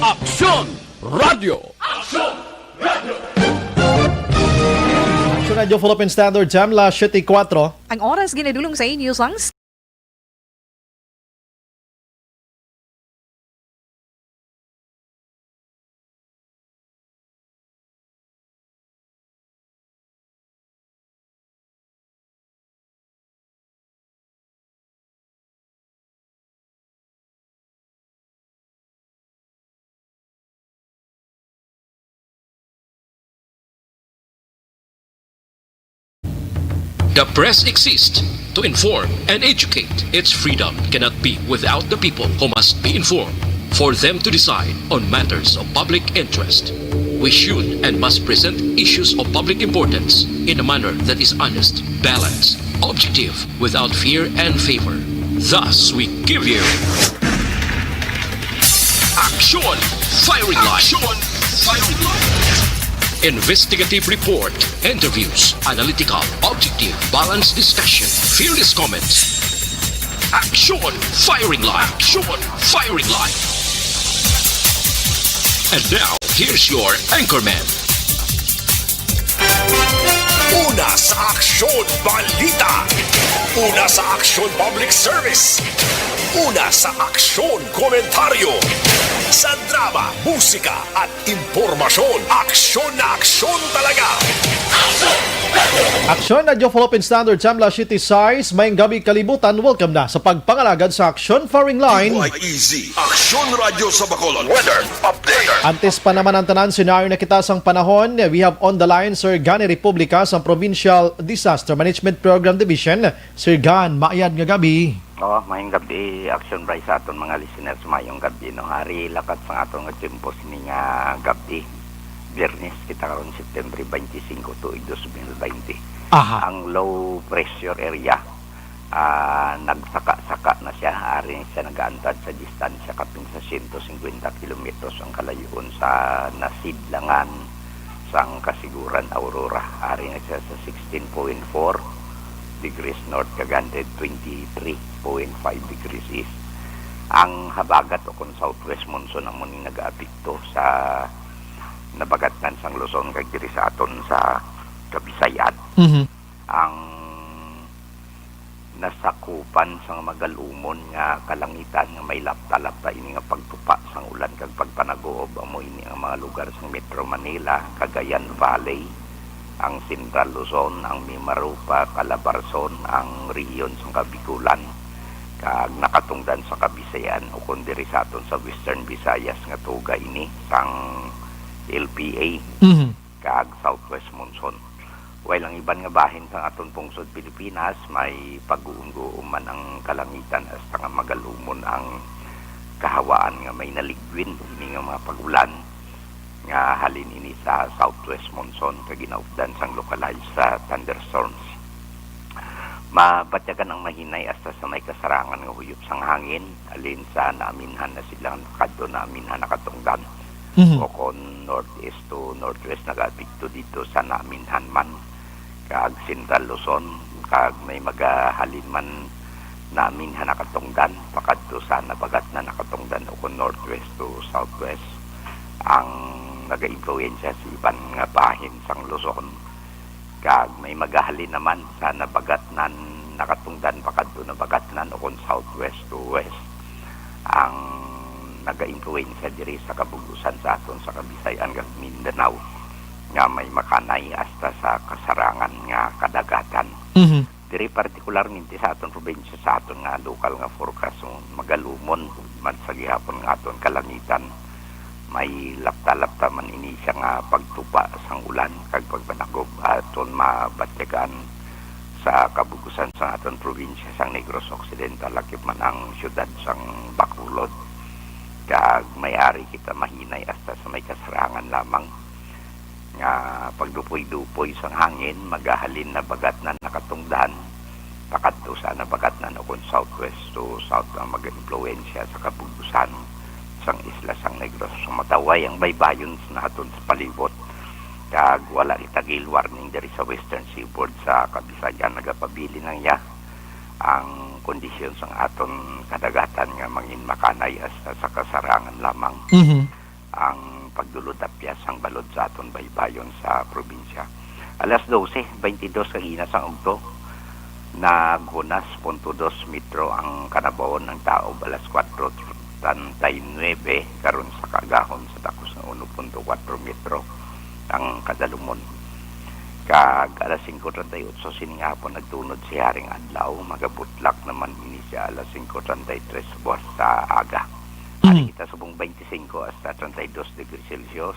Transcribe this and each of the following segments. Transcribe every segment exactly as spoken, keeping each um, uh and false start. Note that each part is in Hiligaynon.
Aksyon Radio. Aksyon Radio. Aksyon Radio Philippine Standard Time, las siyete kuwatro. Ang oras ginadulong sa inyo sang The press exists to inform and educate. Its freedom cannot be without the people who must be informed for them to decide on matters of public interest. We should and must present issues of public importance in a manner that is honest, balanced, objective, without fear and favor. Thus, we give you Action Firing Line. Action Firing Line. Investigative report, interviews, analytical, objective, balanced discussion, fearless comments. Action Firing Line. Action Firing Line. And now, here's your anchorman. Una sa Aksyon Balita. Una sa Aksyon Public Service. Una sa Aksyon Komentaryo. Sa drama, musika, at impormasyon. Aksyon na aksyon talaga. Aksyon Radyo Philippine Standard Time, las siyete sais. Maayong gabi, kalibutan. Welcome na sa pagpangalagad sa Aksyon Firing Line. Easy. Aksyon Radyo sa Bacolod. Weather update. Antes pa naman ang tanan, senaryo na kita sang panahon. We have on the line Sir Gani Republica sa Provincial Disaster Management Program Division. Sir Gan, maayad nga gabi. Oh, maayong gabi, Action Bry, sa aton mga listeners. Maayong gabi, no? Ari lakat sa aton nga tiyempo sini nga gabi. Biyernes kita karon, September twenty-five, tuig dos mil twenty. Aha. Ang low pressure area, ah, nagsaka-saka na siya. Ari siya nagaantad sa distansya kapin sa siyento singkwenta kilometros ang kalayoon sa nasidlangan sang Kasiguran, Aurora. Ari na siya sa sixteen point four degrees north, kag one hundred twenty-three point five degrees east. Ang habagat o kon southwest monsoon amo ni nagaapekto sa nabagatnan sang Luzon kag diri sa aton sa Kabisayan. Mhm. Ang nasakupan sang magalumon nga kalangitan nga may lapta-lapta ini nga pagtupa sang ulan kag pagpanaguob amo ini ang mga lugar sang Metro Manila, Cagayan Valley, ang Central Luzon, ang Mimaropa, Calabarzon, ang rehiyon sang Kabikulan, kag nakatungdan sa Kabisayan ukon diri sa aton sa Western Visayas nga tuga ini sang L P A. Mhm. Kag southwest monsoon. While ang iban nga bahin sang aton pungsod Pilipinas, may pag-uumgo man ang kalangitan hasta nga magalumon ang kahawaan nga may naligwin ini nga mga pag-ulan nga halin ini sa southwest monsoon kag ginaupdan sang localized sa thunderstorms. Mabatyagan ang mahinay hasta sa may kasarangan nga huyop sang hangin, halin sa naaminhan na sila kadto naaminhan na katungdan. Mhm. O kon northeast to northwest nagaapekto dito sa naaminhan man, kag Central Luzon, kag may magahalin man naaminhan na katungdan pakadto sa nabagatnan na katungdan o kon northwest to southwest ang nagaimpluwensya sa iban nga bahin sang Luzon. Kag may magahalin naman sa nabagatnan, nakatungdan pakadto nabagatnan o kon southwest to west ang nagaimpluwensya diri sa kabug-usan sa aton sa Kabisayan kag Mindanao nga may makanay hasta sa kasarangan nga kadagatan. Mhm. Diri partikularmente sa aton probinsya, sa aton nga lokal nga forecast, magalumon man sa gihapon nga aton kalangitan. May lapta-lapta man ini siya nga pagtupa sang ulan kag pagpanagob aton mabatyagan sa kabug-usan sang aton probinsya sang Negros Occidental, lakip man ang siyudad sang Bacolod. Kag may ari kita mahinay hasta sa may kasarangan lamang nga pagdupoy-dupoy sang hangin, magahalin nabagatnan na katungdan pakadto sa nabagatnan o kon southwest to south ang mag-impluwensya sa kabug-usan sang isla sang Negros. Sumataway ang baybayon sa naton sa palibot, kag wala kita gale warning diri sa Western Seaboard sa Kabisayan. Nagapabilin lang iya ang kondisyon sang aton kadagatan nga mangin makanay hasta sa kasarangan lamang. Mhm. ang pagdulod-apyas sang balod sa aton baybayon sa probinsya. Alas dose beintidos kag ina sang ugto, naghunas punto dos metro ang kanabaw, ang taob alas kuwatro treinta y nuebe, karon sa kaagahon sa takos nga uno punto kuwatro metro ang kadalumon. Kag alas singko treinta y ocho sining hapon nagtunod si Haring Adlaw, magabutlak naman ini sa alas singko treinta y tres buwas sa aga. Ari Mm. kita subong beintisinko hasta treinta y dos degrees Celsius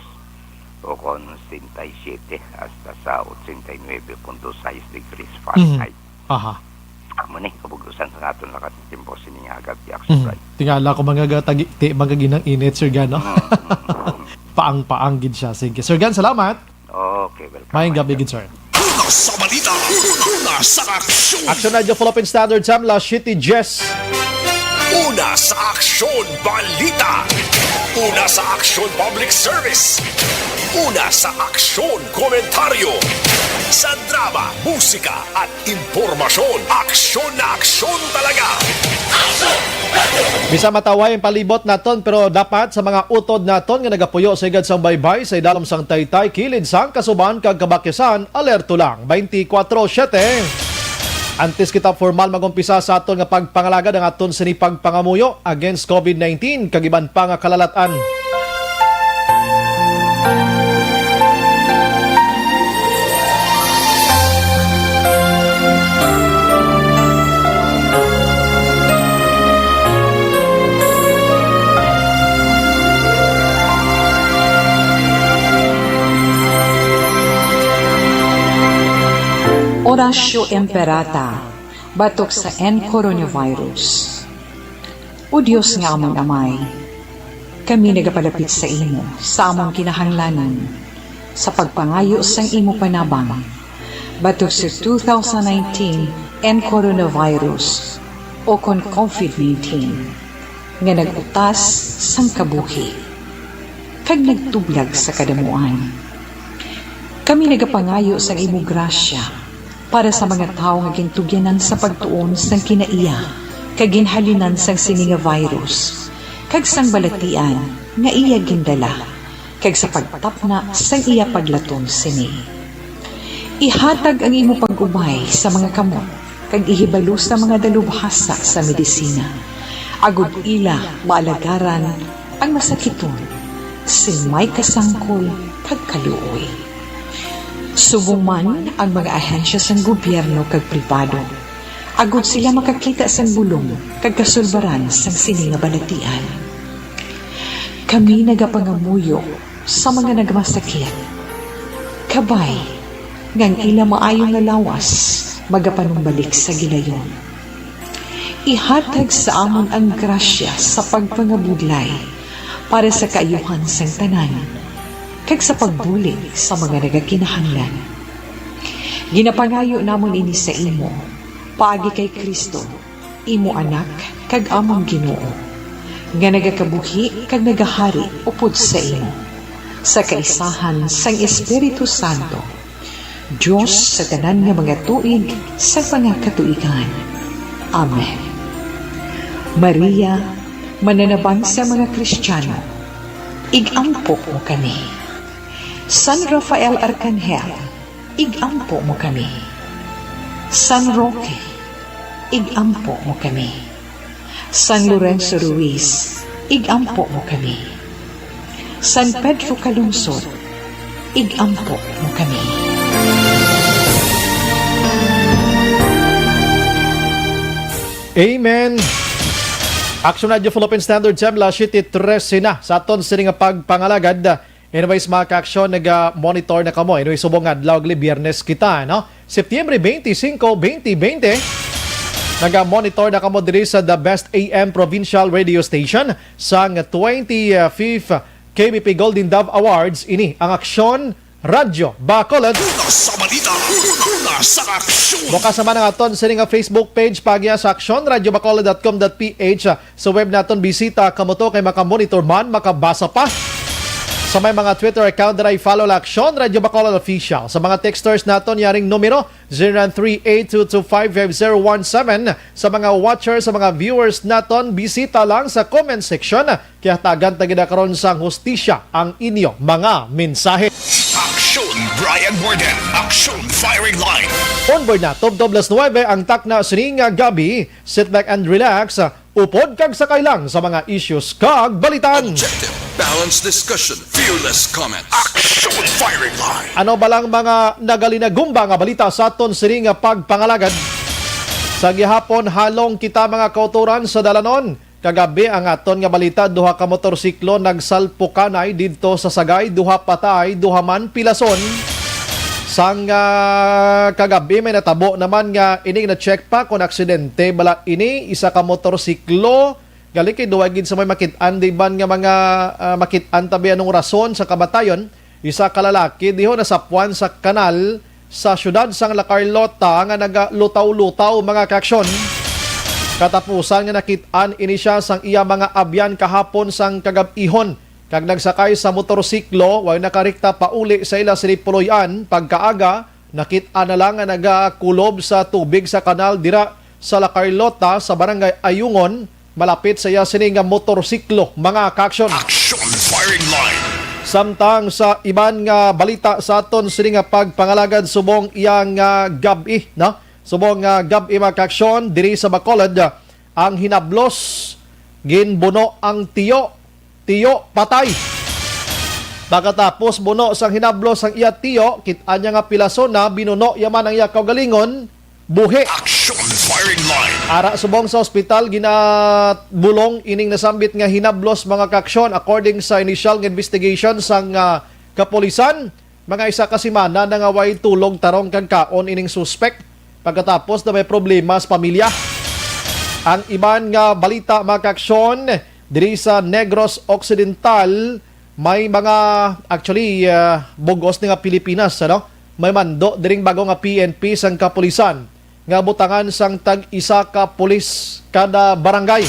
o kon setenta y siete hasta sa ochenta y nuebe punto sais degrees Fahrenheit. Aha. Amo ni kabug-usan sa aton lakat sa tempo sini nga gab-i, Action Mhm. Bright. Tingala ko mga gatagi-, ti-, mga ginang init, Sir Gan, no? Mm, mm, mm. Paang-paang gid siya. Sige. Sir Gan, salamat. Okay, welcome. Maayong gabi gid, sir. Una sa balita, una sa aksyon. Action Radio Philippine Standard Time, alas siyete diyes. Una sa aksyon, balita. Una sa aksyon, public service. Una sa aksyon, komentaryo. Sa drama, musika, at impormasyon. Aksyon na aksyon talaga. Bisan matawhay ang palibot naton, pero dapat sa mga utod naton nga nagapuyo sa higad sang baybay, sa idalom sang taytay, kilid sang kasuban kag kabakyasan, alerto lang. Twenty-four seven. Antes kita formal mag-umpisa sa aton nga pagpangalagad, ang aton sini pagpangamuyo against covid nineteen kag iban pa nga kalalat-an. Oratio Imperata, batok sa N coronavirus. O Dios nga amon Amay, kami nagapalapit sa imo sa among kinahanglanon sa pagpangayo sang imo panabang batok sa two thousand nineteen N coronavirus, o kon covid nineteen, nga nag-utas sang kabuhi kag nagtublag sa kadamuan. Kami nagapangayo sang imo grasya para sa mga tawo nga gintugyanan sa pagtuon sang kinaiya kag ginhalinan sang sini nga virus, kag sang balatian nga iya gindala, kag sa pagtapna sang iya paglaton sini. Ihatag ang imo pag-ubay sa mga kamot kag ihibalo sa mga dalubhasa sa medisina, agod ila maalagaran ang masakiton sing may kasangkol kag kaluoy. Subong man ang mga ahensya sang gobyerno kag pribado, agod sila makakita sang bulong kag kasulbaran sang sini nga balatian. Kami nagapangamuyo sa mga nagmasakit, kabay nga ang ila maayo nga lawas magapanumbalik sa gilayon. Ihatag sa amon ang grasya sa pagpangabudlay para sa kaayuhan sang tanan, kag sa pagbulig sa mga nagakinahanglan. Ginapangayo namon ini sa imo, paagi kay Cristo, imo Anak, kag amon Ginoo, nga nagakabuhi kag nagahari upod sa imo, sa kaisahan sang Espiritu Santo, Dios sa tanan nga mga tuig sa mga katuigan. Amen. Maria, mananabang sa mga Kristiyano, ig-ampo mo kami. San Rafael Arkanghel, ig-ampo mo kami. San Roque, ig-ampo mo kami. San Lorenzo Ruiz, ig-ampo mo kami. San Pedro Calungsod, ig-ampo mo kami. Amen. Action Radio Philippine Standard Time, alas siyete trese na sa aton sini nga pagpangalagad. Anyways, mga ka-aksyon, naga-monitor na kamo. Anyway, subong nga adlaw, gali, Biyernes kita, no? Septiembre twenty-five, twenty twenty. Naga-monitor na kamo diri sa The Best A M Provincial Radio Station sang twenty-fifth K B P Golden Dove Awards. Ini ang Aksyon Radyo Bacolod. Una sa balita, una sa aksyon. Bukas naman ang aton sini nga Facebook page, pagya sa action radio bacolod dot com dot P H. Sa web naton, bisita kamo to kay makamonitor man, makabasa pa. Sa may mga Twitter account na i-follow la Aksyon Radyo Bacolod Official. Sa mga texters naton, yaring numero, zero nine three eight two two five five zero one seven. Sa mga watchers, sa mga viewers naton, bisita lang sa comment section. Kaya tagan ta gid karon sang hustisya ang inyo mga mensahe. Aksyon Brian Warden, Aksyon Firing Line. Onboard na, tubtob las nuwebe ang takna sining gab-i. Sit back and relax. Upod kag sakay lang sa mga issues kag balitan. Objective, balanced discussion, fearless comments. Action Firing Line. Ano ba lang mga nagalinagumba nga balita sa aton sining nga pagpangalagad? Sa gihapon, halong kita mga kautoran sa dalanon. Kagabi ang aton nga balita, duha ka motorsiklo nagsalpukanay didto sa Sagay, duha patay, duha man pilason. Sang ah, kagabi may natabo naman nga ining na-check pa kung aksidente bala ini, isa ka motorsiklo. Gali kay duwa gid sa may makit-an, di man nga mga, ah, makit-an tabi anong rason sa kamatayon. Isa ka lalaki diho nasapwan sa kanal sa siyudad sang La Carlota nga nagalutaw-lutaw, mga kaaksyon. Katapusan nga nakit-an ini siya sang iya mga abyan kahapon sang kagab-ihon, kag nagsakay sa motorsiklo, way nakarekta pauli sa ila sini puloy-an. Pagkaaga, nakit-an na lang nga nagakulob sa tubig sa kanal dira sa La Carlota sa Barangay Ayungon, malapit sa iya sini nga motorsiklo, mga kaaksyon. Action Firing Line. Samtang sa iban nga balita sa aton sini nga pagpangalagad subong iya nga gab-i, no? Subong nga gab-i, mga kaaksyon, diri sa Bacolod, ang hinablos, ginbuno ang tiyo, tiyo patay. Pagkatapos buno sang hinablos ang iya tiyo, kit-an niya nga pilason na, binuno iya man ang iya kaugalingon, buhi. Action Firing Line. Ara subong sa ospital, ginabulong ining nasambit nga hinablos, mga kaaksyon, according sa initial nga investigation sang ah, kapulisan. Mga isa ka semana na nga way tulog, tarong kag kaon ining suspek pagkatapos na may problema sa pamilya. Ang iban nga balita, mga kaaksyon, diri sa Negros Occidental, may mga, actually, ah, bugos ni nga Pilipinas, ano? May mando diring bago nga P N P sang kapulisan nga butangan sang tag-isa ka pulis kada barangay.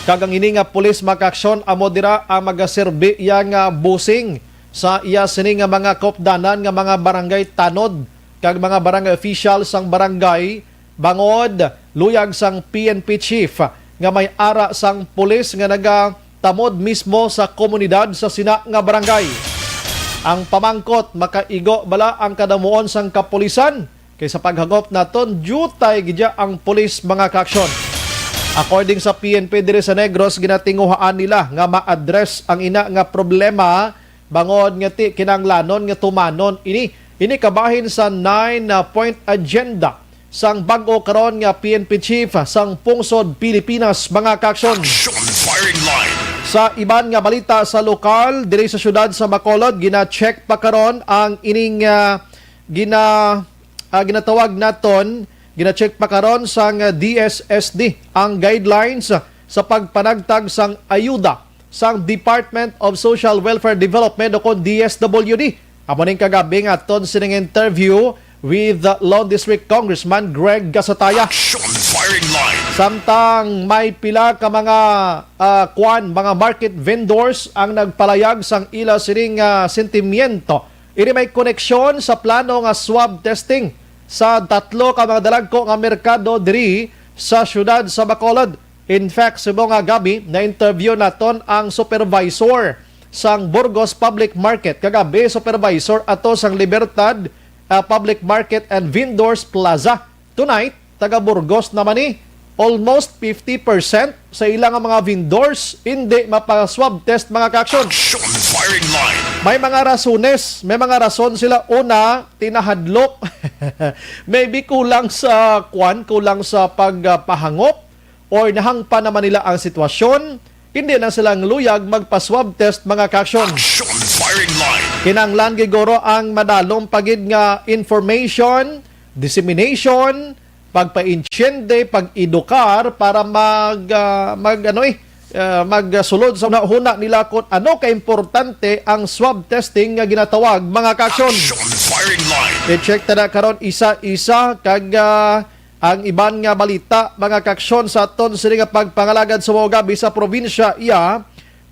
Kag ang ini nga pulis, mga kaaksyon, amo dira ang magaserbi iya nga busing sa iya sini nga mga kaupdanan nga mga barangay tanod kag mga barangay official sang barangay, bangod luyag sang P N P chief nga may ara sang pulis nga nagatamod mismo sa komunidad sa sina nga barangay. Ang pamangkot, makaigo bala ang kadamuon sang kapulisan? Kay sa paghangop naton, diutay gid ya ang pulis, mga kaaksyon. According sa P N P diri sa Negros, ginatinguhaan nila nga ma-address ang ina nga problema, bangod nga ti kinahanglanon nga tumanon ini. Ini kabahin sa nine-point agenda sang bag-o karon nga P N P chief sang pungsod Pilipinas, mga kaaksyon. Action Firing Line. Sa iban nga balita sa lokal, diri sa siyudad sa Bacolod, gina-check pa karon ang ining, ah, gina ah, ginatawag naton, gina-check pa karon sang D S S D ang guidelines sa pagpanagtag sang ayuda sang Department of Social Welfare Development o kon D S W D. Amo ning kagabi nga aton sining interview with Law District Congressman Greg Gasataya. Action Firing Line. Samtang may pila ka mga, ah, kwan, mga market vendors ang nagpalayag sang ila sining, ah, sentimiento. Ini may koneksyon sa plano nga swab testing sa tatlo ka mga dalagko nga merkado diri sa siyudad sa Bacolod. In fact, subong nga gab-i, na-interview naton ang supervisor sang Burgos Public Market. Kagabi, supervisor ato sang Libertad, ah, Public Market and Vendors Plaza. Tonight, taga Burgos naman ni, almost fifty percent sa ila nga mga vendors hindi mapa-swab test, mga kaaksyon. Action Firing Line. May mga rasones, may mga rason sila. Una, tinahadlok. Maybe kulang sa kwan, kulang sa pagpahangop, or nahangpan naman nila ang sitwasyon. Hindi na sila luyag magpa-swab test, mga kaaksyon. Action Firing Line. Kinahanglan gid guro ang madalom pa gid nga information, dissemination, pagpaintiende, pag-edukar para mag, ah, mag, ano eh, ah, magsulod sa hunahuna nila kung ano kaimportante ang swab testing nga ginatawag, mga kaaksyon. Action Firing Line. I-check ta na karon isa-isa kag, ah, ang iban nga balita, mga kaaksyon, sa aton sini nga pagpangalagad sa mga gabi sa probinsya iya.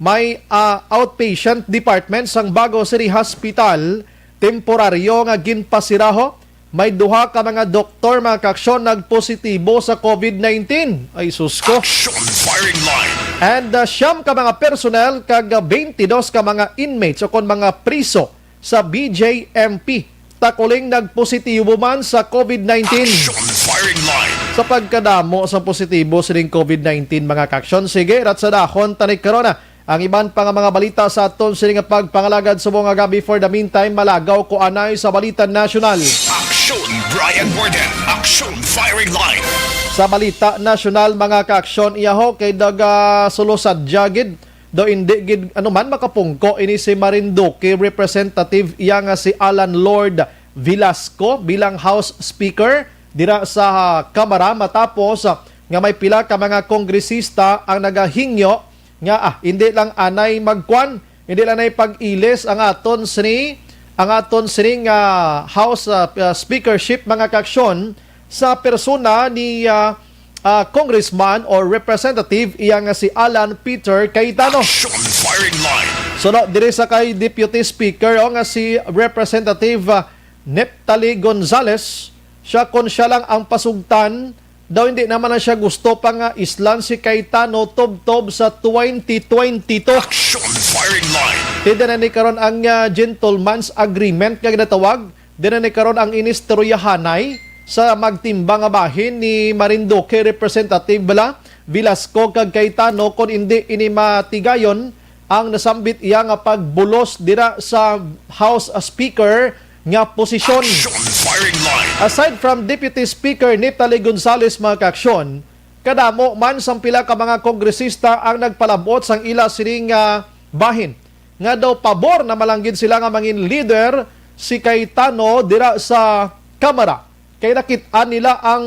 May, ah, outpatient department sang Bago City Hospital, temporaryo nga ginpasiraho. May duha ka mga doktor, mga kaaksyon, nagpositibo sa COVID nineteen. Ay, sus ko. Action firing line. And, ah, siyam ka mga personnel kag, ah, twenty-dos ka mga inmates o kon mga priso sa B J M P Takuling nagpositibo man sa COVID nineteen. Action firing line. Sa pagkadamo sa positibo sining COVID nineteen, mga kaaksyon, sige, rat sa dahon, tanik karon na ang iban pa nga mga balita sa aton sini nga pagpangalagad subong nga gabi. For the meantime, malagaw ko anay sa balita nasyonal. Action, Brian Warden. Action firing line. Sa balita nasyonal, mga kaaksyon, iyaho kay daga sulusadya gid daw hindi gid anuman makapungko ini si Marinduque Representative iya nga si Alan Lord Velasco bilang House Speaker dira sa Kamara matapos, ah, nga may pila ka mga kongresista ang nagahingyo nga, ah, hindi lang anay magkuan, hindi lang anay pag-ilis ang aton sini, ang aton sining, ah, House, ah, ah, speakership, mga kaaksyon, sa persona ni, ah, ah, Congressman or Representative iya nga si Alan Peter Cayetano. Action firing line. Suno diri sa kay Deputy Speaker o nga si Representative, ah, Neptali Gonzales, siya kon siya lang ang pasugtan, daw hindi naman na siya gusto pa nga islan si Cayetano tubtob sa twenty twenty-two. Action firing line. Ti dinha ni karon ang, ah, gentleman's agreement nga ginatawag. Dinha ni karon ang inistoryahanay sa magtimbang nga bahin ni Marinduque Representative bala Velasco kag Cayetano kon indi ini matigayon ang nasambit iya nga pagbulos dira sa House Speaker nga posisyon. Action firing line. Aside from Deputy Speaker Neptali Gonzales, mga kaaksyon, kadamo man sang pila ka mga kongresista ang nagpalabot sang ila sining, ah, bahin nga daw pabor na malanggid sila nga mangin leader si Cayetano dira sa Kamara. Kay nakit-an nila ang,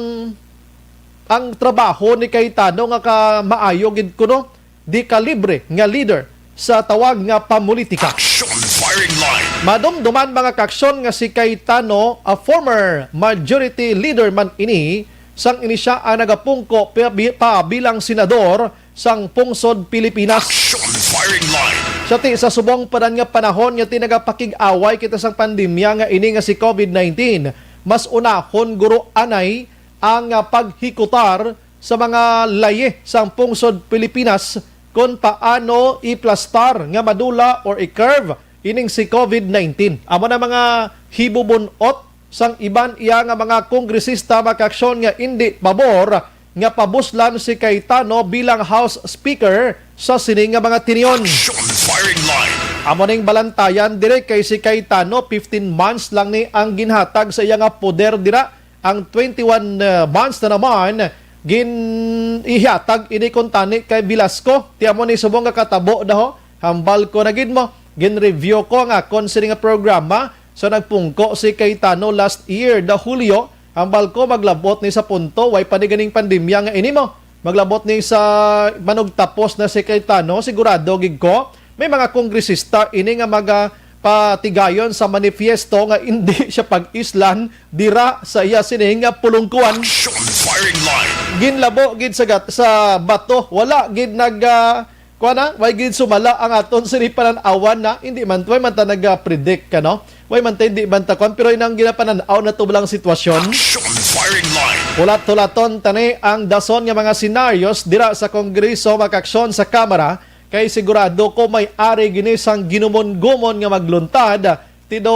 ang trabaho ni Cayetano nga ka maayo gid kuno, di kalibre nga leader sa tawag nga pamulitika. Action firing line. Madumduman, mga kaaksyon, nga si Cayetano, a former majority leader man ini, sang ini siya ang nagapungko pa, pa bilang senador sang pungsod Pilipinas. Action firing line. Sa ti, sa subong pa man nga panahon nga ti nagapakig-away kita sang pandemya nga ini nga si COVID nineteen, mas unahon guro anay ang, ah, paghikutar sa mga layi sang pungsod Pilipinas kon paano iplastar nga madula or i-curve ining si COVID nineteen. Amo na mga hibubun-ot sang iban iya nga mga kongresista, mga kaaksyon, nga indi pabor nga pabuslan si Cayetano bilang House Speaker sa sini nga mga tinion. Action firing line. Amo ning balantayan dire kay si Cayetano, fifteen months lang ni ang ginhatag sa iya nga poder dira. Ang twenty-one, uh, months na naman gin-, ihatag ini kuntani kay Velasco. Ti amo ni subong nga katabo daho. Hambal ko na gid mo, gin-review ko ang akon sini nga programa sa nagpungko si Cayetano last year, the Hulyo. Hambal ko maglabot ni sa punto, way pa ni ganing pandemya nga ini mo. Maglabot ni sa manugtapos na si Cayetano, sigurado gid ko may mga kongresista ini nga maga patigayon sa manifiesto nga indi siya pag-islan dira sa iya sining nga pulungkuan. Action firing line. Ginlabo gid sa gat-, sa bato, wala gid nag, ah, kuan na, way gid sumala ang aton sini panan-awan na, hindi man, way man ta nag-predict ka, no? Way man ta, hindi man ta kuan, pero inang ginapanan-aw na to lang sitwasyon. Action firing line. Hulat-hulaton tani ang dason nga mga senaryos dira sa Kongreso, mga kaaksyon, sa Kamara, kay sigurado ko may ari gini sang ginumon-gumon nga magluntad, ti do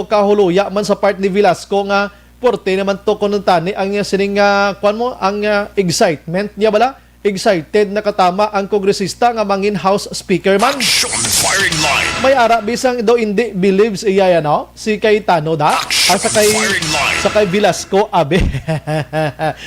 kahuluya man sa part ni Velasco nga porte naman to kuno tani ang sining, ah, kuan mo, ang, ah, excitement niya bala. Excited na katama ang kongresista nga mangin House Speaker man. Action firing line. May ara bisang do indi believes iya yan, no? Si Cayetano da? Action Ah, sa kay, firing line. Sa kay Velasco, abi.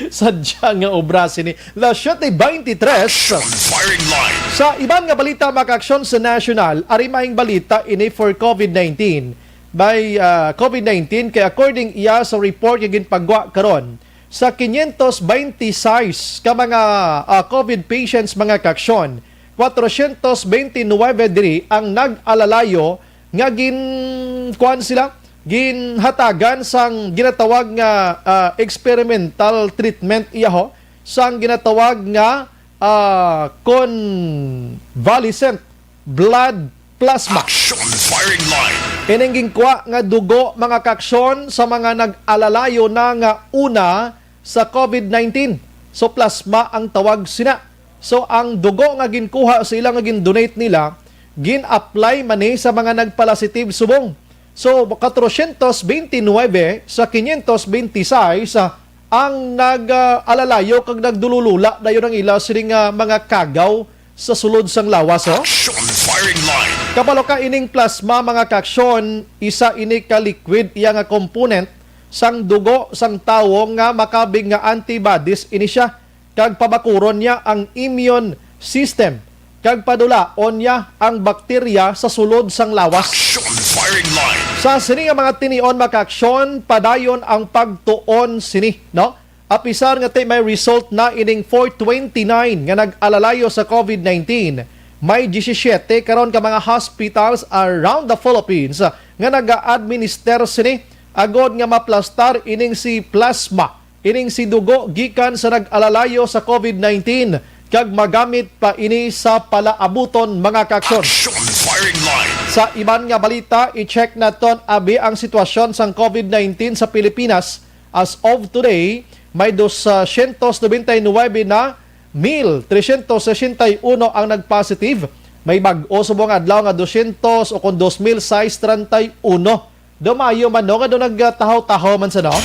Sadya nga obra sini. Las siete veintitrés. Action firing line. Sa iban nga balita, mga kaaksyon, sa national, ari maayong balita ini for COVID nineteen. By, ah, COVID nineteen, kay according iya sa report nga ginpagwa karon, sa quinientos veintiséis ka mga, ah, COVID patients, mga kaaksyon, kwatrocientos veintinuebe diri ang nag-alalayo nga gin-, kuwan sila, ginhatagan sang ginatawag nga, ah, experimental treatment iyaho, sang ginatawag nga, ah, convalescent blood plasma. Action firing line. Ining ginkuha nga dugo, mga kaaksyon, sa mga nag-alalayo na nga una sa COVID nineteen. So, plasma ang tawag sina. So, ang dugo nga ginkuha sa ila nga gin-donate nila, gin-apply man ni sa mga nagpalasitive subong. So, quatrocientos veintinuebe sa quinientos veintiseis, ah, ang nag-alalayo kag nagdululula dayon ang ila sining, ah, mga kagaw sa sulod sang lawas, oh. Action firing line. Kabalo ka, ining plasma, mga kaaksyon, isa ini ka liquid iya nga component sang dugo sang tawo nga makabig nga antibodies ini siya, kag pabakuron niya ang immune system, kag padulaon niya ang bakterya sa sulod sang lawas. Action firing line. Sa sini nga mga tinion, mga kaaksyon, padayon ang pagtuon sini, no? Apisar nga ti may result na ining four twenty-nine nga nag-alalayo sa COVID nineteen, may disisyete karon ka mga hospitals around the Philippines nga naga-administer sini agod nga maplastar ining si plasma, ining si dugo gikan sa nag-alalayo sa COVID nineteen, kag magamit pa ini sa palaabuton, mga kaaksyon. Action firing line. Sa iban nga balita, i-check naton abi ang sitwasyon sang COVID nineteen sa Pilipinas. As of today, may doscientos noventa y nuebe na mil trescientos sesenta y uno ang nagpositive. May bag-o subong adlaw nga doscientos o kon dos mil sais treinta y uno. Dumayo man, no, nga do nagtahaw-tahaw man sa, no?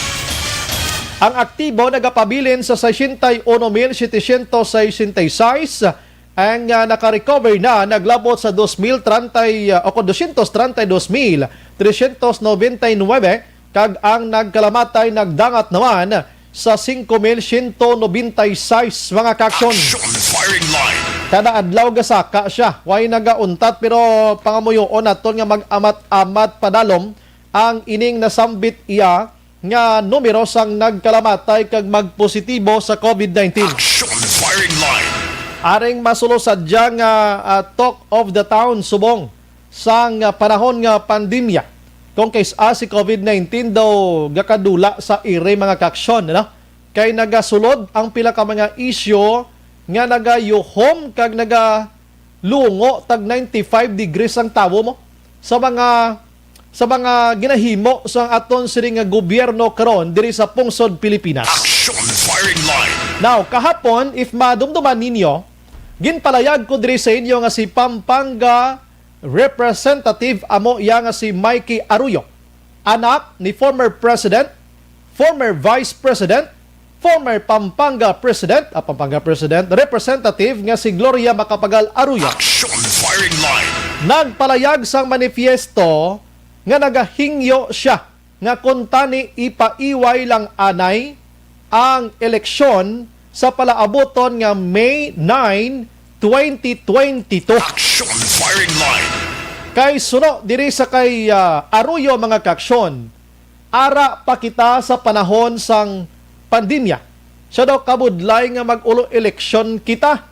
Ang aktibo nagapabilin sa sesenta y uno mil setecientos sesenta y seis. Ang, ah, nakarecover na naglabot sa dos mil treinta, ah, o kon doscientos treinta y dos mil trescientos noventa y nuebe, kag ang nagkalamatay nagdangat naman sa singko mil siyento nobenta y sais, mga kaaksyon. Action firing line. Kada adlaw gasaka siya. Way nagauntat, pero pangamuyoon naton nga mag-amat-amat padalom ang ining nasambit iya nga numero sang nagkalamatay kag magpositibo sa COVID nineteen. Action firing line. Aring masulo sadya nga, ah, talk of the town subong sang, ah, panahon nga pandemya. Kung kis-a si COVID nineteen daw gakadula sa iri, mga kaaksyon, ano? Kay nagasulod ang pila ka mga isyu nga nagayuhom kag nagalungo tag ninety-five degrees ang tawo mo sa mga, sa mga ginahimo sang aton sini nga gobyerno karon diri sa pungsod Pilipinas. Action firing line. Now, kahapon, if madumduman ninyo, ginpalayag ko diri sa inyo nga si Pampanga Representative amo iya nga si Mikey Arroyo, anak ni former President, former Vice President, former Pampanga President, ah, Pampanga President, Representative nga si Gloria Macapagal Arroyo. Action firing line. Nagpalayag sang manifiesto nga nagahingyo siya nga kuntani ipaiway lang anay ang eleksyon sa palaabuton nga May nine, twenty twenty-two. Action firing line. Kay suno diri sa kay, ah, Arroyo, mga kaaksyon, ara pa kita sa panahon sang pandemya. Siya daw kabudlay nga mag-ulo eleksyon kita.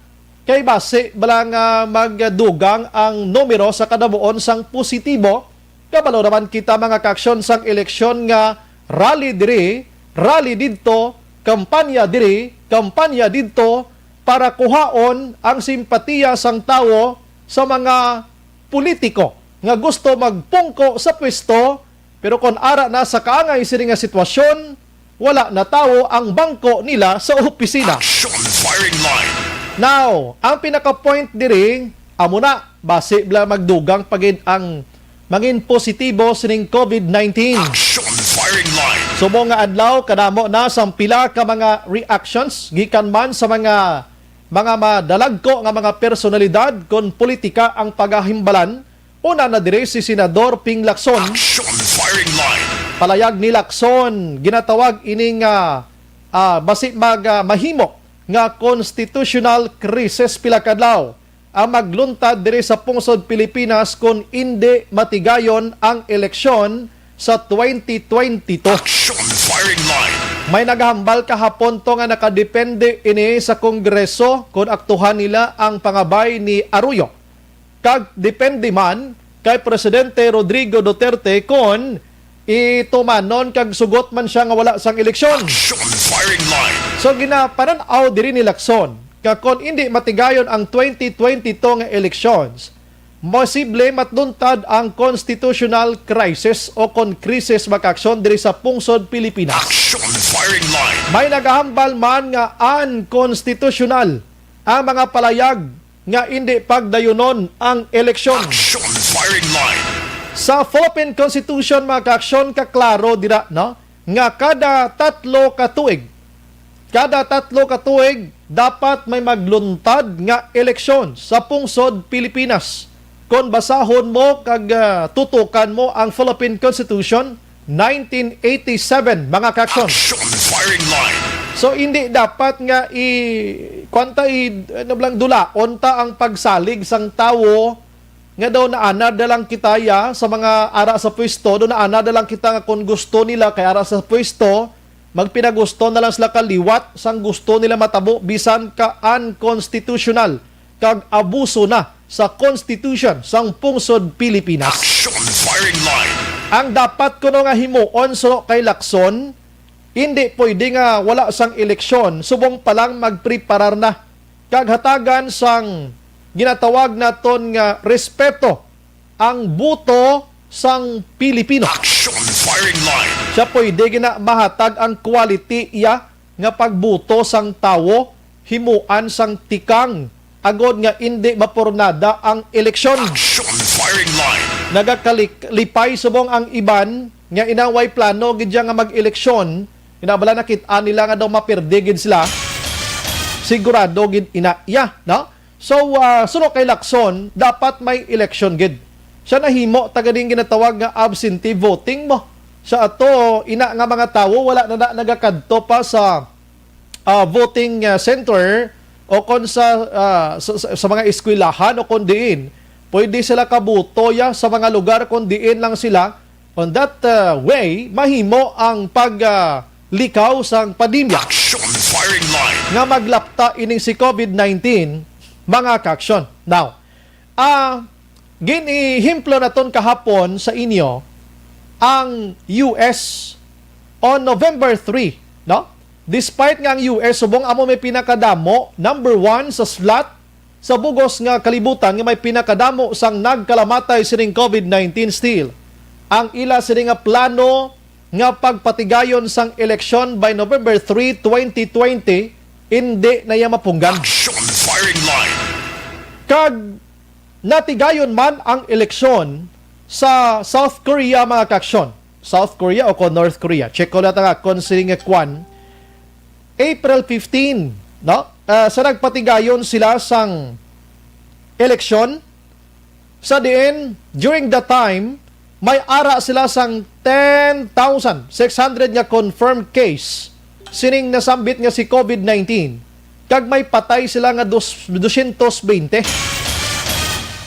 Kay basi bala nga magdugang ang numero sa kadamuon sang positibo, kabalo naman kita, mga kaaksyon, sang eleksyon nga rally diri, rally didto, kampanya diri, kampanya didto, para kuhaon ang simpatiya sang tawo sa mga politiko nga gusto magpungko sa pwesto, pero kon ara na sa kaangay sini nga sitwasyon, wala na tawo ang bangko nila sa opisina. Action firing line. Now, ang pinaka-point diri, amo na, basi bala magdugang pa gid ang mangin positibo sining COVID nineteen. Action firing line. Subong nga adlaw, kadamo na sang pila ka mga reactions gikan man sa mga, mga madalagko nga mga personalidad kon politika ang pagahimbalan. Una na diri si Senador Ping Lacson. Action firing line. Palayag ni Lacson, ginatawag ini nga, ah, basi mag, ah, mahimo nga constitutional crisis pila ka adlaw ang magluntad diri sa pungsod Pilipinas kon indi matigayon ang eleksyon sa twenty twenty-two. Action firing line. May nagahambal kahapon to nga nakadepende ini sa Kongreso kon aktuhan nila ang pangabay ni Arroyo. Kag depende man kay Presidente Rodrigo Duterte kon itumanon kag sugot man siya nga wala sang eleksyon. Action firing line. So, ginapanan-aw diri ni Lacson nga kon indi matigayon ang twenty twenty-two nga elections, Posible matluntad ang constitutional crisis o kon krisis, mga kaaksyon, diri sa pungsod Pilipinas. Action firing line. May nagahambal man nga unconstitutional ang mga palayag nga indi pagdayunon ang eleksyon. Action firing line. Sa Philippine Constitution, mga kaaksyon, kaklaro dira, no, nga kada tatlo ka tuig, kada tatlo ka tuig, dapat may magluntad nga eleksyon sa pungsod Pilipinas. Kon basahon mo kag, ah, tutukan mo ang Philippine Constitution nineteen eighty-seven, mga kaaksyon. Action firing line. So, hindi dapat nga i-, kwan ta, i-, ano lang, dulaon ta ang pagsalig sang tawo nga daw naanad na lang kita ya sa mga ara sa pwesto, daw naanad na lang kita nga kung gusto nila kay ara sa pwesto, magpinagusto na lang sila kaliwat sang gusto nila matabo, bisan ka unconstitutional kag abuso na sa constitution sang pungsod Pilipinas. Action firing line. Ang dapat kuno nga himuon suno kay Lacson, hindi pwede nga wala sang eleksyon, subong pa lang magpreparar na kag hatagan sang ginatawag naton nga respeto ang boto sang Pilipino. Action firing line. Siya pwede gina mahatag ang quality iya nga pagboto sang tawo, himuan sang tikang, agod nga indi mapurnada ang eleksyon. Action firing line. Nagakalipay subong ang iban nga inaway plano gid siya nga mag-eleksyon, inabala nakit-an nila nga daw mapirdi gid sila, sigurado gid ina iya, no? So, ah, suno kay Lacson, dapat may eleksyon gid. Siya nahimo ta ganing ginatawag nga absentee voting mo. Sa ato, ina nga mga tawo, wala na, na nagakadto pa sa, ah, voting, ah, center o kon sa, ah, sa, sa, sa mga eskwelahan o kon diin. Pwede sila kabuto ya sa mga lugar kon diin lang sila. On that, ah, way, mahimo ang pag, ah, likaw sang pandemya. Action firing line. Nga maglapta ining si COVID nineteen, mga kaaksyon. Now, ah, gin-ihemplo naton kahapon sa inyo ang U S on November three, no? Despite nga ang U S subong amo may pinakadamo, number one sa slot sa bugos nga kalibutan nga may pinakadamo sang nagkalamatay sining COVID nineteen still, ang ila sini nga plano nga pagpatigayon sang eleksyon by November three, twenty twenty, indi na iya mapunggan. Action firing line. Kag natigayon man ang eleksyon sa South Korea, mga kaaksyon. South Korea o kon North Korea. Check ko lang nga kon sini nga kwan. April fifteen, no? Ah, sa nagpatigayon sila sang eleksyon, sa diin, during the time, may ara sila sang ten thousand six hundred nga confirmed case sining nasambit nga si COVID nineteen, kag may patay sila nga dos-, dosyentos bente.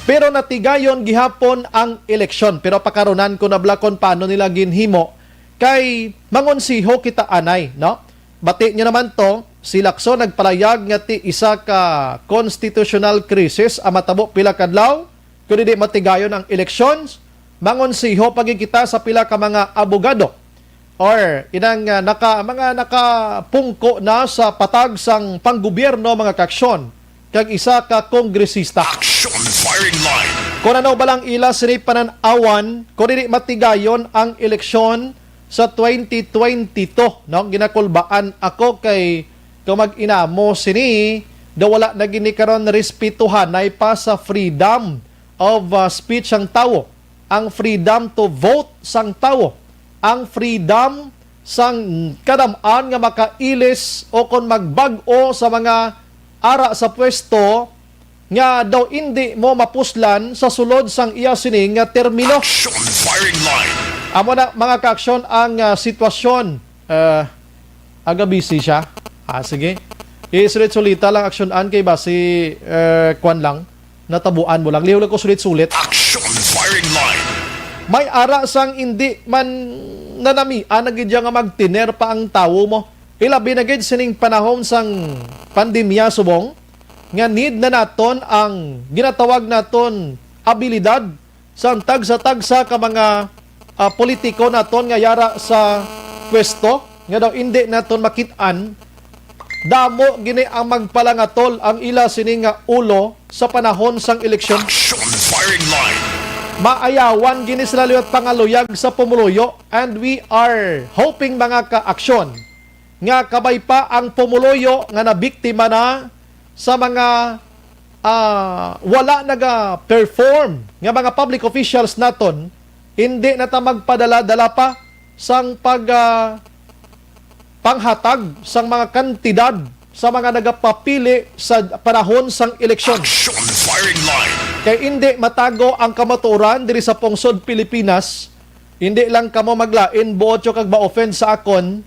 Pero natigayon gihapon ang eleksyon. Pero pakarunan ko na bala kon paano nila ginhimo, kay mangonsiho kita anay, no? Bati nyo naman to, si Lacson nagpalayag nga ti isa ka constitutional crisis ang matabo pila kadlaw, kundi di matigayon ang elections. Mangonsiho pa gid kita sa pila ka mga abogado or inang, ah, naka, mga nakapungko na sa patag sang panggobyerno, mga kaaksyon, kag isa ka kongresista. Action firing line. Kung ano ba lang ila sini panan-awan, kung dili matigayon ang eleksyon sa twenty twenty-two, no? Ginakulbaan ako kay kung mag-inamo sini, daw wala na gini karon respetuhanay pa sa freedom of, uh, speech ang tawo, ang freedom to vote sang tawo, ang freedom sang kadam-an nga makailis o kon magbag-o sa mga ara sa pwesto nga daw indi mo mapuslan sa sulod sang iya sini nga termino. Action firing line. Amo na, mga kaaksyon, ang, ah, sitwasyon. Ah, aga busy siya. Ah, sige. Isulit-sulita lang, aksyonan kay basi, eh, kwan lang. Natabuan mo lang. Liho lang ko sulit-sulit. Action firing line. May ara sang indi man nanamian na gid nga magtiner pa ang tawo mo. Ilabi na gid sining panahon sang pandemya subong nga need na naton ang ginatawag naton abilidad sang tagsa-tagsa ka mga, ah, politiko naton nga yara sa pwesto nga daw indi naton makit-an Damo gini ang magpalangatol ang ila sini nga ulo sa panahon sang eleksyon. Action firing line. Maayawan gini sila liwat pangaluyag sa pumuluyo, and we are hoping, mga ka-aksyon, nga kabay pa ang pumuluyo nga nabiktima na sa mga, ah, wala naga-perform nga mga public officials naton, hindi na ta magpadala-dala pa sang pag, ah, panghatag sang mga kantidad sa mga nagapapili sa panahon sang eleksyon. Action firing line. Kay indi matago ang kamatuoran diri sa pungsod Pilipinas, indi lang kamo maglain, buot siya kag ma-offend sa akon.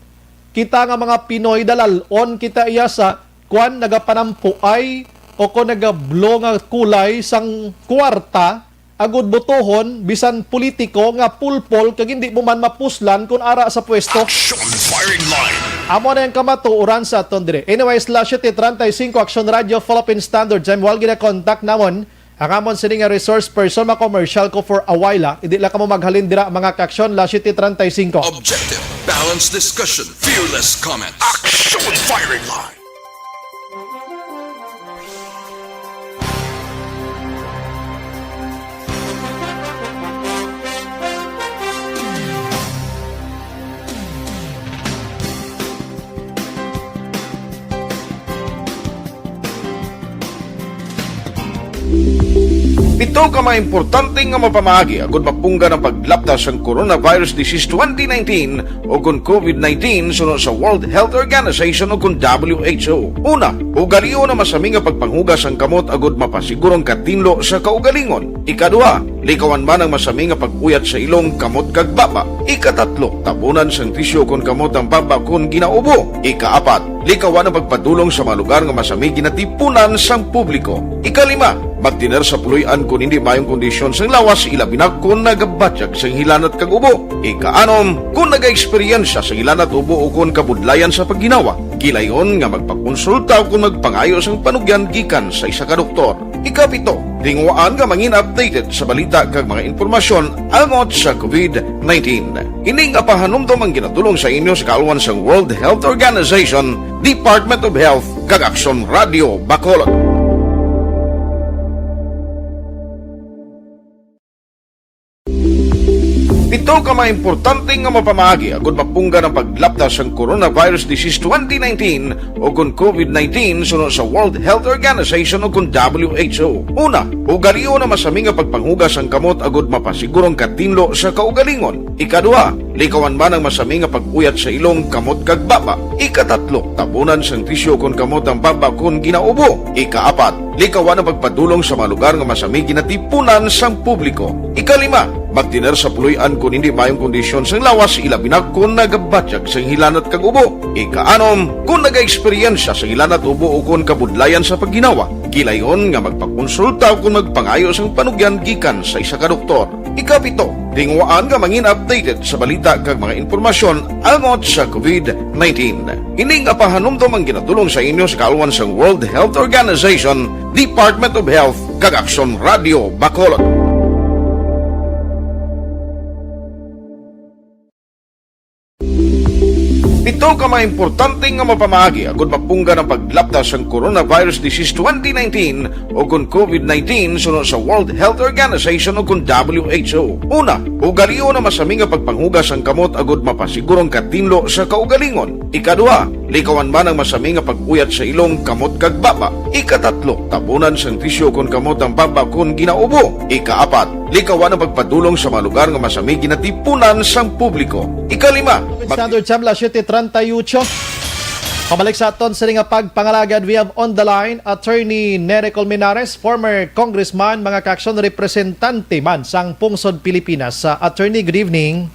Kita nga mga Pinoy, dalal-on kita iya sa kwan, nagapanampuay o kon nagablo nga kulay sang kwarta, agud botohon bisan politiko nga pulpol kag hindi mo man mapuslan kon ara sa pwesto. Action firing line. Amo na ang kamatuoran sa aton dire. Anyways, La siete treinta y cinco, Action Radio, Philippine Standard Time. Wal gina-contact namon ang amon sini nga resource person, ma-commercial ko for a while, ah. Hindi lang kamo maghalin dira, mga ka-aksyon. La siete treinta y cinco. Objective, balanced discussion, fearless comment. Action firing line. Pito ka mga importante nga mapamaagi agud mapunggan ang paglapta sang coronavirus disease twenty nineteen o kon COVID nineteen suno sa World Health Organization o kon W H O. Una, ugalion ang masami nga pagpanghugas sang kamot agud mapasiguro ang katinlo sa kaugalingon. Ikaduha, likawan man ang masami nga pag-uyat sa ilong, kamot, kag baba. Ikatatlo, tabunan sang tisyu kon kamot ang baba kon ginaubo. Ikaapat, likawan ang pagpadulong sa mga lugar nga masami ginatipunan sang publiko. Ikalima, magtener sa puloy-an kon hindi maayong kondisyon sang lawas, ilabi na kon nagabatyag sang hilanat kag ubo. Ikaanom, kon nagaeksperyensya sang hilanat, ubo, o kon kabudlayan sa pagginawa, gilayon nga magpakonsulta o kon magpangayo sang panugyan gikan sa isa ka doktor. Ikapito, tinguhaan nga mangin updated sa balita kag mga impormasyon angot sa COVID nineteen. Ini nga pahanumdom ang ginatulong sa inyo sa kaalwan sang World Health Organization, Department of Health, kag Aksyon Radio Bacolod. Pito ka mga importante nga mapamaagi agud mapunggan ang paglapta sang coronavirus disease twenty nineteen o kon COVID nineteen suno sa World Health Organization o kon W H O. Una, ugalion ang masami nga pagpanghugas sang kamot agud mapasiguro ang katinlo sa kaugalingon. Ikaduha, likawan man ang masami nga pag-uyat sa ilong, kamot, kag baba. Ikatatlo, tabunan sang tisyu kon kamot ang baba kon ginaubo. Ikaapat, likawan ang pagpadulong sa mga lugar nga masami ginatipunan sang publiko. Ikalima, magtener sa puloy-an kon hindi maayong kondisyon sang lawas, ilabi na kon nagabatyag sang hilanat kag ubo. Ikaanom, kon nagaeksperyensya sang hilanat, ubo, o kon kabudlayan sa pagginawa, gilayon nga magpakonsulta o kon magpangayo sang panugyan gikan sa isa ka doktor. Ikapito, tinguhaan nga mangin updated sa balita kag mga impormasyon angot sa COVID nineteen. Ini nga pahanumdom ang ginatulong sa inyo sa kaalwan sang World Health Organization, Department of Health, kag Aksyon Radio Bacolod. Pito ka mga importante nga mapamaagi agud mapunggan ang paglapta sang coronavirus disease twenty nineteen o kon COVID nineteen suno sa World Health Organization o kon W H O. Una, ugalion ang masami nga pagpanghugas sang kamot agud mapasiguro ang katinlo sa kaugalingon. Ikaduha, likawan man ang masami nga pag-uyat sa ilong, kamot, kag baba. Ikatatlo, tabunan sang tisyu kon kamot ang baba kon ginaubo. Ikaapat, likawan ang pagpadulong sa mga lugar nga masami ginatipunan sang publiko. Ikalima, mag- Standard Time, las siete treinta y ocho. Pabalik sa aton sini nga pagpangalagad, we have on the line Attorney Nery Colmenares, former congressman, mga ka-aksyon, representante man sang pungsod Pilipinas. Ah, Attorney, good evening.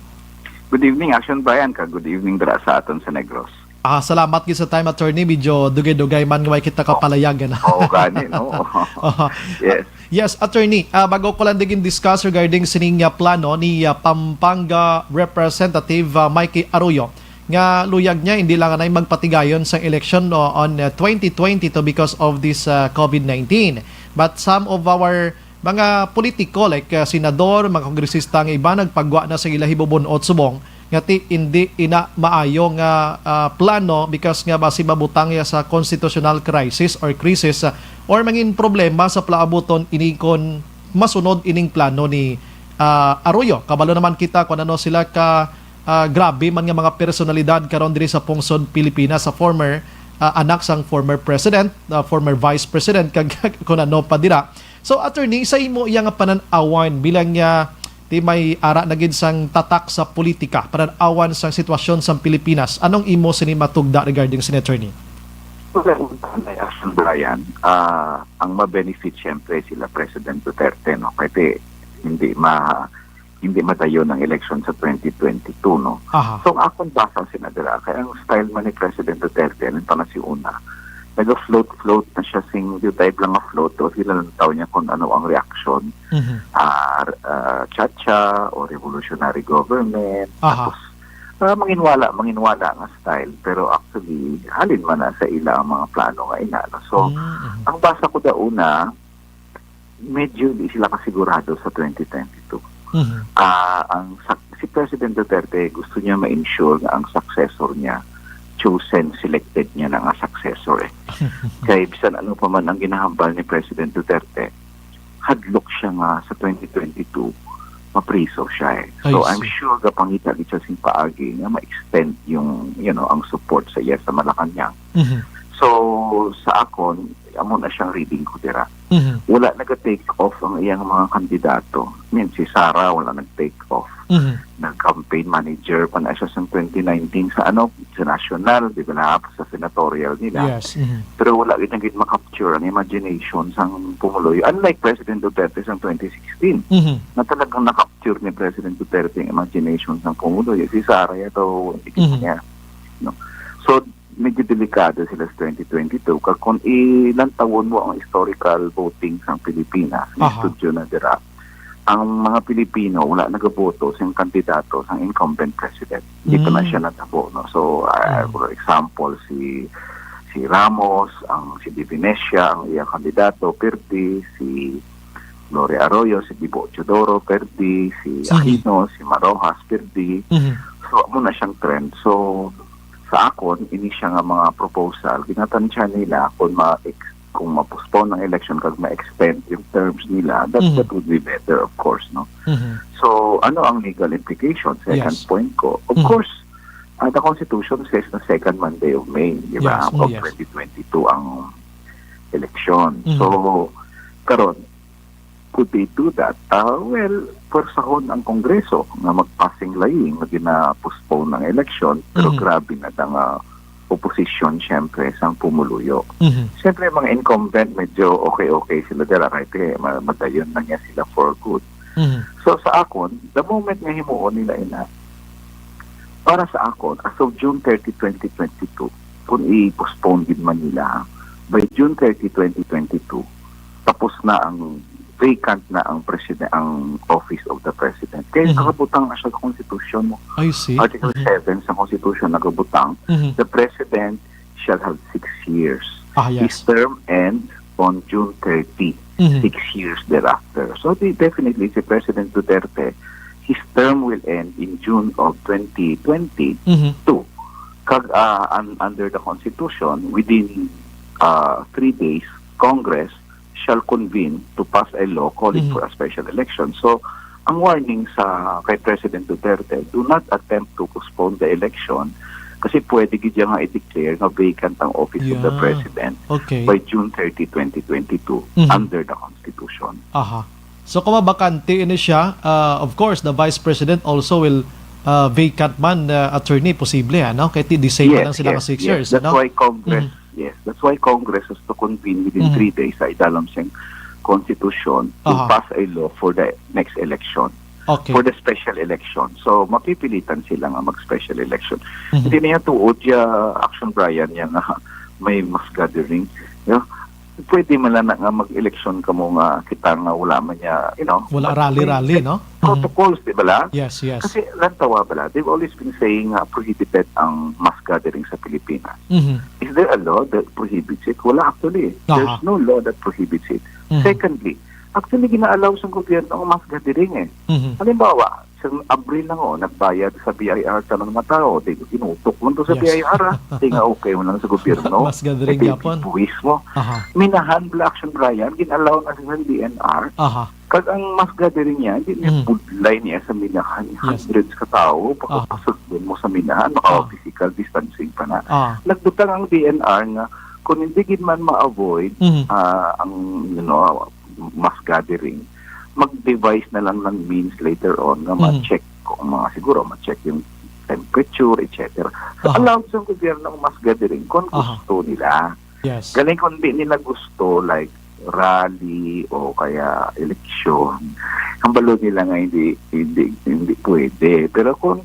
Good evening, Action Brian, kag good evening dira sa aton sa Negros. Ah, salamat gid sa time, Attorney. Medyo dugay-dugay man nga way kita kapalayag, ano? Oo, gani, no? Aha. Yes. Yes, Attorney. Ah, bago ko lang digin discuss regarding sining, ah, plano ni, ah, Pampanga Representative, ah, Mikey Arroyo, nga luyag niya hindi lang anay magpatigayon sa election, no, on, ah, twenty twenty-two because of this, ah, COVID nineteen. But some of our mga politiko like, ah, senador, mga kongresista nga iba nagpagwa na sa ila hibubun-ot subong nga ti hindi ina maayo nga, ah, plano because nga basi mabutang ya sa constitutional crisis or crisis, ah, or mangin problema sa palaabuton ini kon masunod ining plano ni, ah, Arroyo. Kabalo naman kita kung ano sila ka, ah, grabe man nga mga personalidad karon diri sa pungsod Pilipinas, sa former, ah, anak sang former president, ah, former vice president, kag kung ano pa dira. So, attorney, sa imo iya nga panan-awan bilang nga ti may ara na gid sang tatak sa politika, panan-awan sang sitwasyon sang Pilipinas, anong imo sini matugda regarding sini, attorney? Wala akong tanay, Action Brian. Ah, ang ma-benefit, siyempre, sila President Duterte, no? Kasi hindi ma hindi madayon ang eleksyon sa twenty twenty-two, no? Aha. So, ang akong basa, Senadora, kay ang style man ni President Duterte, alam pa na si una, nag-float-float na siya sing, yung type lang nga float, o sila lang tao niya kung ano ang reaksyon. Mhm. Ah, ah, cha-cha o revolutionary government. Aha. Tapos, ah, manginwala, manginwala nga style. Pero actually, halin man na sa ila ang mga plano nga ina, no? So, Mm, mhm. ang basa ko daw una, medyo di sila kasigurado sa twenty twenty-two. Mhm. Ah, ang sak- si President Duterte gusto niya ma-ensure nga ang successor niya chosen, selected niya na nga successor eh. Kay bisan ano pa man ang ginahambal ni President Duterte, hadlok siya nga sa twenty twenty-two mapriso siya eh. So I I'm see. Sure gapangita gid siya sing paagi nga ma-extend yung, you know, ang support sa iya sa Malacañang. Mhm. So sa akon, amo na siyang reading ko dira. Mhm. Wala naga-take off ang iyang mga kandidato. I mean, si Sara wala nag-take off. Mhm. Nag-campaign manager pa na siya sa twenty nineteen sa ano, sa national, di ba, sa senatorial nila. Yes. Mhm. Pero wala gid na gid ma-capture ang imagination sang pumuluyo. Unlike President Duterte sang twenty sixteen, Mhm. na talagang na-capture ni President Duterte ang imagination sang pumuluyo. Si Sara, ito, hindi Mhm. niya. No? So, medyo delikado sila sa twenty twenty-two. Kag kung ilantawon mo ang historical voting sang Pilipinas, Aha. Studio na dira, ang mga Pilipino wala nagaboto sa kandidato sang incumbent president. Hindi pa na Mm. Siya natabo, no? So, uh, Mm. for example, si si Ramos, ang si De Venecia, ang iyang kandidato, perdi, si Gloria Arroyo, si Bibo Teodoro, perdi, si Mhm. Aquino, si Marojas, perdi. Mhm. So, amo na siyang trend. So, sa akon, ini siya nga mga proposal, ginatansya nila kung ma kung ma-postpone ang election kag ma-extend yung terms nila, that, Mhm. That would be better, of course, no? Mhm. So, ano ang legal implication? Second Yes. Point ko, of Mhm. Course, uh, the Constitution says the second Monday of May, di ba, Yes, mm, of yes. twenty twenty-two ang election. Mhm. So, karon, could they do that? Uh, well, pwersahon ang Kongreso nga magpasing laying nga gina-postpone ang election, pero Mhm. Grabe na nga opposition, siyempre, sang pumuluyo. Mhm. Siyempre, mga incumbent, medyo okay-okay sila dira kay ti, ma- madayon na niya sila for good. Mhm. So, sa akon, the moment nga himuon nila ina, para sa akon, as of June thirty, twenty twenty-two, kung i-postpone gid man nila, by June thirty, twenty twenty-two, tapos na ang vacant na ang president, ang office of the president. Kaya Mhm. nakabutang na siya sa konstitusyon mo. I see. Article Mhm. seven sa konstitusyon nakabutang, Mhm. the president shall have six years. Ah, His yes. Term ends on June thirty, Mhm. six years thereafter. So, di, definitely, si President Duterte, his term will end in June of twenty twenty-two. Mhm. Kag, ah, un- under the Constitution, within, ah, three days, Congress shall convene to pass a law calling Mhm. for a special election. So, ang warning sa kay President Duterte, do not attempt to postpone the election kasi pwede gid nga i-declare nga vacant ang office of the Yeah. president Okay. By June thirty, twenty twenty-two, Mhm. Under the Constitution. Aha. So kung mabakante ini siya, uh, of course, the vice president also will uh, vacant man, uh, attorney, posible, ano? Kay ti the same Yes, lang sila yes, nga six yes. years, That's ano? Why Congress, Mhm. Yes, that's why Congress has to convene within Mhm. Three days sa idalom sing Constitution to Aha. Pass a law for the next election, Okay. For the special election. So, mapipilitan sila nga mag-special election. Mhm. Hindi niya tuod ya Action Brian ya nga may mass gathering. Ya, pwede man lang na nga mag-election kamo nga kita nga wala man niya, you know, Wala mag- rally-rally, may no? Protocols, di ba la? Yes, yes. Kasi lantawa ba la? They've always been saying nga prohibited ang mass gathering sa Pilipinas. Mhm. Is there a law that prohibits it? Wala actually. Aha. There's no law that prohibits it. Mhm. Secondly, actually gina-allow sa gobyerno ang mass gathering eh. Mhm. Halimbawa, sa Abril lang, oh, nagbayad sa B I R tanan nga tao. Di, inutok man to sa Yes. B I R, ah. Di nga okay man lang sa gobyerno. Mass gathering Kay di gyapon. Buwis mo. Aha. Minahan bala, Action Brian, gin-allow na sa D N R. Aha. Kag ang mass gathering niya, hindi niya Mhm. budlay niya sa minahan. Yes. Hundreds ka tao, Ah. pakapasagdon mo sa minahan, Ah. maka-physical distancing pa na. Ah. Nagbutang ang D N R nga kung hindi gid man ma-avoid, Mhm. ah, ang, you know, mass gathering, mag-devise na lang ng means later on nga Mhm. ma-check kung mga, siguro, ma-check yung temperature, et cetera. So, Aha. allowed sa gobyerno ang mass gathering kung Aha. gusto nila. Yes. Galing kung di nila gusto, like, rally o kaya eleksyon, ang balo nila nga hindi, hindi, hindi pwede. Pero kung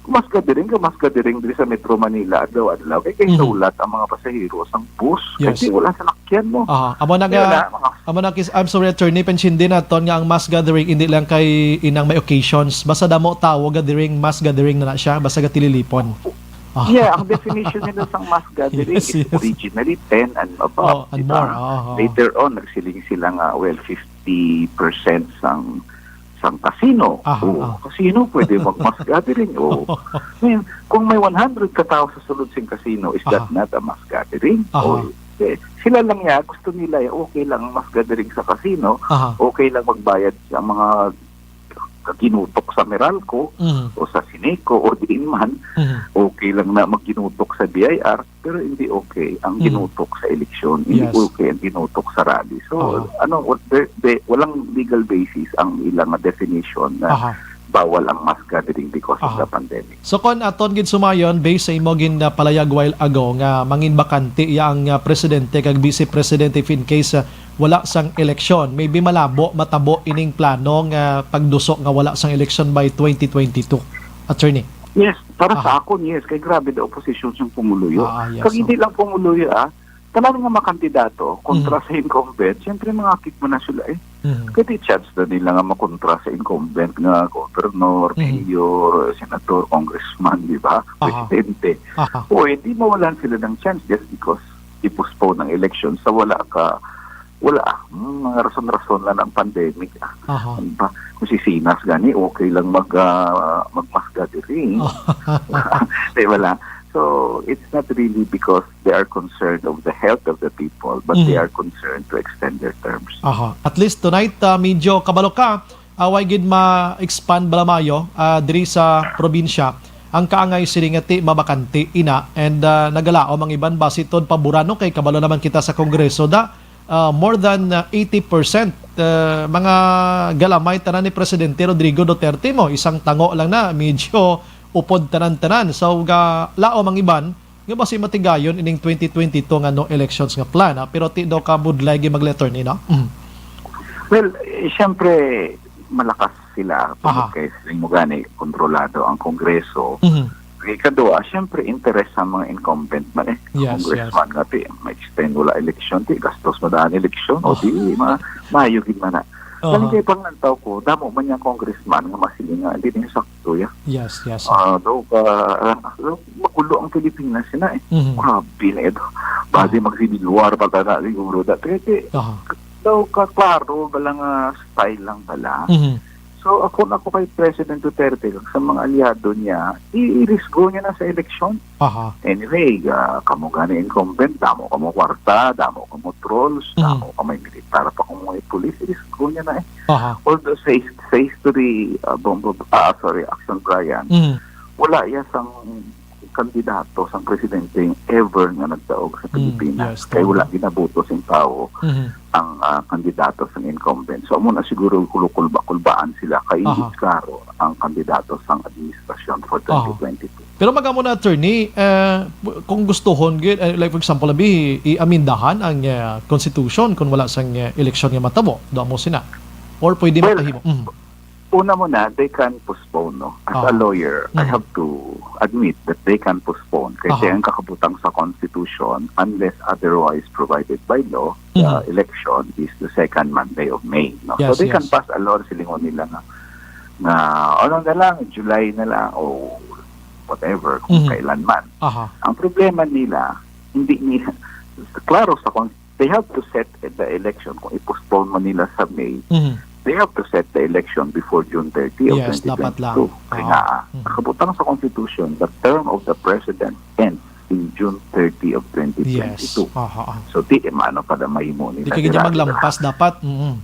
mass gathering ka, mass gathering diri sa Metro Manila, adlaw-adlaw, kay kay Mhm. naulat ang mga pasahero sang bus. Yes. Kasi wala sa lakyan mo. Aha. Amo na Kaya nga, wala, mga amo na kis-, I'm sorry, Attorney, pensindi naton nga ang mass gathering hindi lang kay inang may occasions. Basta damo tawo gathering, mass gathering na na siya. Basta gatililipon. Ah. Yeah, ang definition nila sang mass gathering Yes, is yes. originally ten and above, Oh, and di ba? more, oh, oh. Later on, nagsiling sila nga, well, fifty percent sang, sang casino. Aha, Oh, ah. casino, pwede mag-mass gathering. Oh. Ngayon, kung may one hundred ka tao sa sulod sing casino, is that Aha. not a mass gathering? Aha. Oh, eh, sila lang ya, gusto nila, eh, okay lang ang mass gathering sa casino, Aha. okay lang magbayad sa mga ginutok sa Meralco Mhm. o sa Sineco o diin man, Mhm. okay lang na magginutok sa B I R, pero hindi okay ang Mhm. ginutok sa eleksyon, hindi Yes. okay ang ginutok sa rally. So, Aha. ano, what, they, they, walang legal basis ang ilang definition na Aha. bawal ang mass gathering because of Aha. the pandemic. So, kon aton gid sumayon, based sa imo gin, ah, palayag while ago nga mangin bakante ya ang, ah, presidente kag vice presidente if in case, ah, wala sang eleksyon. Maybe malabo matabo ining plano nga pagduso nga wala sang eleksyon by twenty twenty-two, attorney. Yes, para Aha. sa akon, yes. Kay grabe the opposition sang pumuluyo. Ah, ah, yes, Kag so hindi lang pumuluyo, ah. Tanan nga mga kandidato kontra Mhm. sa incumbent, siyempre mangakig man na sila, eh. Mhm. Kay di chance na nila nga makontra sa incumbent nga governor, Mhm. mayor, senador, congressman, di ba? Aha. Presidente. Aha. O, hindi mawalan sila ng chance just because i-postpone ang election sa wala ka, wala, ah, mga rason-rason lang ng pandemic, ah. Aha. Ano ba? Kung si Sinas gani, okay lang mag, ah, mag-mass gathering. Oh. Di ba lang? So, it's not really because they are concerned of the health of the people, but they Mhm. are concerned to extend their terms. Aha. At least tonight, ah, medyo kabalo ka, ah, way gid ma-expand bala mayo, ah, diri sa probinsya ang kaangay sini nga ti mabakante ina, and, ah, nagalaom ang iban basi tod paboran, no, kay kabalo naman kita sa Kongreso da, ah, more than, ah, eighty percent, ah, mga galamay tanan ni Presidente Rodrigo Duterte mo, isang tango lang na medyo upod tanan-tanan. So, ga laom ang iban nga basi matigayon ining twenty twenty-two nga no elections nga plan, ah, pero ti daw ka budlay gid mag-letter ni, no? Mm. Well, eh, siyempre, malakas sila. Aha. Tungod kay siling mo gani, kontrolado ang Kongreso. Mhm. Ikaduha, siyempre, interes sa mga incumbent man, eh. Yes, Congressman yes. nga, ti, ma-extend wala eleksyon, ti, gastos mo daan eleksyon, o Oh. di, ma-, maayo gid man na. Aha. Kani kay panglantaw ko, damo man yung congressman nga masiling nga, hindi niya sakto, ya. Yes, yes, sir. Ah, daw ka, ah, daw magulo ang Pilipinas, sina, eh. Mhm. Grabe na ito. Bali Ah. mag-civil war, pagka na, siguro, dati, kaya, ti, Aha. daw ka, klaro, bala nga style lang bala. Mhm. So, ako na ko kay President Duterte, kag sa mga aliado niya, i-, irisgo niya na sa eleksyon. Aha. Anyway, ah, kamo gani incumbent, damo kamo kwarta, damo kamo trolls, Mhm. damo kamo militar pa kamo mga pulis, irisgo niya na eh. Aha. Although sa his-, sa history, ah, bang-, bang-, ah, sorry, Action Brian, Mhm. wala ya sang kandidato sang presidente ever nga nagdaog sa Mm, Pilipinas. yes, Kay tama. wala ginaboto sing tao Mhm. ang, ah, kandidato sang incumbent. So, amo na siguro kulukulba-kulbaan sila kay Aha. hindi klaro ang kandidato sang administrasyon for Aha. twenty twenty-two. Pero magamo na, attorney, eh, kung gustuhon gyud, eh, like for example, abi, i-amendahan ang, eh, constitution kung wala sang, eh, eleksyon nga matabo, do mo sina? Or pwede Well, makahimo? Mhm. Una mo na, they can postpone, no? As a Ah. lawyer, I Mhm. have to admit that they can postpone. Kasi Aha. ang kakabutang sa Constitution, unless otherwise provided by law, the Mhm. election is the second Monday of May, no? So Yes, they can yes. pass a law, silingon nila nga, nga, ano na lang, July na lang, o whatever, kung Mhm. kailan man. Aha. Ang problema nila, hindi nila, klaro sa Con-, they have to set the election. Kung i-postpone man nila sa May, Mhm. they have to set the election before June thirty of Yes, dapat lang. twenty twenty-two. Kaya Oo. nga, Mhm. nakabutang sa Constitution, the term of the president ends in June thirty of Yes. twenty twenty-two. Aha, ah. So, di, eh, maano pa na mahimo ni Di ka gid Natirado? maglampas dapat. Mm.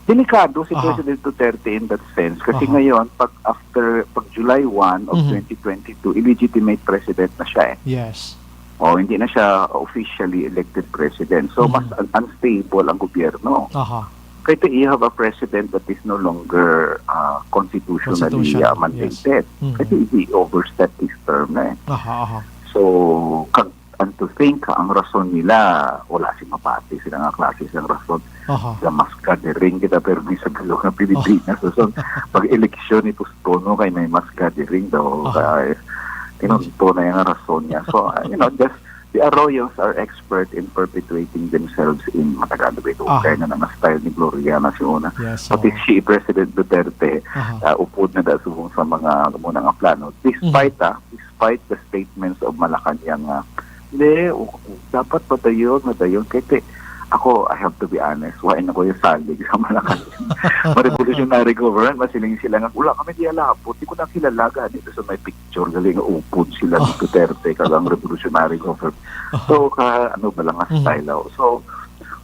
Delikado si Aha. President Duterte in that sense. Kasi Aha. ngayon, pag after, pag July one of Mhm. twenty twenty-two, illegitimate president na siya eh. Yes. O, hindi na siya officially elected president. So, Mhm. mas un-, unstable ang gobyerno. Aha. Kaya you have a president that is no longer, ah, constitutionally, Constitutional, ah, yes. mandated. Mhm. Kasi he overstepped his term na eh. Aha, aha. So, kag, and to think, ah, ang rason nila, wala si mapati sila nga klase sang rason. Aha. Sa mass gathering kita, pero may sa bilog nga Pilipinas. So, pag eleksyon, ipuspono kay may mass gathering daw. Aha. Kaya, you know, ito na yung rason niya. So, uh, you know, just, the Arroyos are expert in perpetuating themselves in matagal na Aha. kaya na nga style ni Gloria na si una. Yes, Pati oo. si President Duterte, Aha. uh, upod na da subong sa mga muna nga plano. Despite, Mhm. ah, despite the statements of Malacañang, ah, "Hindi, o, dapat madayon, madayon." Kaya te-, ako, I have to be honest, wa na ko yung salig sa Malacañang. Ma-revolutionary government, masiling sila nga, "Wala kami di alapot, di ko nakilala gani." So may picture, gali nga upod sila ni Oh. Duterte, kag ang revolutionary government. Oh. So, ka, ano ba lang nga Mhm. style, oh. So,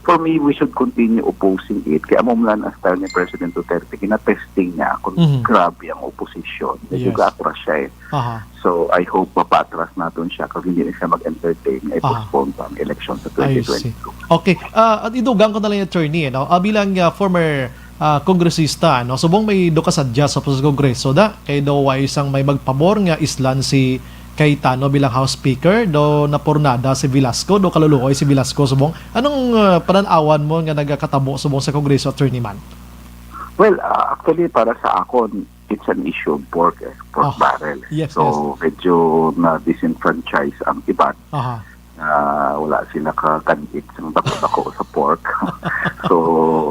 for me, we should continue opposing it. Kaya amo man ang style ni President Duterte, gina-testing niya kung Mhm. grabe ang opposition. Medyo Yes. gaatras siya eh. Aha. So, I hope mapatras naton siya kag hindi na siya mag-entertain nga Aha. i-postpone pa ang election sa I see. twenty twenty-two. Okay. Ah, at idugang ko na lang, attorney, eh, no? Ah, bilang, ah, former, ah, kongresista, no? Subong may do ka sa dya sa Kongreso, da? Kay daw way sang may magpabor nga islan si Cayetano bilang House Speaker, do napurnada si Velasco, do kaluluoy si Velasco, subong. Anong, ah, panan-awan mo nga nagakatabo subong sa Kongreso, Attorney Man? Well, ah, actually, para sa akon, it's an issue of pork, eh, pork Ah, barrel. yes, So, yes. medyo na-disenfranchise ang iban. Aha. Ah, wala sila ka-, kan-it sang dako-dako sa pork. So,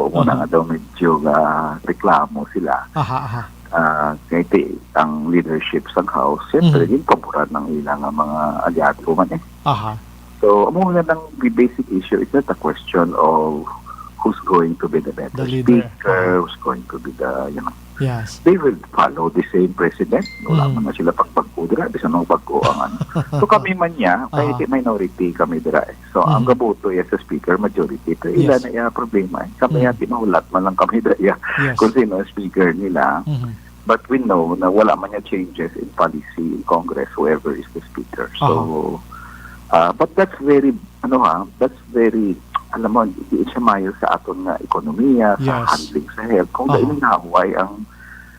muna Aha. nga daw medyo nga reklamo sila. Aha, aha. Ah, kay ti-, ang leadership sang House, siyempre, Mhm. ginpaboran ang ilang mga aliado man, eh. Aha. So, amo nga nang the basic issue is not a question of who's going to be the better The leader. speaker, Aha. who's going to be the, you know, Yes. they will follow the same president. Wala Mm. man na sila pagbag-o dira, bisan ang bag-o ang ano. So, kami man niya, kay Aha. di minority kami dira eh. So, ang Mhm. gaboto iya sa speaker, majority. Pero ila Yes. na iya problema eh. Kami Mm. iya, di mahulat man lang kami dira iya Yes. kung sino ang speaker nila. Mhm. But we know na wala man niya changes in policy in Congress, whoever is the speaker. So, Aha. ah, but that's very, ano ha, that's very, alam mo, hindi siya mayo sa aton nga ekonomiya, sa Yes. handling sa health. Kung Aha. dahil nahuway ang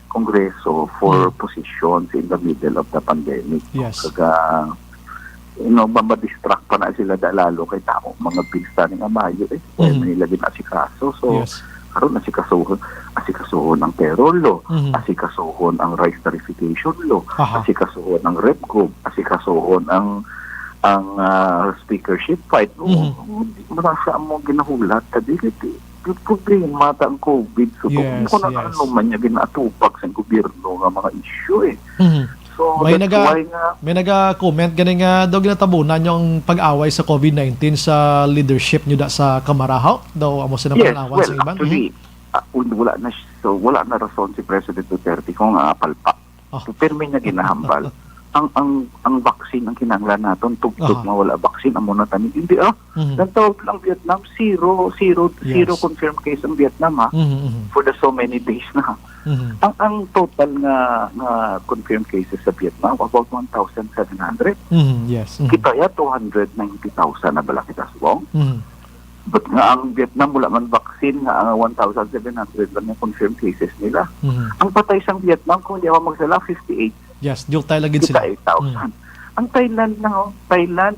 Kongreso for Mm. positions in the middle of the pandemic. Yes. Kaga, you know, ma-, ma-distract pa na sila da lalo kay tao, mga bills tani nga mayo eh. Kaya Mhm. man nila ginasikaso. So, Yes. karon asikasuhon, asikasuhon ang payroll law, Mhm. asikasuhon ang rice tarification law, Aha. asikasuhon ang RevGov, asikasuhon ang, ang, ah, speakership fight. Oo, Mhm. di mo na sa mo ginahulat, ta dili, di, di problema ta ang COVID. So, Yes, kung ano yes. man niya ginatupag sa gobyerno nga mga issue eh. Mhm. So, May that's naga-, why nga may naga-comment gani nga daw ginatabunan yung pag-away sa COVID nineteen sa leadership nyo da sa Kamara, ho? Daw amo sila Yes, manan-awan well, sa iban? actually, Mhm. ah, un-, wala na s-, so, wala na rason si President Duterte kung nga palpak. Oh. So, pirmi niya ginahambal. Ang, ang, ang vaccine ang kinahanglan naton, tugtog Aha. nga wala vaccine, amo na tani. Hindi, ah. Mhm. Ang tawag lang Vietnam, zero, zero, Yes. zero confirmed case ang Vietnam, ah, Mhm, mhm. for the so many days na. Mhm. Ang, ang total nga, nga confirmed cases sa Vietnam, about one thousand seven hundred. Mhm, yes. Mhm. Kita ya, two hundred ninety thousand na bala kita subong. Mhm. But nga ang Vietnam, wala man vaccine, nga ang one thousand seven hundred lang yung confirmed cases nila. Mhm. Ang patay sang Vietnam, kung di ako magsala, fifty-eight. Yes, diutay lagi Kita sila. eight thousand. Mhm. Ang Thailand na, oh, Thailand,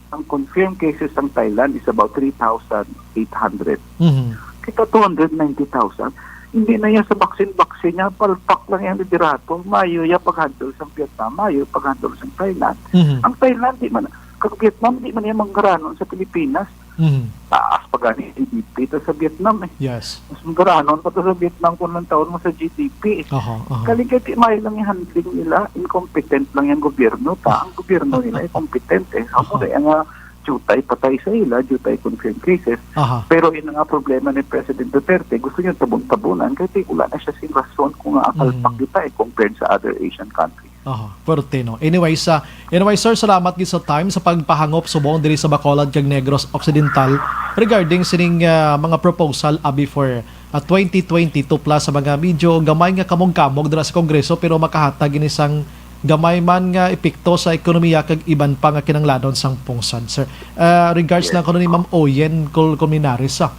ang confirmed cases ng Thailand is about three thousand eight hundred. Mhm. Kita two hundred ninety thousand. Hindi na yan sa vaccine-vaccine niya, palpak lang yan, liderato. Mayo ya pag-handle sa Vietnam, mayo pag-handle sa Thailand. Mhm. Ang Thailand, di man, kag Vietnam, di man yan manggaranon sa Pilipinas. Mhm. Taas pa gani ang G D P ta sa Vietnam, eh. Yes. Mas manggaranon pa ta sa Vietnam kung lang taon mo sa G D P, eh. Aha, aha. Kaling kay di mayo lang yung handling nila, incompetent lang yung gobyerno ta. Ang gobyerno nila ay competent, eh. Amo Aha. na yung, ah, jutay patay sa ila, jutay confirmed cases. Aha. Pero yun nga problema ni President Duterte, gusto niya tabon-tabunan, kaya wala na siya sing rason kung nga akalpak Mm. kita eh, compared sa other Asian countries. Aha, pwerte, no? Anyway, sa, anyway, sir, salamat gid sa time sa pagpahangop subong diri sa Bacolod kag Negros Occidental regarding sining, ah, mga proposal abi for, ah, twenty twenty-two plus sa mga medyo gamay nga kamog-kamog dira sa Kongreso, pero makahatag ini sang gamay man nga epekto sa ekonomiya kag iban pa nga kinahanglanon sang pungsod, sir. Ah, regards Yes. lang kuno ni Ma'am Oyen Col-, Colmenares, ah.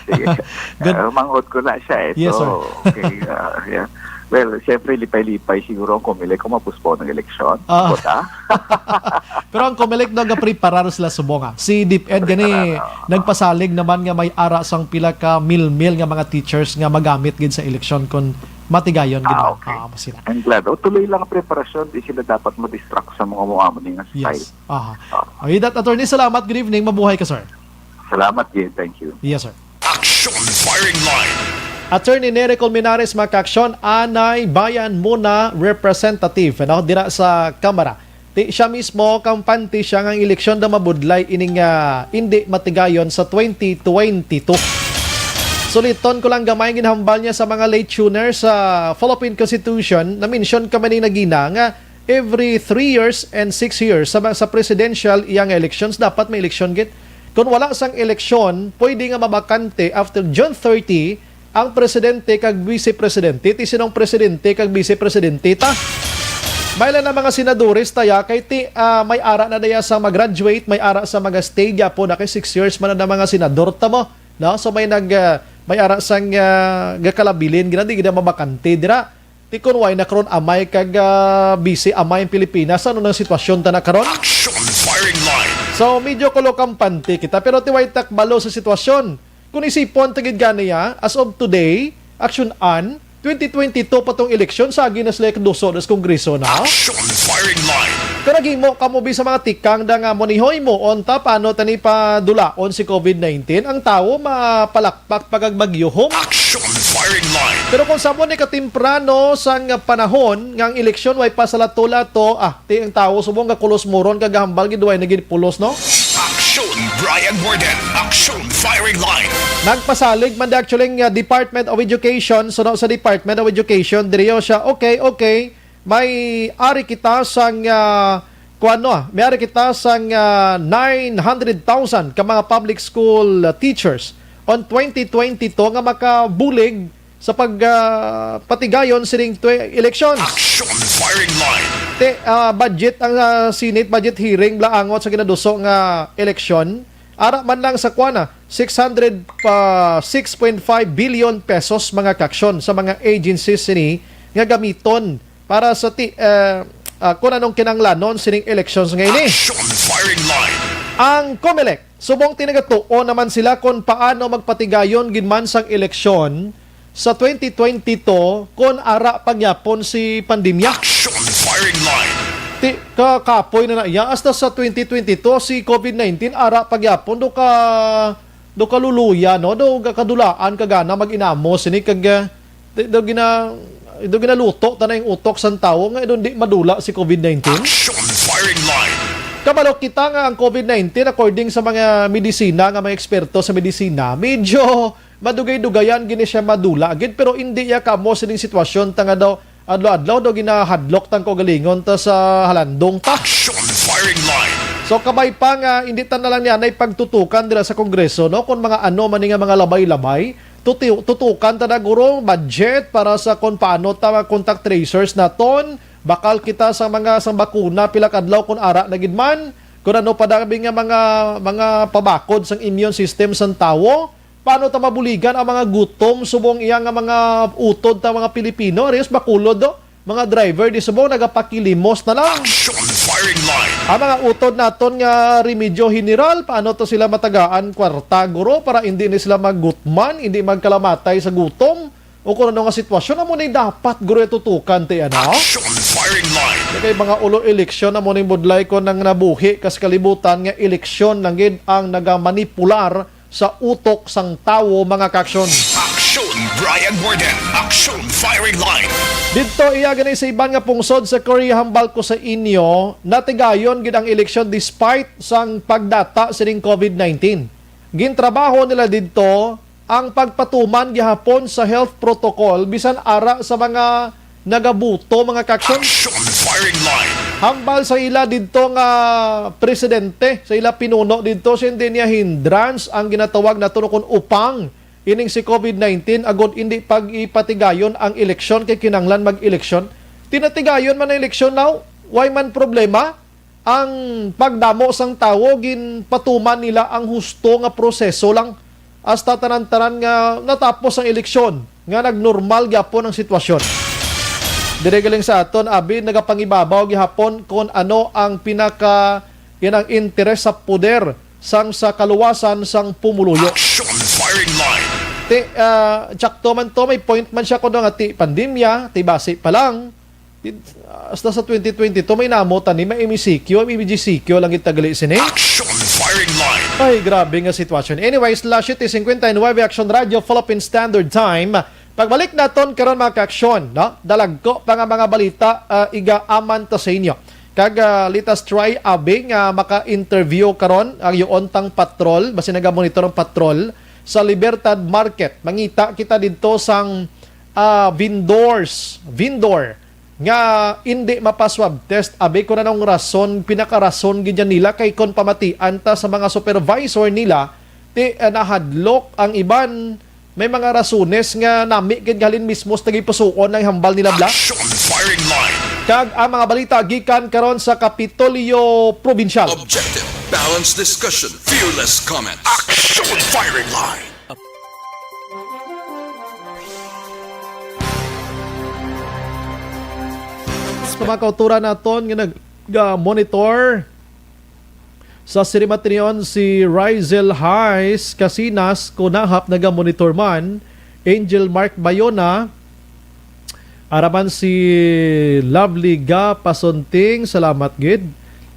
Sige. Good. Ah, manghod ko na siya eh. Yes, So, sir. okay, ah, yeah. Well, siyempre, lipay-lipay siguro ang Comelec kung ma-postpone ang eleksyon. Ah. Bota? Pero ang Comelec daw gapreparar sila subong, ah. Si DepEd gani Preparar, ah. nagpasalig naman nga may ara sang pila ka mil-mil nga mga teachers nga magamit gid sa eleksyon kung matigayon gid Ah, man. okay. Ah, mo sila. I'm glad. O, tuloy lang ang preparasyon. Di sila dapat ma-distract sa mga muamo nga style. Yes. Aha. Ah. With that, attorney, salamat. Good evening. Mabuhay ka, sir. Salamat, Jay. Thank you. Yes, sir. Action Firing Line. Attorney Nery Colmenares, mga kaaksyon, anay bayan muna representative, ano, dira sa Kamara. Ti siya mismo, kampante siya nga ang eleksyon daw mabudlay ining, ah, indi matigayon sa twenty twenty-two. Suliton ko lang gamay ang ginhambal niya sa mga late tuners sa Philippine Constitution. Na-mention ka man ni nagina nga every three years and six years sa, sa presidential iya nga elections, dapat may eleksyon gid. Kung wala sang eleksyon, pwede nga mabakante after June thirty ang presidente kag vice presidente. Ti sinong presidente kag vice presidente ta? May lang na mga senadores taya kay ti, ah, may ara na daya sa mag-graduate, may ara sa mag-stay gyapon na kay six years man na mga senador ta mo. No? So may nag, ah, may ara sang, ah, gakalabilin gina, di gina mabakante dira. Ti kun way na karon amay kag, ah, busy amay ang Pilipinas, ano nang sitwasyon ta na karon? Action Firing Line. So, medyo kulo kampante kita, pero ti way takbalo sa sitwasyon. Kung isipon ta gid gani, ah, as of today, action an, twenty twenty-two pa tong eleksyon, sa agi na sila ikaduso sa Kongreso na. Action Firing Line. Kung naghimo ka mo bi sa mga tikang da nga monihoy mo, unta paano tani padulaon si covid nineteen? Ang tawo mapalakpak pag bagyuhom. Action Firing Line. Pero kung sa mo ni katimprano sang panahon nga ang eleksyon way pa sa lato-lato, ah, ti ang tawo subong nga kulos moron kag hambal gid way na gid pulos, no? Action Brian Warden. Action Firing Line. Nagpasalig man di actually nga Department of Education, suno sa Department of Education, diriyo siya, okay, okay, may ari kita sang, ah, kuwan, no? May ari kita sang, ah, nine hundred thousand ka mga public school, ah, teachers on twenty twenty-two nga makabulig sa pag, ah, patigayon sining twe-, eleksyon. Action Firing Line. Te, ah, budget ang, ah, Senate budget hearing bala angot sa ginaduso nga eleksyon. Ara man lang sa kuwan, ah, six hundred, ah, six point five billion pesos mga kaaksyon sa mga agencies sini nga gamiton para sa ti-, eh, ah, kung anong kinanglanon sining elections nga ini. Action Firing Line. Ang Comelec, subong ti nagatuon naman sila kung paano magpatigayon gid man sang eleksyon sa twenty twenty-two kung ara pa gyapon si pandemya. Action Firing Line. Ti, kakapoy na na iya, hasta sa twenty twenty-two si covid nineteen ara pa gyapon, do ka, do kaluluya, no? Do ka-, kadulaan ka gana mag-inamo sini kag, eh, do, do gina-, do ginaluto ta na yung utok sang tawo nga do di madula si covid nineteen. Action Firing Line. Kabalo kita nga ang covid nineteen, according sa mga medisina, nga mga eksperto sa medisina, medyo madugay-dugayan gini siya madula gid, pero hindi ya kamo sining sitwasyon ta nga daw adlaw-adlaw daw ginahadlok tang kaugalingon ta sa halandong ta. Action Firing Line. So, kabay pa nga hindi ta na lang niya na ipagtutukan dira sa Kongreso, no? Kung mga ano man ni nga mga labay-labay, tuti-, tutukan ta na guro budget para sa kung paano ta contact tracers naton, bakal kita sa mga sang bakuna pila ka adlaw kung ara na gid man, kung ano pa dabi nga mga, mga pabakod sang immune system sang tawo. Paano ta mabuligan ang mga gutom subong iya nga mga utod ta mga Pilipino? Arios Bacolod, do? Mga driver di subong nagapakilimos na lang. Action Firing Line. Ang mga utod naton nga remedyo general, paano to sila matagaan kwarta, guro, para hindi ni sila maggutman, hindi magkalamatay sa gutom? O kung ano nga sitwasyon, amo ni dapat, guro, tutukan ti, ano? Action Firing Line. Kay mga ulo eleksyon, amo ni budlay ko nang nabuhi kas kalibutan nga eleksyon lang gid ang nagamanipular sa utok sang tawo, mga kaaksyon. Action Brian Warden. Action Firing Line. Didto iya gani sa iban nga pungsod sa Korea, hambal ko sa inyo, natigayon gid ang eleksyon despite sang pagdata sining covid nineteen. Gintrabaho nila didto ang pagpatuman gihapon sa health protocol bisan ara sa mga nagabuto, mga kaaksyon. Action firing line. Hambal sa ila didto nga presidente, sa ila pinuno didto, siya hindi niya hindrance ang ginatawag nato kon upang ining si covid nineteen, agod indi pag-ipatigayon ang eleksyon kay kinahanglan mag-eleksyon. Tinatigayon man ang eleksyon now, why man problema? Ang pagdamo sang tawo, ginpatuman nila ang husto nga proseso lang hasta tanan-tanan nga natapos ang eleksyon, nga nagnormal gyapon ang sitwasyon. Dire galing sa aton, abi, nagapangibabaw gihapon kon ano ang pinaka inang interes sa poder sang sa kaluwasan sang pumuluyo. Action firing line. Ti, ah, tsakto man to, may point man siya kuno nga ti pandemya, ti basi pa lang. Ti, ah, hasta sa twenty twenty-two, may namo tani, may M E C Q, may M G C Q lang gid tagali sini. Action firing line. Ay, grabe nga sitwasyon. Anyways, las siete cincuenta y nueve, Action Radio, Philippine Standard Time. Pagbalik naton karon, mga kaaksyon, no? Dalagko pa nga mga balita, ah, iga aman ta sa inyo. Kag, ah, let us try, abi, nga maka-interview karon ang yuon tang patrol, basi nagamonitor ang patrol sa Libertad Market. Mangita kita didto sang, ah, vendors, vendor nga indi mapa-swab test. Abi, kun anong rason, pinakarason gid yan nila, kay kon pamatian ta sa mga supervisor nila, ti, ah, nahadlok ang iban. May mga rasones nga nami gid halin mismo sa tagipusoon ang hambal nila, Bla. Action firing line. Kag ang mga balita gikan karon sa Kapitolyo Probinsyal. Objective, balanced discussion, fearless comment. Action firing line. Sa mga kauturan naton nga nag-, ah, monitor sa Sirimatrion, si Rizel Hayes Casinas, Kunahap, naga-monitor man. Angel Mark Bayona, araman si Lovely Ga Pasunting, salamat gid.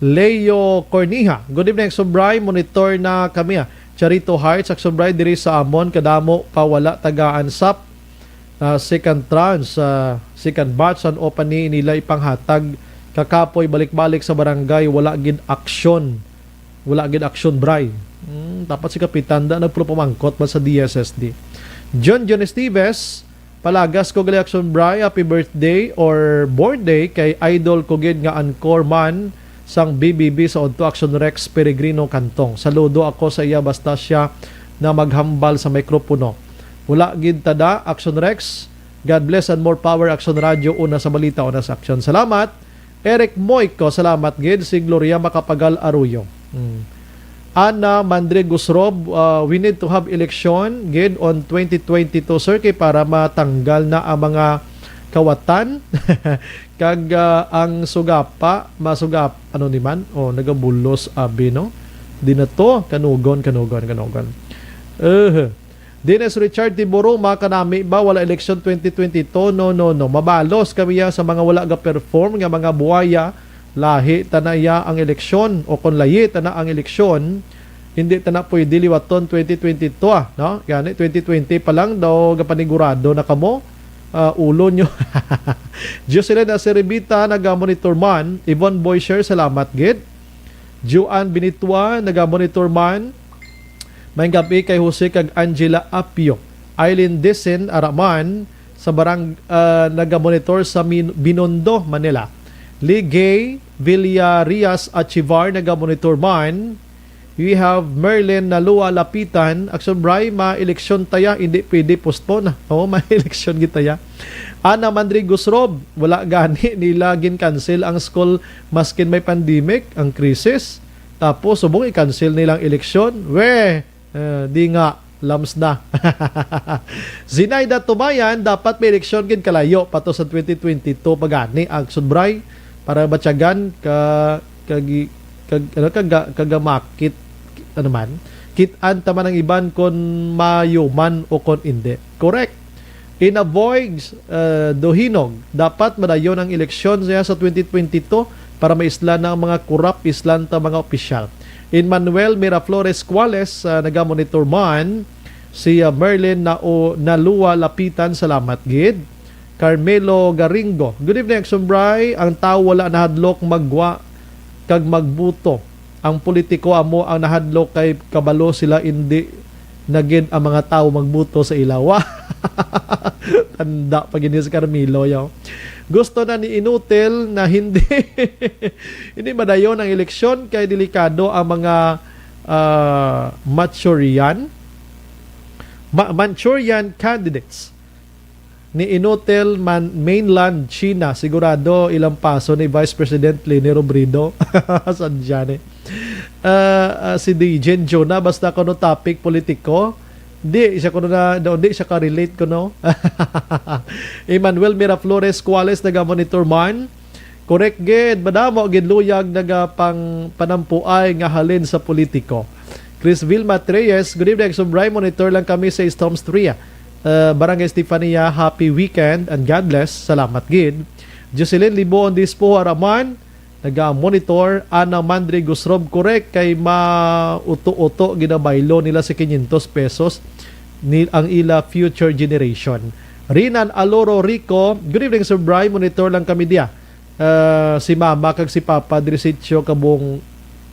Leo Corniha, good evening, Action Bri, monitor na kami, ah. Charito Hearts, Action Bri, diri sa amon, kadamo pa wala tagaan sap. Ah, second tranche, ah, second batch, san-o pa ni nila ipanghatag? Kakapoy balik-balik sa barangay, wala gid aksyon. Wala gid aksyon, Bri. Hmm, dapat si Kapitan da nagpulupamangkot man sa D S S D. John John Esteves, palagas ko gali, Action Bri, happy birthday or born day kay idol ko gid nga anchor man sang B B B sa udto, Action Rex Peregrino Cantong. Saludo ako sa iya basta siya na maghambal sa mikropono. Wala gid tada, Action Rex. God bless and more power, Action Radio, una sa balita, una sa aksyon. Salamat. Eric Moico, salamat gid. Si Gloria Macapagal Arroyo. Hmm. Ana Mandre Gusrob, uh, we need to have election gid on twenty twenty-two, sir, kay para matanggal na ang mga kawatan. Kag, ah, ang sugapa, masugap-, ano ni man? Oh, nagabulos, abi, no? Di na to. Kanugon, kanugon, kanugon. Eh, Dennis Richard Tiburuma, kanami ba wala eleksyon twenty twenty-two? No, no, no. Mabalos kami ya sa mga wala ga-perform nga mga buaya. Lahi ta na ya ang eleksyon, o kon layi ta na ang eleksyon, hindi ta na pwede liwaton twenty twenty-two, ah, no? Gani, twenty twenty pa lang daw, gapanigurado na kamo. Ah, ulo nyo. Jocelyn Aceribita, naga-monitor man. Yvonne Boysher, salamat gid. Juan Binitua, naga-monitor man. Maayong gab-i kay Jose kag Angela Apio. Eileen Dicen, ara man sa barang-, ah, naga-monitor sa Min-, Binondo, Manila. Ligay Villarias Achivar, naga-monitor man. We have Merlin Nalua Lapitan. Action Bri, ma-eleksyon taya, hindi pwede postpone. Oo, ma-eleksyon gid taya. Ana Mandri Gusrob, wala gani nila gin-cancel ang school maskin may pandemic, ang krisis. Tapos, subong i-cancel nilang eleksyon. We, eh, di nga, lams na. Zinaida Tumayan, dapat may eleksyon gid kalayo pa to sa twenty twenty-two pa gani, Action Bri, para batyagan ka, kagi-, kag-, ano, kaga-, kagamakit, ano man, kit-an ta man ang iban kon mayuman o kon indi. Correct. Inavoy, uh, Dohinog, dapat madayon ang eleksyon niya sa twenty twenty-two para maislan na ang mga korap, islan ta mga opisyal. Emmanuel Miraflores Cuales, uh, nagamonitor man. Si, uh, Merlin na o Nalua Lapitan, salamat gid. Carmelo Garingo. Good evening, Action Bri. Ang tawo wala nahadlok maggwa kag magbuto. Ang politiko amo ang nahadlok kay kabalo sila indi na gid ang mga tawo magbuto sa ila. Wa. Tanda pa gid ni si Carmelo, yo. Gusto na ni Inutil na hindi, hindi madayon ang eleksyon kay delikado ang mga, ah, Manchurian, Ma-, Manchurian candidates. Ni Inutil man, mainland China, sigurado ilang paso ni Vice President Leni Robredo. Sadya ni. Ah, ah, si Dijen Jonah, basta kuno topic politiko, di siya kuno na, no, di siya ka-relate kuno. Emmanuel Miraflores Cuales, naga-monitor man. Correct gid, madamo gid luyag naga pang panampuay nga halin sa politiko. Chris Vilma Reyes, good evening, Action Bri. Monitor lang kami sa Storms three, ah, Barangay Estefania. Happy weekend and God bless. Salamat gid. Jocelyn Liboon Dispo Araman, naga-monitor. Ana Mandri Gusrob, correct, kay mauto-uto ginabaylo nila sa quinientos pesos ni ang ila future generation. Rinan Aloro Rico, good evening, Sir Bri. Monitor lang kami diya. Ah, si Mama kag si Papa diri sitio Kabung-,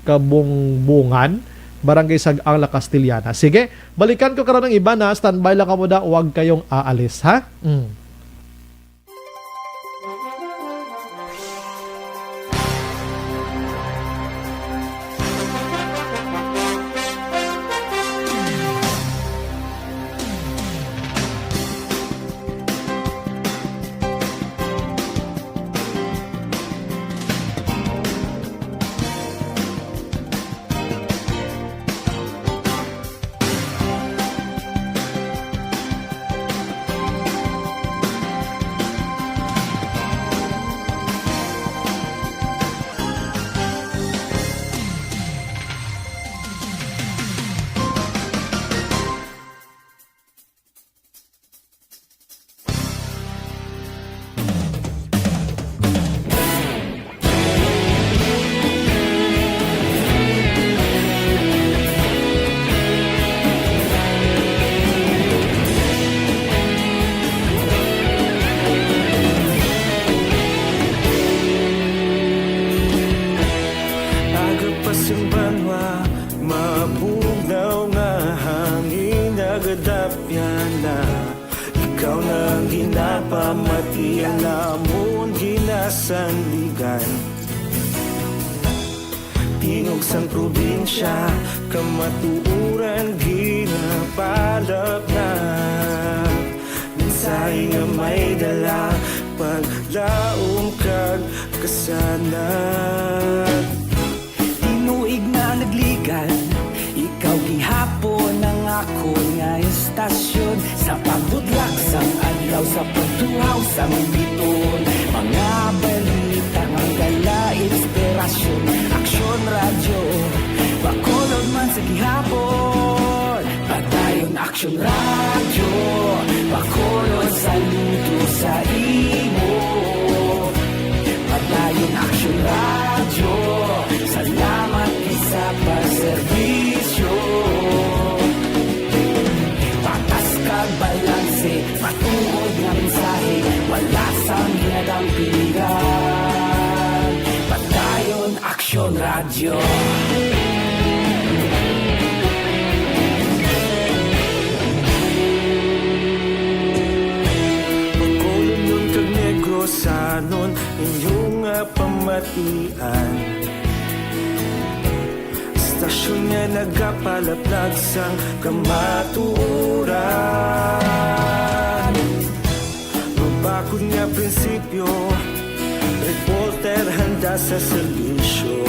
Kabungbungan, Barangay Sag-ang, La Castellana. Sige, balikan ko karon ang iba na. Standby lang kamo da, huwag kayong aalis, ha? Mm. Aga pa sing banwa, mabugnaw nga hangin nagadapyan na. Ikaw na ang ginapamati, ang amon ginasandigan. Tingog sang probinsya, kamatuoran ginapalapnap. Mensahe nga may dala, paglaom kag kasanag. Tinuig na nagligan, ikaw gihapon ang akon nga estasyon. Sa pagbudlak sang adlaw, sa pagtuhaw sang biton, mga balita nga dala inspirasyon. Aksyon Radyo, Bacolod man sa gihapon. Padayon Aksyon Radyo, Bacolod, saludo sa imo. Padayon Aksyon Radyo, salamat gid sa pagserbisyo. Patas kag balanse, matuod nga mensahe, wala sang ginadampigan. Padayon Aksyon Radyo. Bacolodnon kag Negrosanon, inyo nga pamatian. Estasyon nga nagapalaplag sang kamatuoran. Mabakod nga prinsipyo, reporter handa sa serbisyo.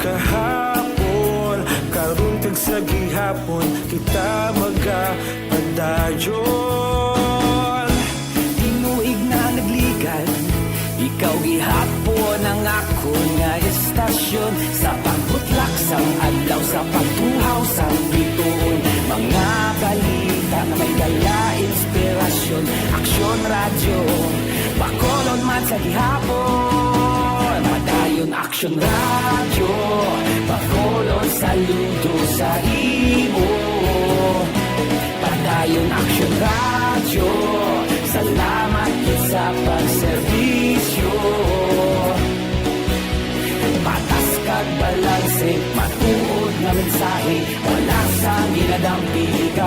Kahapon, karon kag sa gihapon, kita magapadayon. Tinuig na nagligan, ikaw gihapon ang akon nga estasyon. Sa pagbutlak sang adlaw, sa pagtuhaw sang bituon, mga balita nga may dala inspirasyon. Aksyon Radyo, Bacolod man sa gihapon. Padayon Aksyon Radyo, Bacolod, saludo sa imo. Padayon Aksyon Radyo, salamat sa pagserbisyo. Patas kag balanse, matuod nga mensahe, wala sang ginadampigan.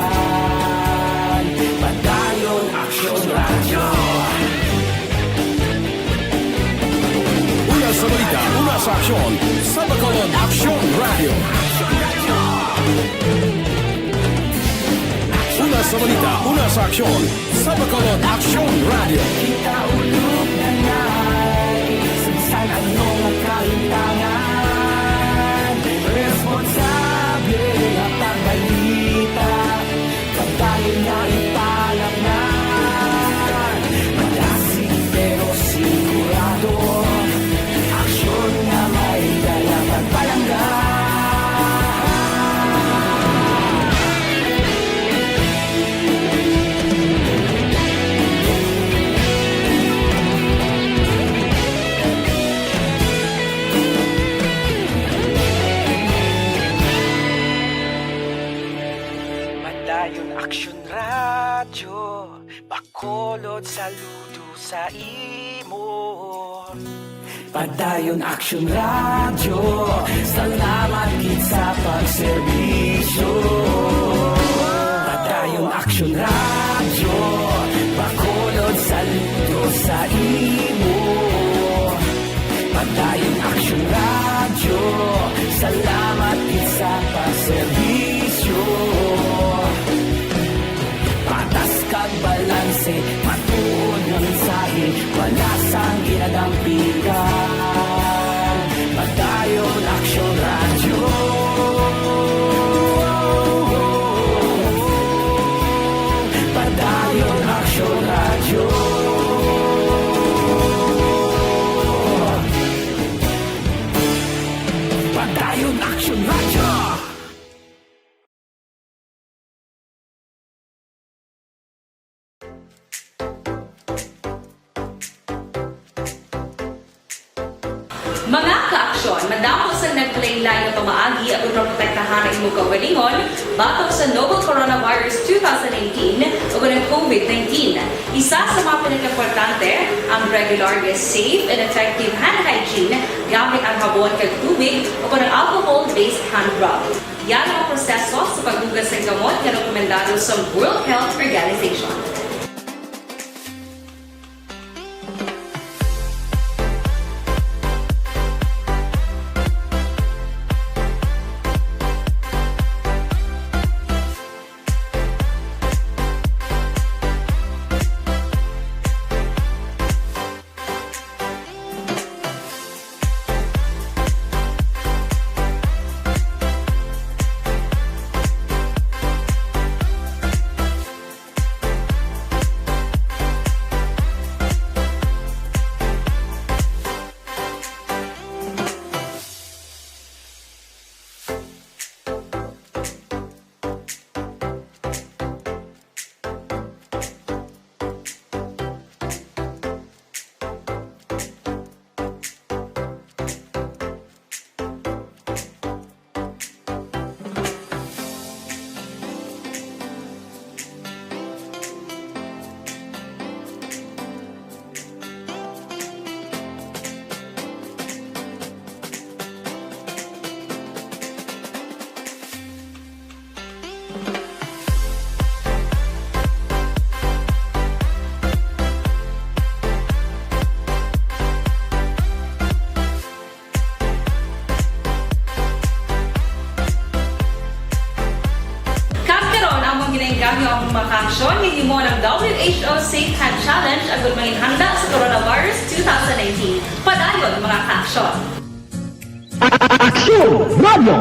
Padayon Aksyon Radyo. Una sa balita, una sa aksyon, sa Bacolod Aksyon Radyo. Una sa balita, una sa aksyon, sa Bacolod Aksyon Radyo. Kita ulog na nai, sa bisan ano nga kalimtangan, responsable nga pagbalita, pagdayon nga ipalatnan, madasig pero sigurado, aksyon nga may dala pagpalangga. Padayon Aksyon Radyo, Bacolod, saludo sa imo. Padayon Aksyon Radyo, salamat gid sa pagserbisyo. Padayon Aksyon Radyo, Bacolod, saludo sa imo. Padayon Aksyon Radyo, salamat gid sa pagserbisyo. Patas kag balanse, matuod nga mensahe, wala sang ginadampigan. Padayon Aksyon Radyo. Padayon Aksyon Radyo. Padayon Aksyon Radyo. Mga kaaksyon, madamo sang naglain-lain nga pamaagi aron maprotektahan ang imo kaugalingon batok sa novel coronavirus two thousand nineteen ug ang COVID nineteen. Isa sa mga pinakaimportante ang regular nga safe and effective hand hygiene gamit ang habon kag tubig o kon ang alcohol-based hand rub. Yara ang proseso sa paghugas sang kamot nga rekomendado sa World Health Organization. Kag karon, among ginaengganyo ang mga kaaksyon nga himo ng W H O Safe Hand Challenge agud manginhanda sa coronavirus two thousand nineteen. Padayon, mga kaaksyon. Aksyon Radio!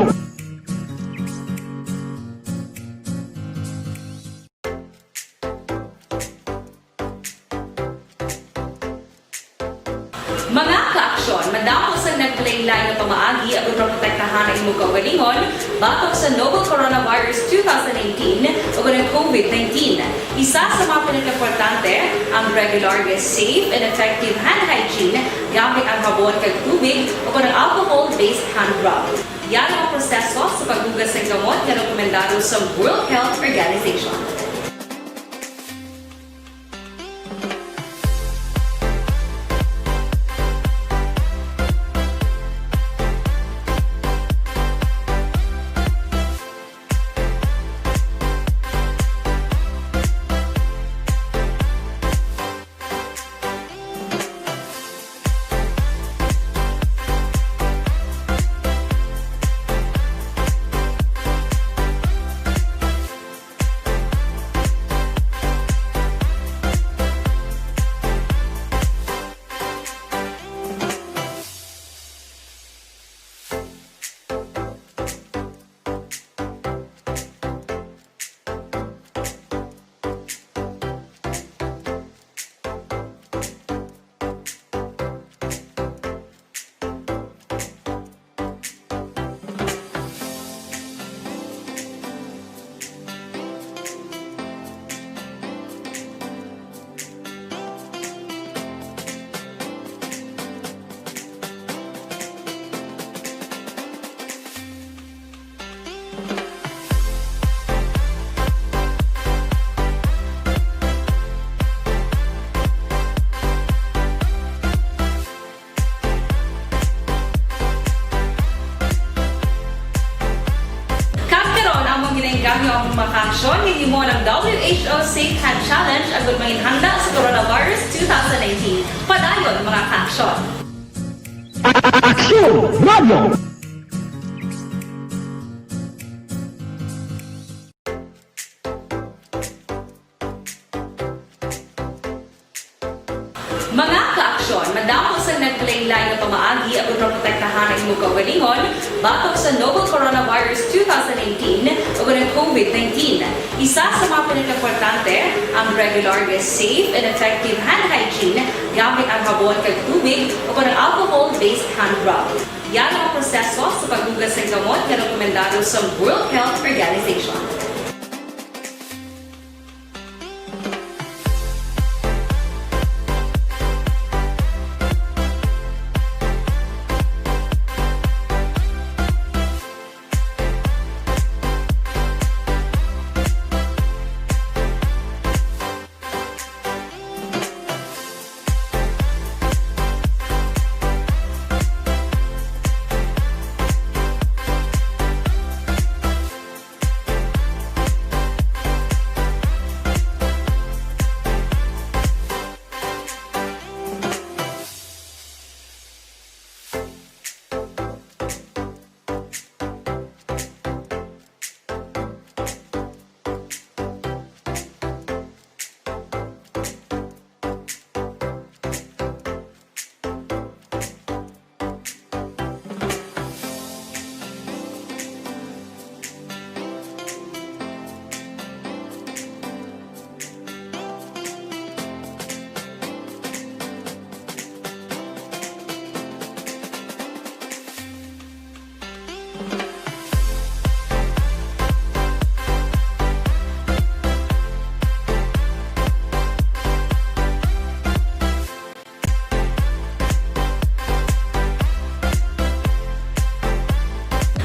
Mga kaaksyon, madamo sang naglain-lain nga pamaagi aron maprotektahan ang imong kaugalingon batok sa novel coronavirus two thousand nineteen o ang COVID nineteen. Isa sa mga pinakaimportante ang regular nga safe and effective hand hygiene gamit ang habon kag tubig o kon ang alcohol-based hand rub. Yara ang proseso sa paghugas sang kamot nga rekomendado sa World Health Organization. H O Safe Hand Challenge agud mangin handa sa coronavirus two thousand nineteen. Padayon, mga ka-aksyon! Aksyon Radio! Mga ka-aksyon, madamo sang naglain-lain nga pamaagi agud maprotektahan ang imo kaugalingon batok sa novel coronavirus two thousand nineteen ug ang COVID nineteen. Isa sa mga pinakaimportante ang regular nga safe and effective hand hygiene gamit ang habon kag tubig ug ang alcohol-based hand rub. Yan ang proseso sa paghugas sang kamot nga rekomendado sa World Health Organization.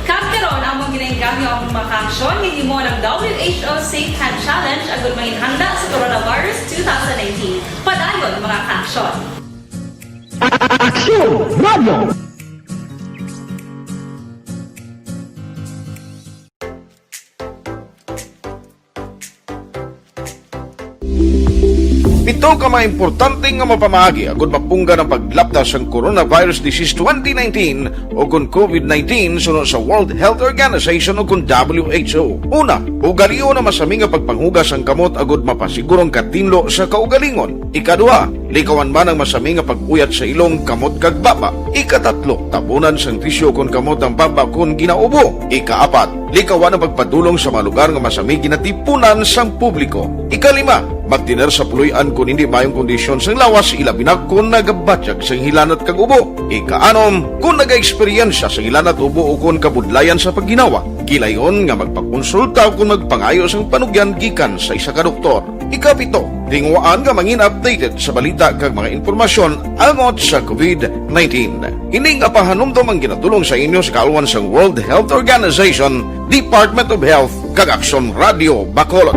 Kag karon, amon ginainggangyo ang mga ka-aksyon nga himo ang W H O Safe Hand Challenge agud mangin handa sa coronavirus two thousand nineteen. Padayon, mga ka-aksyon. Aksyon Radio! Pito ka mga importante nga mapamaagi agud mapunggan ang paglapta sang coronavirus disease twenty nineteen o kon COVID nineteen suno sa World Health Organization o kon W H O. Una, ugalion ang masami nga pagpanghugas sang kamot agud mapasiguro ang katinlo sa kaugalingon. Ikaduha, likawan man ang masami nga pag-uyat sa ilong, kamot, kag baba. Ikatatlo, tabunan sang tisyu kon kamot ang baba kon ginaubo. Ikaapat, likawan ang pagpadulong sa mga lugar nga masami ginatipunan sang publiko. Ikalima, magtener sa puloy-an kon hindi maayong kondisyon sang lawas, ilabi na kon nagabatyag sang hilanat kag ubo. Ikaanom, kon nagaeksperyensya sang hilanat, ubo, o kon kabudlayan sa pagginawa, gilayon nga magpakonsulta o kon magpangayo sang panugyan gikan sa isa ka doktor. Ikapito, tinguhaan nga mangin updated sa balita kag mga impormasyon angot sa COVID nineteen. Ini nga pahanumdom ang ginatulong sa inyo sa kaalwan sang World Health Organization, Department of Health, kag Aksyon Radio Bacolod.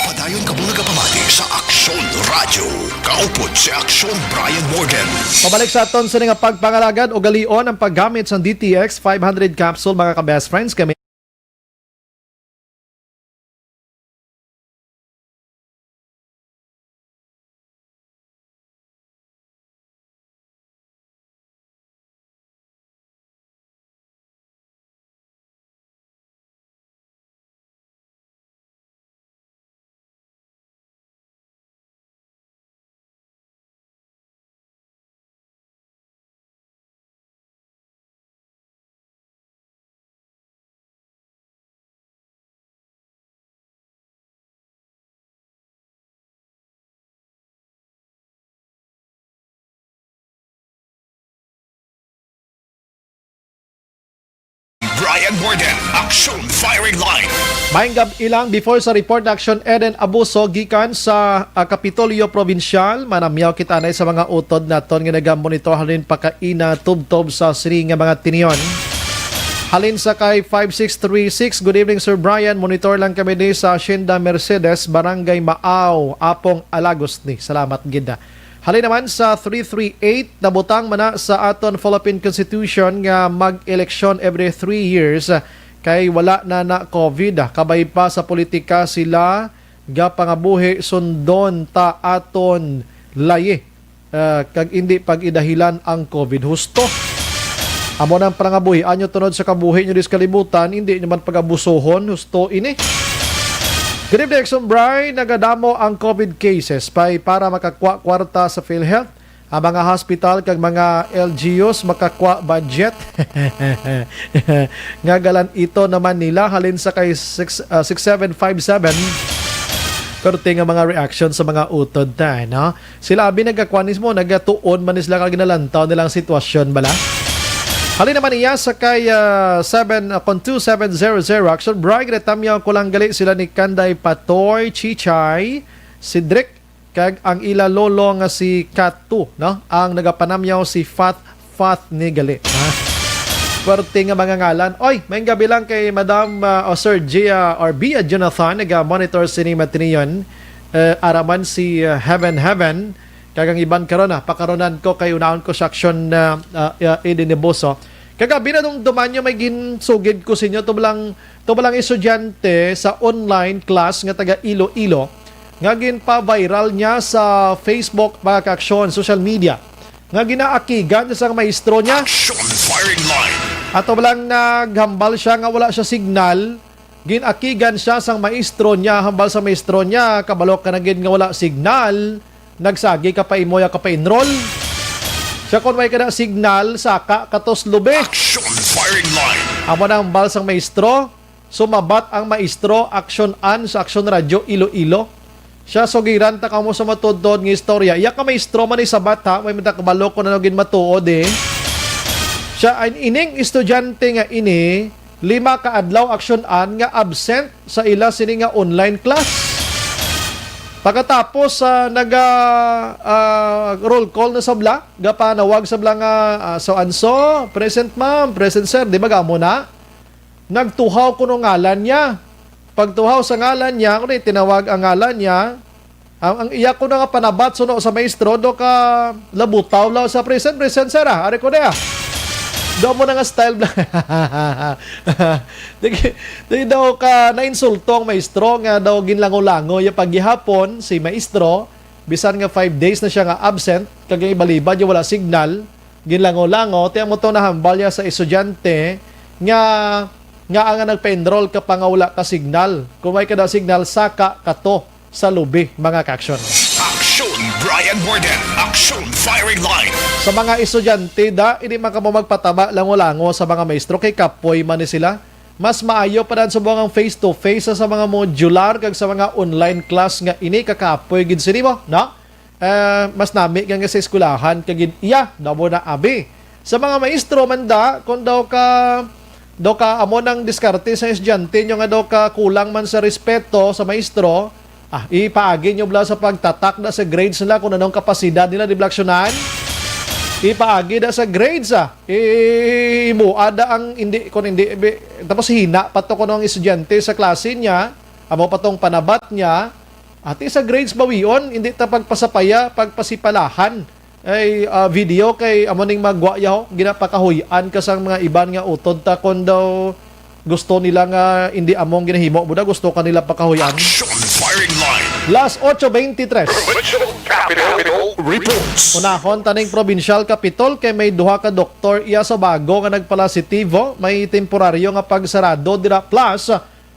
Padayon kamo nagapamati sa Aksyon Radio. Kaupod si Aksyon Brian Morgan. Pabalik sa aton sini nga pagpangalagad, ugalion ang paggamit sang D T X five hundred capsule, mga ka-best friends. Kami Brian Morgan, Aksyon Firing Line. Maayong gab-i lang. Before sa report, Aksyon Eden Abuso gikan sa, ah, Kapitolyo Probinsyal. Manamyaw kita anay sa mga utod naton nga nagamonitor halin pa kaina tubtob sa sini nga mga tinion. Halin sa kay five six three six, "Good evening, Sir Brian. Monitor lang kami ni sa Hacienda Mercedes, Barangay Maaw, Apong Alagos ni." Salamat gid. Halin naman sa three three eight, nabutang man na sa aton Philippine Constitution nga mag-eleksyon every three years, kay wala na na COVID. Kabay pa sa politika sila gapangabuhi, sundon ta aton layi, ah, kag indi pag-idahilan ang COVID. Husto. Amo nang pangabuhi anyo tunod sa kabuhi nyo dis kalibutan, hindi nyo man pag-abusohon. Husto ini. Good evening, Action Bri. Nagadamo ang COVID cases pay para makakwa kwarta sa PhilHealth. Ang mga hospital kag mga L G Us makakwa budget. Nga galan ito naman nila halin sa kay six, ah, six seven five seven. Korte nga mga reaction sa mga utod ta, no? Sila abi nagakwa mismo, nagatuon man ni sila kag ginalantaw nilang sitwasyon bala. Halin naman iya sa kay, ah, seven, ah, kon two seven zero zero. Action Bri, ginatamyaw ko lang gali sila ni Kanday Patoy, Chichay, Cedric, kag ang ila lolo nga si Katu, no? Ang nagapanamyaw si Fat Fat ni gali, ha? Swerte nga mga ngalan. Oy, may gabi lang kay Madam, ah, o Sir Gia or Bia Jonathan, naga-monitor sini matiniyon. Eh, araman si, ah, Heaven Heaven. Kag ang iban karon, ah, pakaronan ko kay unahon ko sa aksyon na, ah, ah, Eden Neboso. Kagabi na nung dumanyo may ginsugid ko sa inyo, tubalang, tubalang estudyante sa online class nga taga Iloilo nga ginpa-viral niya sa Facebook, mga kaaksyon, social media, nga ginaakigan sa maestro niya. Action firing line. Ato lang naghambal siya nga wala siya signal, ginakigan siya sang maestro niya, hambal sa maestro niya, "Kabalo ka na gid nga wala signal, nagsagi ka pa imo ya ka pa-enroll. Siya, kon may ka na signal, saka katos lubi." Action firing line. Amo na ang hambal sang maestro. Sumabat ang maestro, action an sa Action Radio Iloilo. Siya, sugiran ta kamo sa matuod-tuod nga istorya. Iya ka maestro man ni sabat, ha? May mata kabalo ko na gid matuod, eh. Siya, an ining estudyante nga ini, lima ka adlaw, action an, nga absent sa ila sini nga online class. Pagkatapos, ah, naga, ah, roll call na sabla, gapanawag sabla nga, ah, so and so, present ma'am, present sir, di ba gamo na? Nagtuhaw kuno ngalan niya. Pagtuhaw sa ngalan niya, kuno tinawag ang ngalan niya. Ang, ang iya kuno nga panabat suno sa maestro, do ka labutaw lang sa present, present sir, ah. Ari ko na, ah. Do mo na nga style bla-, di, di daw ka nainsulto ang maestro nga daw ginlango-lango ya paggihapon si maestro, bisan nga five days na siya nga absent, kag ang ibalibad ya wala signal, ginlango-lango, ti amo to nahambal niya sa estudyante nga, nga ang nagpa-enroll ka pa nga wala ka signal. Kung may ka daw signal, saka ka to sa lubi, mga kaaksyon. Action, Brian Warden. Action, firing line. Sa mga estudyante, da, hindi man kamo magpataba lango-lango sa mga maestro, kay kapoy man ni sila. Mas maayo pa dan subong ang face-to-face sa, sa mga modular kag sa mga online class nga ini, kakapoy gid sini mo, no? Eh, mas nami ka nga sa eskwelahan ka gid iya, damo na abi. Sa mga maestro man da, kung daw ka, daw ka amo nang diskarte sa estudyante nyo nga daw ka kulang man sa respeto sa maestro, ah, ipaagi nyo bala sa pagtatak na sa grades nila kung anong kapasidad nila, di bala aksyonan? Ipaagi na sa grades, ah. I-, i-, i-, imuha da ang hindi, kung hindi, bi-, tapos hina pa to kung ang estudyante sa klase niya, amo pa tong panabat niya, ati sa grades bawion, hindi ta pagpasapaya, pagpasipalahan. Ay, ah, video kay amo ning magwa yaw, ginapakahuy-an ka sang mga iban nga utod ta kon daw gusto nila nga hindi among ginahimo mo na gusto ka nila pakahuy-an. Action firing line. Las ocho veintitrés. Provincial Capitol Reports. Unahon taning provincial capitol kay may duha ka doktor iya sa bago nga nagpalasitibo, may temporaryo nga pagsarado dira plus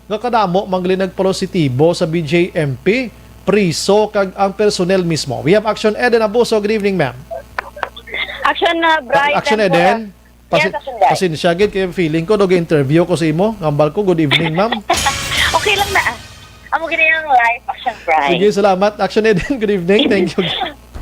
nga kadamo man gali nagpositibo sa B J M P, priso kag ang personnel mismo. We have Action Eden Abuso. Good evening, ma'am. Action na, Bright. Action Eden. Pasi-, yes, Action Bright. Pasensya gid kay feeling ko, dog interview ko sa imo. Ngambal ko, good evening, ma'am. Okay lang na. Amo gid ang live, Action Bright. Sige, salamat. Action Eden, good evening. Thank you.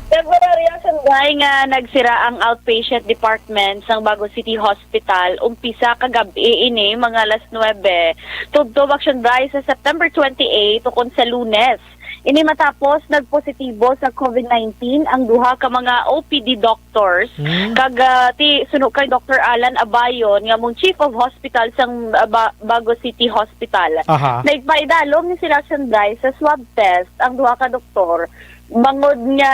February, Action Bright, nga nagsira ang outpatient department sang Bago City Hospital. Umpisa kagab-i ini, mga alas nuebe. Tubtob, Action Bright, sa September twenty-eight o kon sa Lunes. Ini matapos nagpositibo sa COVID nineteen ang duha ka mga O P D doctors, Hmm. kag, ah, ti suno kay Doctor Alan Abayon nga mong Chief of Hospital sang, ah, Ba-, Bago City Hospital. Aha. Nagpaidalom ni sila Action Bry sa swab test ang duha ka doktor, bangod nga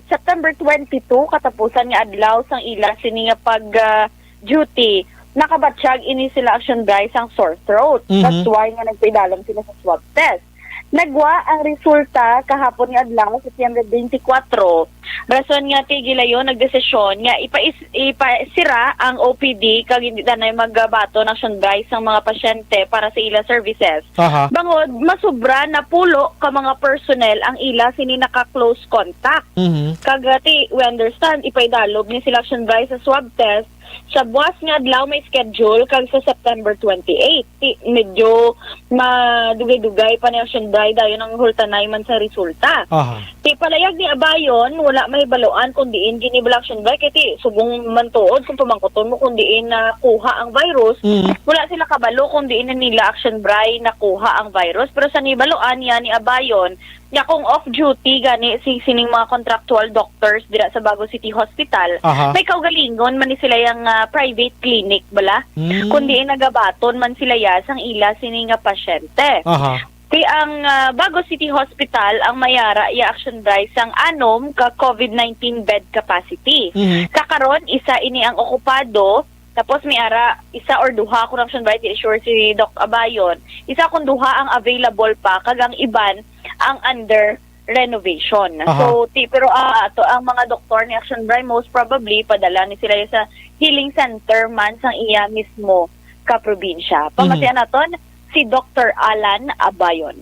September twenty-two katapusan nga adlaw sang ila sini nga pag, ah, duty, nakabatyag ini sila Action Bry sang sore throat. Mhm. That's why nga nagpaidalom sila sa swab test. Nagwa ang resulta kahapon nga adlaw, September twenty-four. Rason nga ti gilayon nagdesisyon nga ipais-, ipasira ang O P D kag hindi tanay magabaton ang Action Bry sang mga pasyente para sa ila services. Aha. Bangod masubra na pulo ka mga personnel ang ila sini naka-close contact. Mhm. Kag, ah, ti, we understand, ipaidalom ni sila Action Bry sa swab test sa buas nga adlaw may schedule kag sa September twenty-eight. Ti, medyo madugay-dugay pa ni Action Bry dayon ang hultanay man sa resulta. Aha. Ti, palayag ni Abayon, wala mahibaluan kung diin gini bala Action Bry, kay ti, subong man tuod kung pamangkuton mo kung diin nakuha ang virus, Mm. wala sila kabalo kung diin na nila Action Bry nakuha ang virus. Pero sa nibaluan niya ni Abayon, nga kung off-duty gani si, sining mga contractual doctors dira sa Bago City Hospital, Aha. may kaugalingon man ni sila yang, ah, private clinic bala. Mm. Kundi nagabaton man sila ya sang ila sini nga pasyente. Aha. Ti ang, ah, Bago City Hospital ang mayara ya Action Bry sang anom ka COVID nineteen bed capacity. Mhm. Sa karon, isa ini ang okupado, tapos may ara isa or duha, correction ba, di sure si Doc Abayon. Isa kung duha ang available pa, kag ang iban ang under renovation. Aha. So, ti, pero, ah, ato ang mga doktor ni Action Bry, most probably, padala ni sila sa healing center man sang iya mismo ka probinsya. Mhm. Pamatian naton si Doctor Alan Abayon.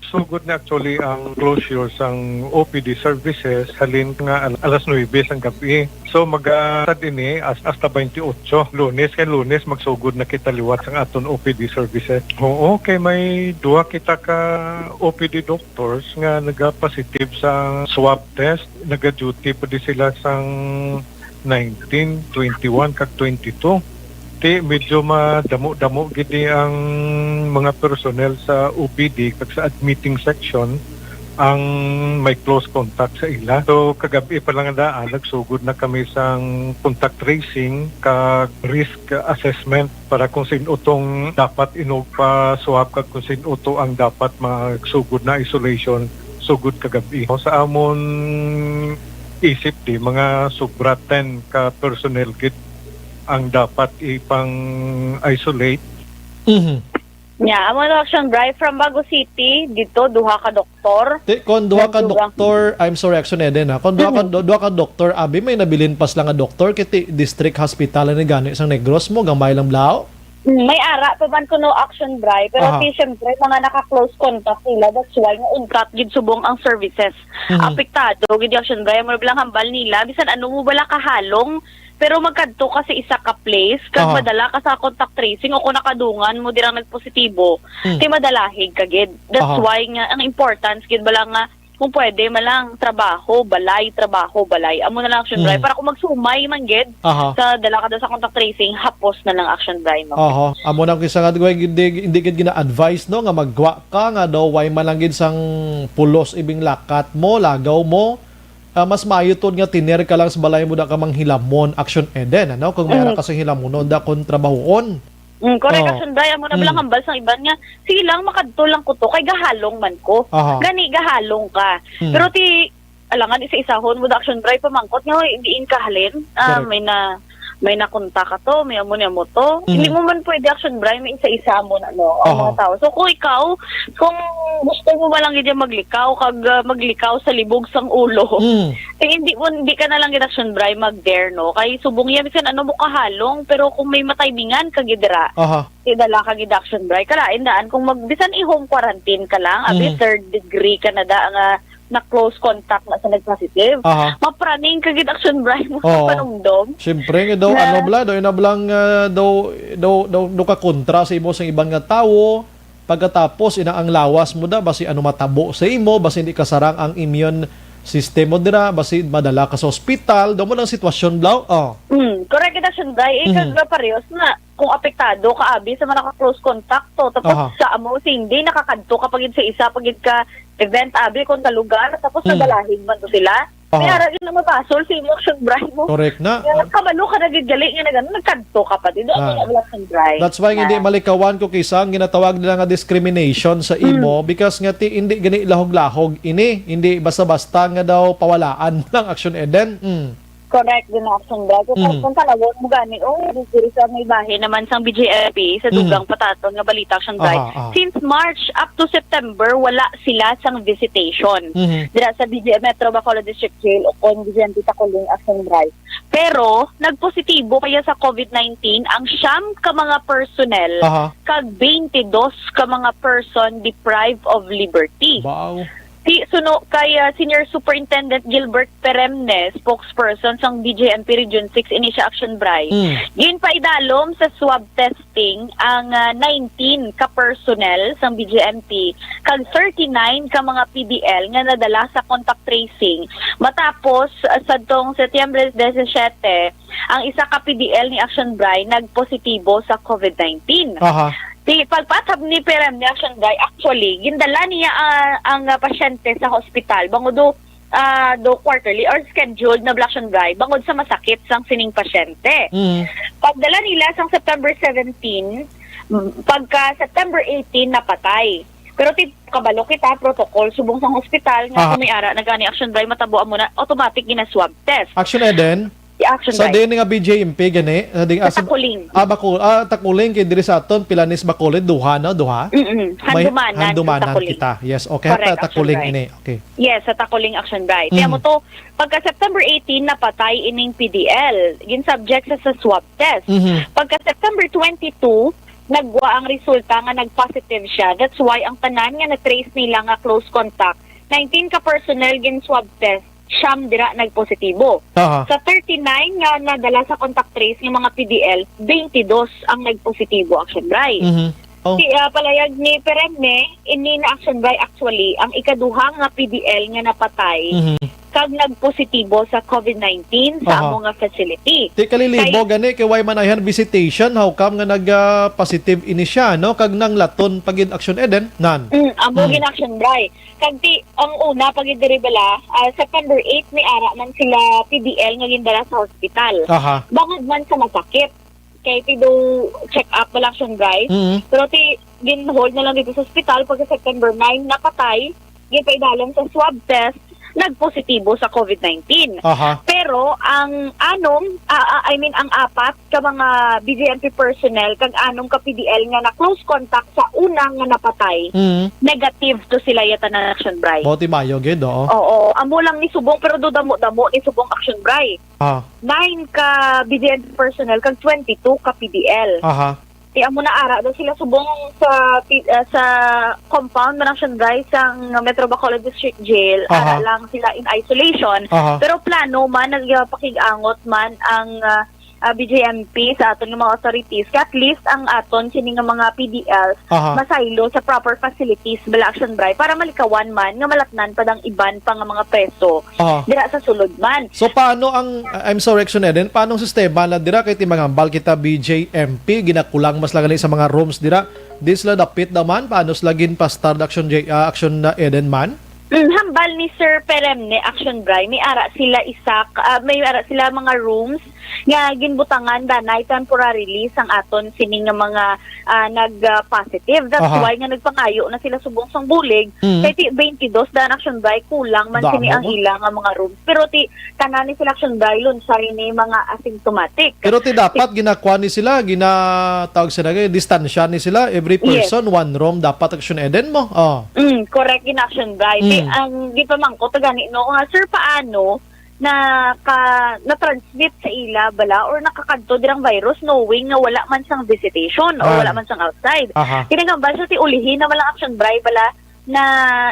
Sugod na actually ang closure sang O P D services halin nga al-, alas nuebe sang gabi. So, magatad ini as-, hasta twenty-eight, Lunes kay Lunes, magsugod na kita liwat sang aton O P D services. Oo, kay may duha kita ka O P D doctors nga nagapositive sa swab test. Naga-duty pa di sila sang nineteen, twenty-one, kag twenty-two. Ti, medyo madamo-damo gid ni ang mga personnel sa O P D kag sa admitting section ang may close contact sa ila. So, kagabi pa lang daan, nagsugod na kami sang contact tracing kag risk assessment para kung sin-o tong dapat inugpa-swab kag kung sin-o to ang dapat magsugod na isolation sugod kagabi. Sa amon isip, di, mga sobra ten ka personnel gid ang dapat ipang-isolate. Mhm. Nya, amo na, Action Bry, from Bago City, dito, duha ka doktor. Ti, kon duha ka Nagdugang. doktor, I'm sorry, Action Eden, ha. Kon duha ka, Mhm. du-, duha ka doktor, abi, may nabilin pa sila nga doktor, kay ti district hospital ni gani sang Negros mo, gamay lang, blaw. Mm, may ara pa man kuno, Action Bry, pero Aha. ti, siyempre, mga naka-close contact nila, that's why nga untat gid subong ang services. Mhm. Apektado gid, Action Bry, mo bilang hambal nila, bisan ano mo bala kahalong, pero magkadto ka sa isa ka place, kag Aha. madala ka sa contact tracing, o kung nakadungan mo dirang nagpositibo, Hmm. ti madalahig ka gid. That's Aha. why nga, ang importance gid bala nga, kung pwede, malang trabaho, balay, trabaho, balay. Amo na lang, Action Bry. Hmm. Para kung magsumay man gid, Aha. sa dala ka daw sa contact tracing, hapos na lang, Action Bry, no? Aha. Amo na kisa nga, di, di, di gid gina-advise, no, nga magwa ka nga daw, way man lang gid sang pulos ibing lakat mo, lagaw mo. Ah, mas maayo tuod nga tiner ka lang sa balay mo, da ka manghilamon, Action Eden, ano? Kung may Mm. ara ka sa hilamonon, da kung trabahoon. Mm, correct, Oh. Action Bry, amo na Mm. bilang hambal sang iban nga, sige lang, makadto lang ko to, kay gahalong man ko. Aha. Gani, gahalong ka. Mm. Pero ti, alangan, isa-isahon mo da, Action Bry, pamangkot nga, "Hoy, diin ka halin?" Ah, Correct. may na, may nakontak ka to, may amo ni amo to. Mm. Hindi mo man pwede, Action Bry, may isa-isa mo na, no, ang Aha. mga tao. So, kung ikaw, kung gusto mo man lang gid maglikaw, kag, ah, maglikaw sa libog sang ulo, Mm. eh, hindi mo, hindi ka na lang gid, Action Bry, mag-dare, no? Kay subong yan, bisan ano mo kahalong, pero kung may matimbingan ka gid dira, Aha. ti dala ka gid, Action Bry, kalain daan kung mag-, bisan i-home quarantine ka lang, abi, Mhm. third degree ka na da nga na close contact na sa nag-positive. Aha. Mapraning ka gid, Action Bry, mo sa Oo. panumdom. Siyempre nga daw, Na ano bala, daw, ina bala nga, daw, daw, daw, daw ka kontra sa imo sa iban nga tawo, pagkatapos, ina ang lawas mo da, basi ano matabo sa imo, basi hindi kasarang ang immune system mo dira, basi madala ka sa ospital, daw mo lang sitwasyon, bala. Oh. Mm, correct gid, Action Bry. Eh, Mhm. kag parehas na, kung apektado ka abi sa mga naka-close contact to. Tapos Aha. sa amo, Cindy, nakakadto ka pa gid sa isa pa gid ka event abi kung sa lugar, tapos Hmm. nagalahig man to sila. Aha. May ara gid na mabasol sa imo action bribe mo. Correct na. Kaya kabalo ka na gid gali nga nag-, nagkadto ka pa dito. Ano Ah. na wala action bribe? That's why hindi Na. malikawan ko kisa ang ginatawag nila nga discrimination sa Mm. imo because nga ti hindi gani lahog-lahog ini, hindi basta-basta nga daw pawalaan lang action Eden. Mm. Correct din ang action bribe. Kung Mm. kung tanawon mo gani, oh, diri sa may bahin naman sang B J M P, sa Mm. dugang pataton nga balita action bribe. Aha, aha. Since March up to September, wala sila sang visitation. Mhm. Dira sa B J M Metro Bacolod District Jail o kon B J M P Takuling action bribe. Pero nagpositibo kaya sa COVID nineteen ang siyam ka mga personnel Aha. kag twenty-two ka mga person deprived of liberty. Wow. Si suno kay, ah, Senior Superintendent Gilbert Peremne, spokesperson sang B J M P Region six ini siya action bribe. Mm. Ginpaidalom sa swab testing ang, ah, nineteen ka personnel sang B J M P kag thirty-nine ka mga P D L nga nadala sa contact tracing matapos, ah, sadtong Setyembre disisiete, ang isa ka P D L ni Action Bray nagpositibo sa COVID nineteen. Aha. Ti pagpatab ni Perem ni Action Bray, actually, gindala niya, ah, ang, ah, pasyente sa hospital bangod do, ah, do quarterly or scheduled na bala, Action Bray, bangod sa masakit sang sining pasyente. Mhm. Pagdala nila sang September seventeen, mm, pagka September eighteen, napatay. Pero ti kabalo kita, protocol, subong sang hospital, nga Aha. kung may ara na gani, Action Bray, matabo amo na, automatic gina-swab test. Action Eden? Si Action Sa Bray. din nga B J M P gani, sa ding Sa as- Takuling. Ah, Bako-, ah, Takuling kay diri sa aton, pila ni sa Bacolod, duha, no? Duha? Mm-mm. May Handumanan sa handumanan Takuling. kita. Yes, okay. Correct, Ta-, Action Takuling Bray. ini. Okay. Yes, sa Takuling, Action Bray. Kaya Mhm. mo to, pagka September eighteen, napatay ining P D L. Gin-subject sa, sa swab test. Mhm. Pagka September twenty-two, nagwa ang resulta nga nag-positive siya. That's why ang tanan nga na-trace nila nga close contact, nineteen ka personnel gin-swab test, siyam dira nagpositibo. Aha. Sa thirty-nine nga nadala sa contact trace nga mga P D L, twenty-two ang nagpositibo, Action Bray. Mhm. Oh. Si, ah, palayag ni Peremne, ini na, Action Bray, actually, ang ikaduha nga P D L nga napatay Mhm. kag nagpositibo sa COVID nineteen sa Aha. amo nga facility. Ti kalilibo Kay gani kay way man ayhan visitation, how come nga nag, ah, positive ini siya, no? Kag nanglaton pa gid, Action Eden, nan. Mm, amo Mm. gid, Action Bray. Kag ti, ang una pa gid diri bala, ah, September eight ni ara man sila P D L nga gindala sa hospital. Aha. Bangod man sa masakit. Kay ti do check up bala, Action Bray. Mm. Pero ti gin-hold na lang dito sa hospital pagka September nine, napatay, ginpaidalom sa swab test, nagpositibo sa COVID nineteen. Aha. Pero ang anom, ah, ah, I mean, ang apat ka mga B J M P personnel kag anom ka P D L nga na close contact sa una nga napatay, Mm. negative to sila yata na, Action Bray. Buti mayo gid, oo. Oo, amo lang ni subong, pero do damo-damo ni subong, Action Bray. Ah. Nine ka B J M P personnel kag twenty-two ka P D L. Aha. Ti amo na ara daw sila subong sa pi-, ah, sa compound man, Action Bray, sang Metro Bacolod District Jail, ara Aha. lang sila in isolation. Aha. Pero plano man, nagpakig-angot man ang, ah, ah, B J M P sa aton nga mga authorities, nga at least ang aton sini nga mga P D L Aha. masaylo sa proper facilities bala, Action Bray, para malikawan man nga malatnan pa dang iban pa nga mga preso Aha. dira sa sulod man. So, paano ang, I'm sorry, Action Eden, paano ang sistema na dira kay ti manghambal kita B J M P, ginakulang man sila gani sa mga rooms dira? Di sila dapit daw man, paano sila ginpastar, Action J-, ah, Action na Eden man? Mm, hambal ni Sir Peremne, Action Bray, may ara sila isa, ah, may ara sila mga rooms nga ginbutangan danay temporarily sang aton sini nga mga, ah, nag, ah, positive. That's Aha. why nga nagpangayo na sila subong sang bulig. Mm. Kay ti twenty-two dan, Action Bray, kulang man Damo sini ang mo. ila nga mga rooms. Pero ti tanan ni sila, Action Bray, lunsay ni mga asymptomatic. Pero ti dapat ginakuha ni sila, ginatawag sila, distansya ni sila, every Yes. person, one room, dapat, Action Eden mo. Oh. Mm, correct gid, Action Bray. Ti Mm. ang gipamangkot gani, no, nga, sir, paano na ka, na-transmit sa ila bala or nakakadto dirang virus knowing nga wala man sang visitation or Ah. wala man sang outside? Aha. Kinagambal sa ti ulihi na walang, Action Bray, bala na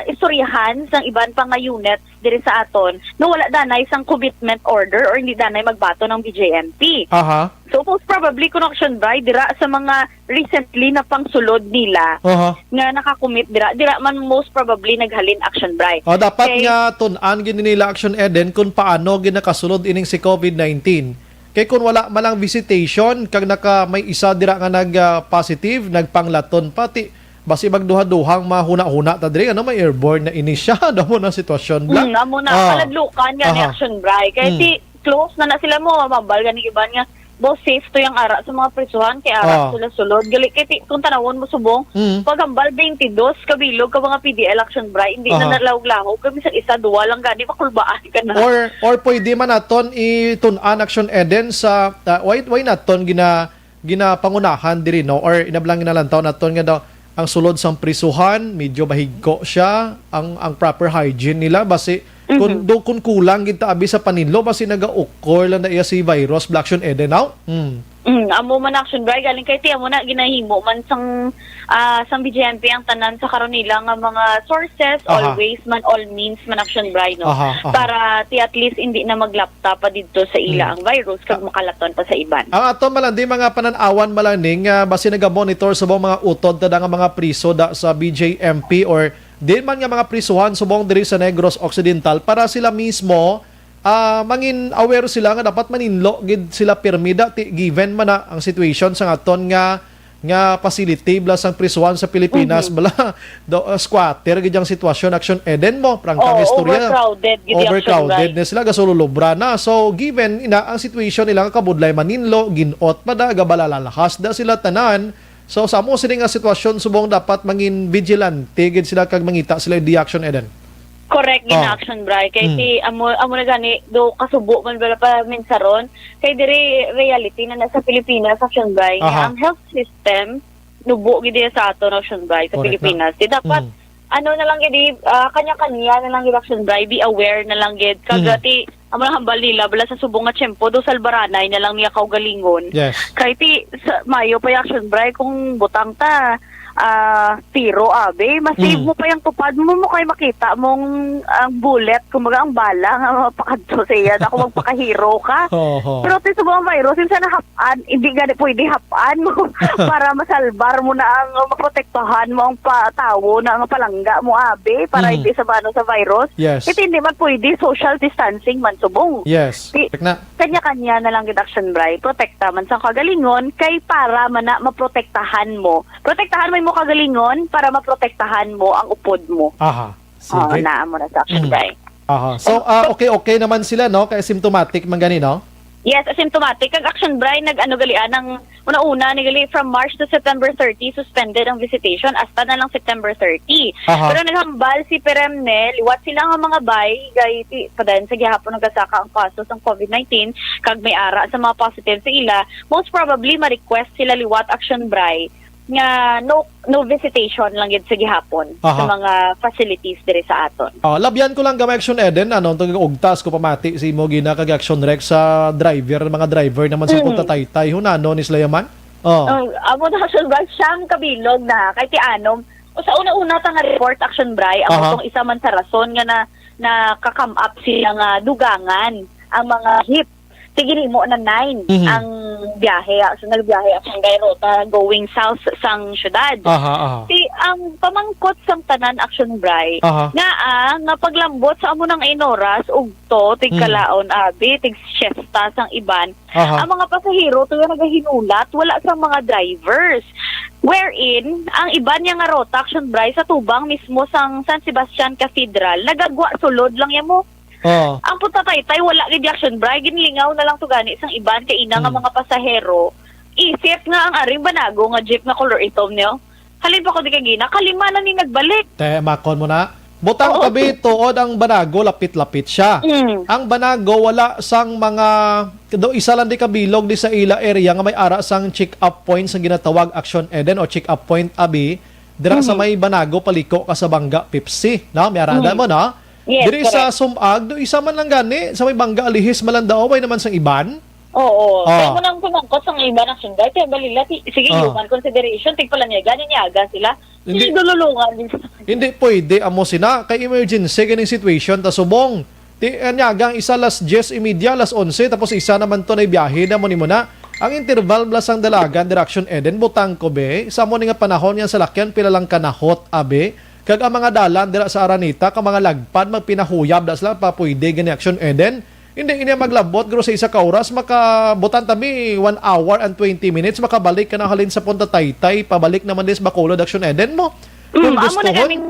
istoryahan sang iban pa nga units diri sa aton nga wala danay sang commitment order or hindi danay magbaton ang B J M P. Aha. So, most probably, kuno, Action Bray, dira sa mga recently na pangsulod nila Aha. nga nakakumit dira, dira man most probably naghalin, Action Bray. Oh, dapat Kay nga tun-an gid nila, Action Eden, kung paano ginakasulod ining si COVID nineteen. Kay kung wala man lang visitation, kag naka may isa dira nga nag, ah, positive, nagpanglaton pa, ti, basi magduha-duhang mahuna-huna ta diri, ano, may airborne na ini siya. Damo na sitwasyon, bla? Mm, amo na, Ah. kaladlukan nga ni Aha. Action Bri. Kay Mm. ti, close na na sila mo, mabal gani iban nga, "Bo, safe to yung ara sa mga prisuhan, kay ara Ah. sila sulod." Gali, kay ti, kung tanawon mo subong, Mm. pag hambal twenty-dos ka bilog ka mga P D L Action Bri, hindi na Aha. nalawag-lahog. Kami sa isa, duwa lang gani, makulbaan ka na. Or, or pwede man naton itun-an Action Eden sa, ah, why, why naton gina-, ginapangunahan diri, no? Or inablang ginalantaw naton nga daw, ang sulod sang prisuhan, medyo bahigko siya, ang, ang proper hygiene nila, basi, kung, Mhm. do, kung kulang gid ta abi sa paninlo, basi nagaukor lang na iya si virus, Black Action Eden, no? Mm. Mm, amo man Action Bri, galing kay ti, amo na, ginahimo man sang, ah, sang B J M P ang tanan sa karon nila nga mga sources, Aha. always man, all means man Action Bri, no? Aha, aha. Para ti at least hindi na maglapta pa didto sa ila Mm. ang virus kag Ah. makalaton pa sa iban. Ang aton malandi mga panan-awan malandi nga basi naga-monitor subong mga utod tada nga mga priso da sa B J M P or din man nga mga prisuhan subong diri sa Negros Occidental para sila mismo, ah, mangin aware sila nga dapat maninlo gid sila pirmi da ti given man na ang situation sa aton nga nga facility bala sang prisuhan sa Pilipinas, Mhm. bala, do, uh, squatter gid ang sitwasyon, Action Eden mo, prangka nga Oo, istorya. Overcrowded gid ang Overcrowded Action Bri. na sila, gasululubra na. So, given ina ang situation nila nga kabudlay maninlo, ginot pa da, gabalalalhas da sila tanan. So, sa amo sini nga sitwasyon, subong dapat mangin vigilante gid sila kag mangita sila di Action Eden. Correct, gid na Ah. Action Bri. Kay Mm. ti, amo, amo na gani, do kasubo man bala pa minsaron. Kay diri reality na nasa Pilipinas, Action Bri, nga Aha. ang health system, nubo gid iya sa aton, Action Bri, sa Correct na. Pilipinas. Di dapat, Mm. ano na lang gid, ah, kanya-kanya na lang gid, Action Bri, be aware na lang gid. Kag Mm. ti, amo na hambal nila, bala sa subong nga tiyempo, do salbaranay na lang niya kaugalingon. Yes. Kay ti, sa, mayo pa yung Action Bri, kung butang ta, ah, tiro, abi, ma-save Mm. mo pa yung tupad mo, mo kay makita mong ang bullet, kumbaga ang bala nga mapakadto sa iya, ako magpakahero ka. Oho. Pero ti subong ang virus, yung sa nahap-an, hindi gani pwede hap-an mo para masalbar mo na ang, maprotektahan mo ang pa-, tawo na ang palangga mo, abi, para Mm. hindi sa bano sa virus. Yes. Ito hindi man pwede, social distancing man subong. Yes. Ti-, Correct na. kanya-kanya na lang gid Action Bri, protekta man sa kagalingon, kay para man na maprotektahan mo. Protektahan mo yung kagalingon para maprotektahan mo ang upod mo. Aha. Oo, Sige. naa mo na sa Action Mm. Bri. Aha. So, ah, okay, okay naman sila, no? Kay asymptomatic man gani, no? Yes, asymptomatic. Ang Action Bri, nag-ano gali, ah, nang una-una, ni gali, from March to September thirty, suspended ang visitation, hasta na lang September thirty. Aha. Pero naghambal si Peremne, liwat sila nga mga bay, kay ti-, padayon sa gihapon nagasaka ang kaso sang COVID nineteen, kag may ara sa mga positive sa ila, most probably, ma-request sila liwat Action Bri, nga no, no visitation lang gid sa gihapon sa Aha. mga facilities diri sa aton. Oh, labyan ko lang gamay Action Eden, ano, ang ugtas ko pamati sa imo gina kag Action Rex sa driver, mga driver naman sa Mm. pagtataytay, hunano ni sila yaman? Oh. Ang amo na sa Sugag, siyam kabilog na, kay ti anom. O sa una-una ta nga report, Action Bri, amo Aha. tong isa man sa rason nga na, naka-come up sila nga dugangan ang mga jeep. Ti ginhimo na nine Mhm. ang biyahe, ah, so nagbiyahe ang Sangay Rota going south sang syudad. Aha, aha. Ti ang pamangkot sang tanan, Action Bri, Aha. nga, ah, nga paglambot sa amo nang inoras, ugto, Mm. tigkalaon, abi, tig siesta sang iban, Aha. ang mga pasahero tuyo nagahinulat, wala sang mga drivers. Wherein, ang iban niya nga rota, Action Bri, sa tubang mismo sang San Sebastian Cathedral, nagagwa sulod lang ya mo. Oo. Ang punta taytay, wala gid action, Bri. Ginlingaw na lang to gani sang iban kay ina nga Hmm. mga pasahero. Isip nga ang aring banago nga jeep nga color itom niyo. Halin pa ko di kagina, kalima na ni nagbalik. Te, makon mo na. Butang Oo. tabi, tuod ang banago, lapit-lapit siya. Mm. Ang banago, wala sang mga, do isa lang di kabilog di sa ila area nga may ara sang check-up point sang ginatawag Action Eden o check-up point, abi, dira sa Mhm. may banago, paliko ka sa Bangga, Pepsi. No? May arada Mm. mo, no? Yes, Diri sa correct. Sumag, do isa man lang gani, sa may Bangga Alihis, Malandaob, way naman sang iban? Oo. Ah. Kaya mo nang pumangkot sa iban ang sunday, kaya balila, ti-, sige, Ah. human consideration, tigpalanyaga, ninyaga sila. Hindi. Hindi dululungan din sa Hindi pwede, amo sina, kay emergency ganing situation, ta subong. Ti, anyaga ang isa, las diyes y media, las onse, tapos isa naman to na biyahe na mo ni mo na. Ang interval bala sang Dalagan, direction Eden, butang ko, be, sa mo ni nga panahon nga salakyan, pila lang kanahot, abi. Kag ang mga dalan dira sa Araneta, kag mga lagpad, magpinahuyab na sila pa pwede gani action, Eden. Hindi, hindi maglabot, guro, sa isa ka oras, makabutan ta mi one hour and twenty minutes, makabalik ka na halin sa Punta Taytay, pabalik naman din sa Bacolod, Action Eden mo. Kung Mm, amo na gustuhon. Kaming,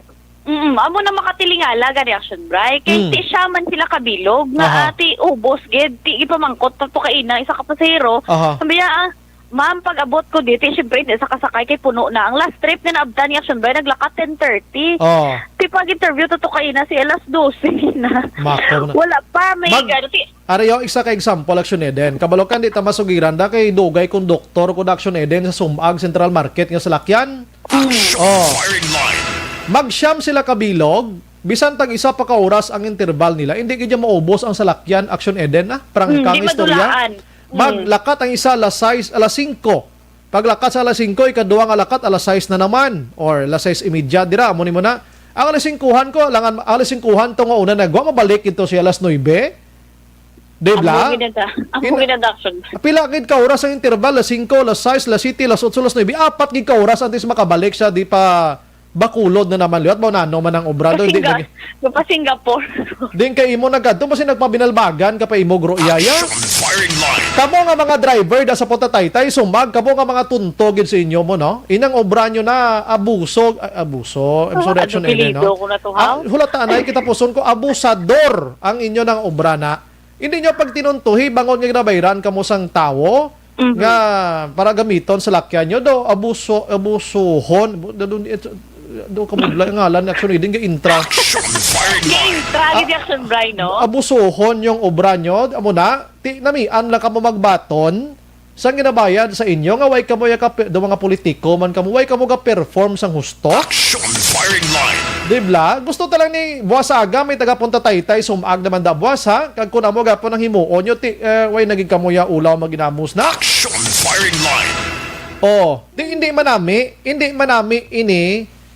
mm, amo na makatilingala gani, Action Bray. Kay Mm. ti siya man sila kabilog, Aha. nga ati ubos gid, ti ipamangkot pa to kaina, isa ka pasahero. Aha. Sabi niya, ah, "Ma'am, pag abot ko dito, siyempre, hindi sa kasakay kay puno na. Ang last trip nga naabtan ni Action Bray, naglakat ten thirty." Oh. Ti pag-interview to, to kaina, si alas dose na. Mako na. Wala pa, may Mag- gano, ti- Ari, oh, isa ka example, Action Eden. Kabalo ka, di ta masugiran da kay dugay konduktor ko, Action Eden, sa Sumag Central Market nga salakyan. Oh. Firing line. Magsyam sila kabilog, bisan tag isa pa ka oras ang interval nila, hindi gid maubos ang salakyan, Action Eden, ah. Prangka Hmm, nga di istorya. madulaan. Hmm. Maglakat ang isa alas sais, alas singko. Paglakat sa alas singko, ikaduha nga lakat, alas sais na naman. Or alas sais imedya, dira, amo ni mo na. Ang alas singkuhan ko, langan, alas singkuhan to nga una nagwa, mabalik ito siya alas nuebe. Di ba? Amo gid ang, amo In- gid ang action. Pila gid ka oras ang interval? Alas singko, alas sais, alas siyete, alas otso, alas nuebe. Apat gid ka oras antes makabalik siya, di pa Bacolod na naman liwat. Ba, nano man ang obra do? Di Pasinga, lagi. pa Singapore. Din kay imo nagkadto, basi nagpabinalbagan ka pa imo, gro, iyaya. Action firing line. Kamo nga mga driver da sa Punta Taytay, Sumag, kamo nga mga tunto gid sa inyo mo, no? Inang obra nyo na abuso, ah, abuso. I'm sorry, Ah, Action apelyido Eden, no? ko na to, Ah, ha? Hulata anay kita puson ko, abusador ang inyo nang obra na. Hindi nyo pagtinuntuhi, bangon nga ginabayran kamo sang tawo, Mhm. nga para gamiton sa lakyan nyo, do abuso, abusuhon, do, do, do, do kamudlay ang ngalan ni Action Eden, ga-intra. Action firing line. Gaintra gid si Action Bray, no? Abusuhon yung obra nyo, amo na, ti namian lang kamo magbaton sa ginabayad sa inyo nga way kamo ya ka, do mga politiko man kamo, way kamo ga-perform sang husto. Action firing line. Di bla? Gusto ta lang ni Buas Aga, may taga Punta Taytay, sumag naman da Buas, ha? Kag kun amo gapon ang himuon nyo, ti, eh, way naging kamuya ulaw maginamos na. Action firing line. Oh, di, hindi manami, hindi manami ini.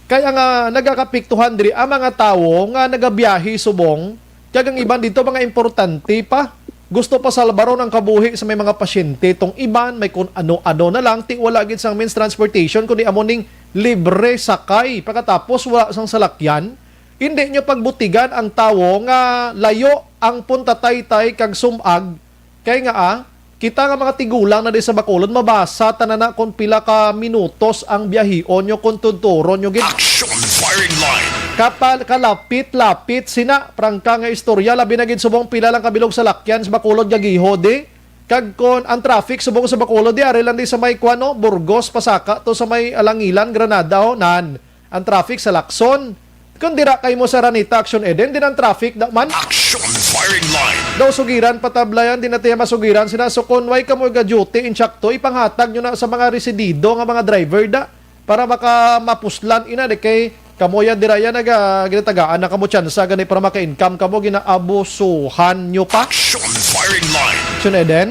Kaya nga nagakapiktuhan diri ang mga tawo nga nagabiyahe subong, kag ang iban dito mga importante pa. Gusto pa salbaron ang kabuhi sa may mga pasyente, tong iban may kun ano-ano na lang, ti wala gid sang means transportation kundi amo ning libre sakay. Pagkatapos wala sang salakyan, hindi nyo pagbutigan ang tawo nga layo ang Punta Taytay kag sumag. Kay nga, ah, kita nga mga tigulang na di sa Bacolod, mabasa ta na na kung pila ka minutos ang biyahion nyo kung tuturon nyo gid. Action firing line. Kapal, kalapit-lapit sina prangka nga istorya, labi na gid subong pila lang kabilog sa lakyan sa Bacolod nga giho di. Kag kon ang traffic subong sa Bacolod di, ari lang di sa may kuan, no, Burgos, pasaka to sa may Alangilan, Granada, oh, nan. Ang traffic sa Lacson. Kung dira kay mo sa Ranita, Action Eden, din ang traffic da man. Action firing line. Daw sugiran patablayan, di na tiya masugiran sina. So kung way kamo ga-duty, insakto, ipanghatag nyo na sa mga residido nga mga driver da para maka mapuslan ina di kay kamo ya dira ya naga ginatagaan na kamo tsansa gani para maka-income kamo, ginaabusuhan nyo pa. Action firing line. Action Eden?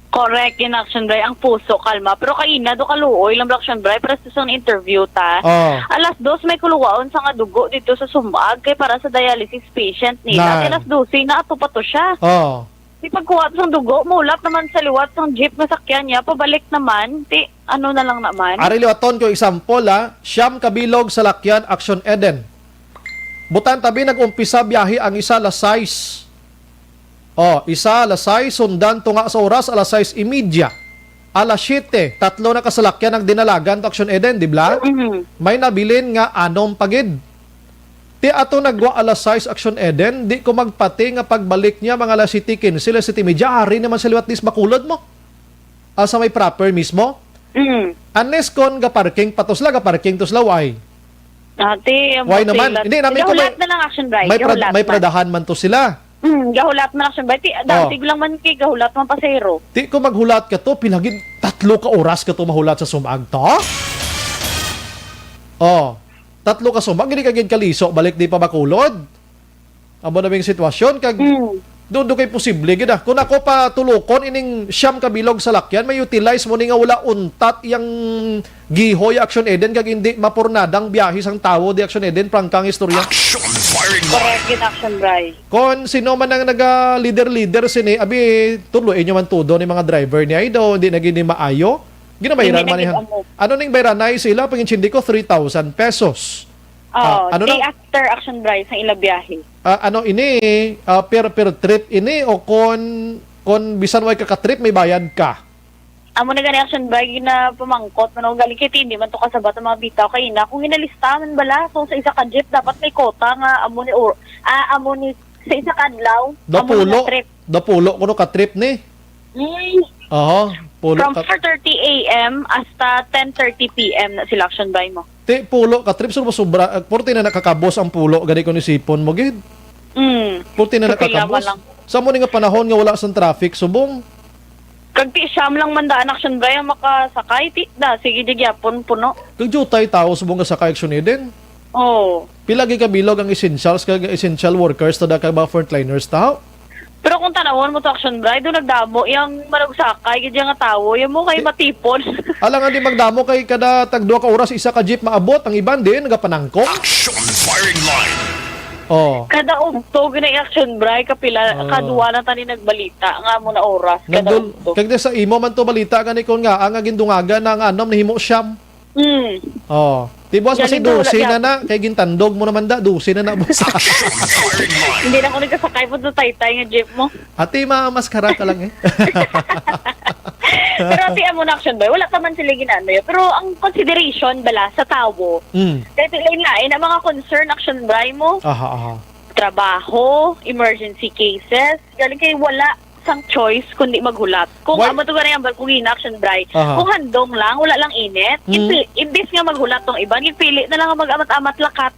Correct, in action, Bray. Ang puso, kalma. Pero kaina, do kaluoy lang, action, Bray. Para sa isang interview ta. Oh. Alas dos, may kuluwaon sa nga dugo dito sa sumag. Kay para sa dialysis patient nila. Nan. Kay alas dose, na ato pa to siya. Oh. Di pagkuha sa dugo, mulap naman sa liwat sa jeep nga sakyan niya. Pabalik naman. Ti, ano na lang naman. Ari liwaton ko example, ha. Siyam kabilog sa lakyan, Action Eden. Butan tabi nag-umpisa biyahe ang isa alas sais. Oh, isa alas sais, sundan tunga sa oras, alas sais y media. Alas siyete, tatlo na kasalakyan ang dinalagan to Action Eden, di bla? Mhm. May nabilin nga anom pa gid. Ti ato nagwa alas sais Action Eden, di ko magpati nga pagbalik niya mga alas siyete quince, alas siyete y media, ari naman sa liwat dis Bacolod mo. Ah, sa may proper mismo. Mhm. Unless kon ga-parking pa to sila, ga-parking to sila, why? Ate, ang Why pasila. naman? Hindi, namin ko may, Gahulat na lang, action, Bray. may, prad- Gahulat may man. Pradahan man to sila. Hmm, gahulat na lang, action, Bray. Ti, Oh. dati ko lang man kay gahulat man pasero. Ti ko maghulat ka to, pilagid tatlo ka oras ka to mahulat sa sumag to? Oh, tatlo ka sumag, hindi ka gid kaliso, balik di pa Bacolod. Amo na yung sitwasyon, kag Hmm. do, do kay posible gid ah. Kung ako pa tulukon ining siyam ka bilog sa lakyan, may utilize mo ni nga wala untat yang gihoy Action Eden, kag hindi mapurnadang biyahe sang tawo di Action Eden, prangkang istorya. Action firing line. Correct, in action, Bray. Kon sino man ang naga-leader-leader sini, abi, tuloy inyo man tudo ni mga driver ni ay daw, hindi na gini maayo. Ginabayaran Hindi man na niya. gid amo. Ano ning bayranay sila? Pangintindi ko, three thousand pesos. Oh, ah, ano day na? After Action Bray sa ila biyahe. Ah, ano ini? Ah, per, per trip ini o kon, kon bisan way ka ka-trip, may bayad ka? Amo na gani, Action Bray, na pamangkot man ako gali kay hindi man to kasabat ang mga bitaw kay ina. Kung ginalista man bala, kung sa isa ka jeep, dapat may quota nga amo ni or, ah, amo ni sa isa ka adlaw, amo ni Dapulo, trip. Dapulo kuno ka trip ni. Mm. Aha, pulo. From ka four thirty A M hasta ten thirty P M na sila, Action Bray, mo. Ti, pulo ka trip, so sobra, ah, purti na nakakabos ang pulo, gani ko ni sipon mo, gid. Mm. Purti na nakakabos. Sa mo ni nga panahon nga wala sang traffic, subong. Kag ti siyam lang man daan, Action Bray, ang makasakay, ti, da, sige, di gyapon, puno. Kag jutay tao, subong nga sakay, Action Eden. Oo. Pila gid ka bilog ang essentials kag essential workers, tada ka ba frontliners ta? Pero kung tanawon mo to, Action Bray, doon nagdamo yang manugsakay gid yang nga tawo, yang mo kay matipon. Alang nga di magdamo kay kada tag duha ka oras isa ka jeep maabot, ang iban din nagapanangkong. Action firing line. Oh. Kada udto gina Action Bray, kapila, oh, kaduwa na tani nagbalita nga mo na oras kada udto. Kag di sa imo man to balita gani kon nga ang gindungagan na nga anom nahimo siyam. Mm. Oh, tibos pa si Dose na na, kay gintandog mo naman da, Dose na na, boss. Hindi na ko nagkasakay po sa taytay nga jeep mo. Ate, ma-, maskara ka lang eh. Pero ate, amo na, Action Bray, wala ka man sila ginano ya. Pero ang consideration bala sa tawo, mm, kay lain-lain ang mga concern, Action Bray, mo. Aha, aha. Trabaho, emergency cases, galing kay wala sang choice kundi maghulat. Kung amo to gani ang bal-, kung ina, Action Bray, aha, kung handom lang, wala lang init, mm, impi-, imbis nga maghulat tong iban, ginpili na lang ang mag-amat-amat lakat.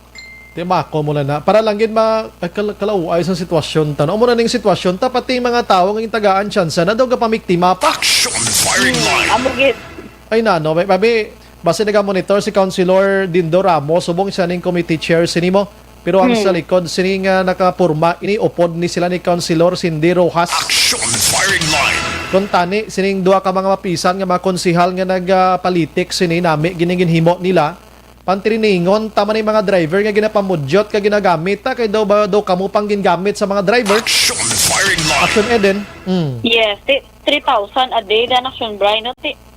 Ti mako mo na na. Para lang gid ma-, ay, kal-, kalauay sa sitwasyon ta, no? Amo na ning sitwasyon ta, pati mga tawo nga gintagaan tsansa na daw gapamiktima pa. Action firing line. Hmm, amo gid. Ay, na, no? May, babi, basi naga-monitor si Councilor Dindo Ramos, subong siya ning committee chair sini mo. Pero ang, hmm, sa likod sini nga nakapurma, ini upod ni sila ni Councilor Cindy Rojas. Action firing line. Kung tani, sining duha ka mga mapisan nga mga konsihal nga nagpalitik sini, nami gini ginhimo nila. Pantiriningon, tama ni mga driver nga ginapamudyot ka ginagamit, ta, kay daw ba, daw kamo pang gingamit sa mga driver? Action firing line. Action Eden. Mm. Yes, ti-, three thousand a day, dan Action Bray, no? Ti-,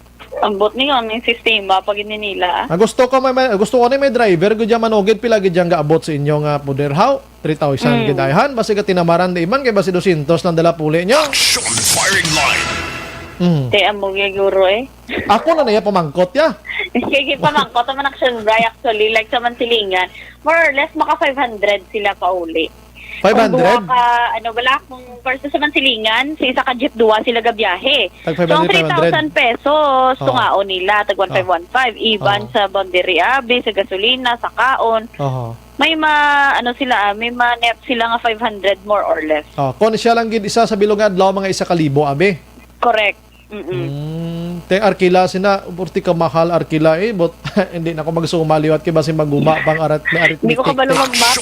ambot ni ang sistema pag ini nila, ah. Ah, gusto ko may, may, gusto ko ni may driver, gud yan manugid, pila gid yan gaabot sa inyo nga poder, haw? Three thousand, mm, gid ay, han? Basi ka tinamaran di man, kay basi dosyentos lang dala puli nyo. Action firing line. Mm. Ti, amo gyud guro, eh. Ako na naya pamangkot, ya. Sige, pamangkot naman, Action Bray, actually, like, sa Mansilingan, more or less, maka five hundred sila pauli. Five hundred? Kung duha ka, ano, wala, kung first sa Mansilingan, sa isa ka jeep, duha sila gabiyahe. Tag five hundred, so, ang three thousand pesos, oh, tungaon nila, tag one five, oh, one five, iban, oh, sa boundary, abi, sa gasolina, sa kaon. Oho. May ma-, ano sila, ah, may ma-net sila nga five hundred, more or less. Oh, kung siya lang gid isa sa bilog nga adlaw, mga isa ka libo, abi? Correct. Mm-mm. Mm, te, arkila sina, purti ka mahal arkila eh, but hindi na ako magsuma liwat kay basi maguma pang arat, may arit. Hindi ko kabalo mag-map.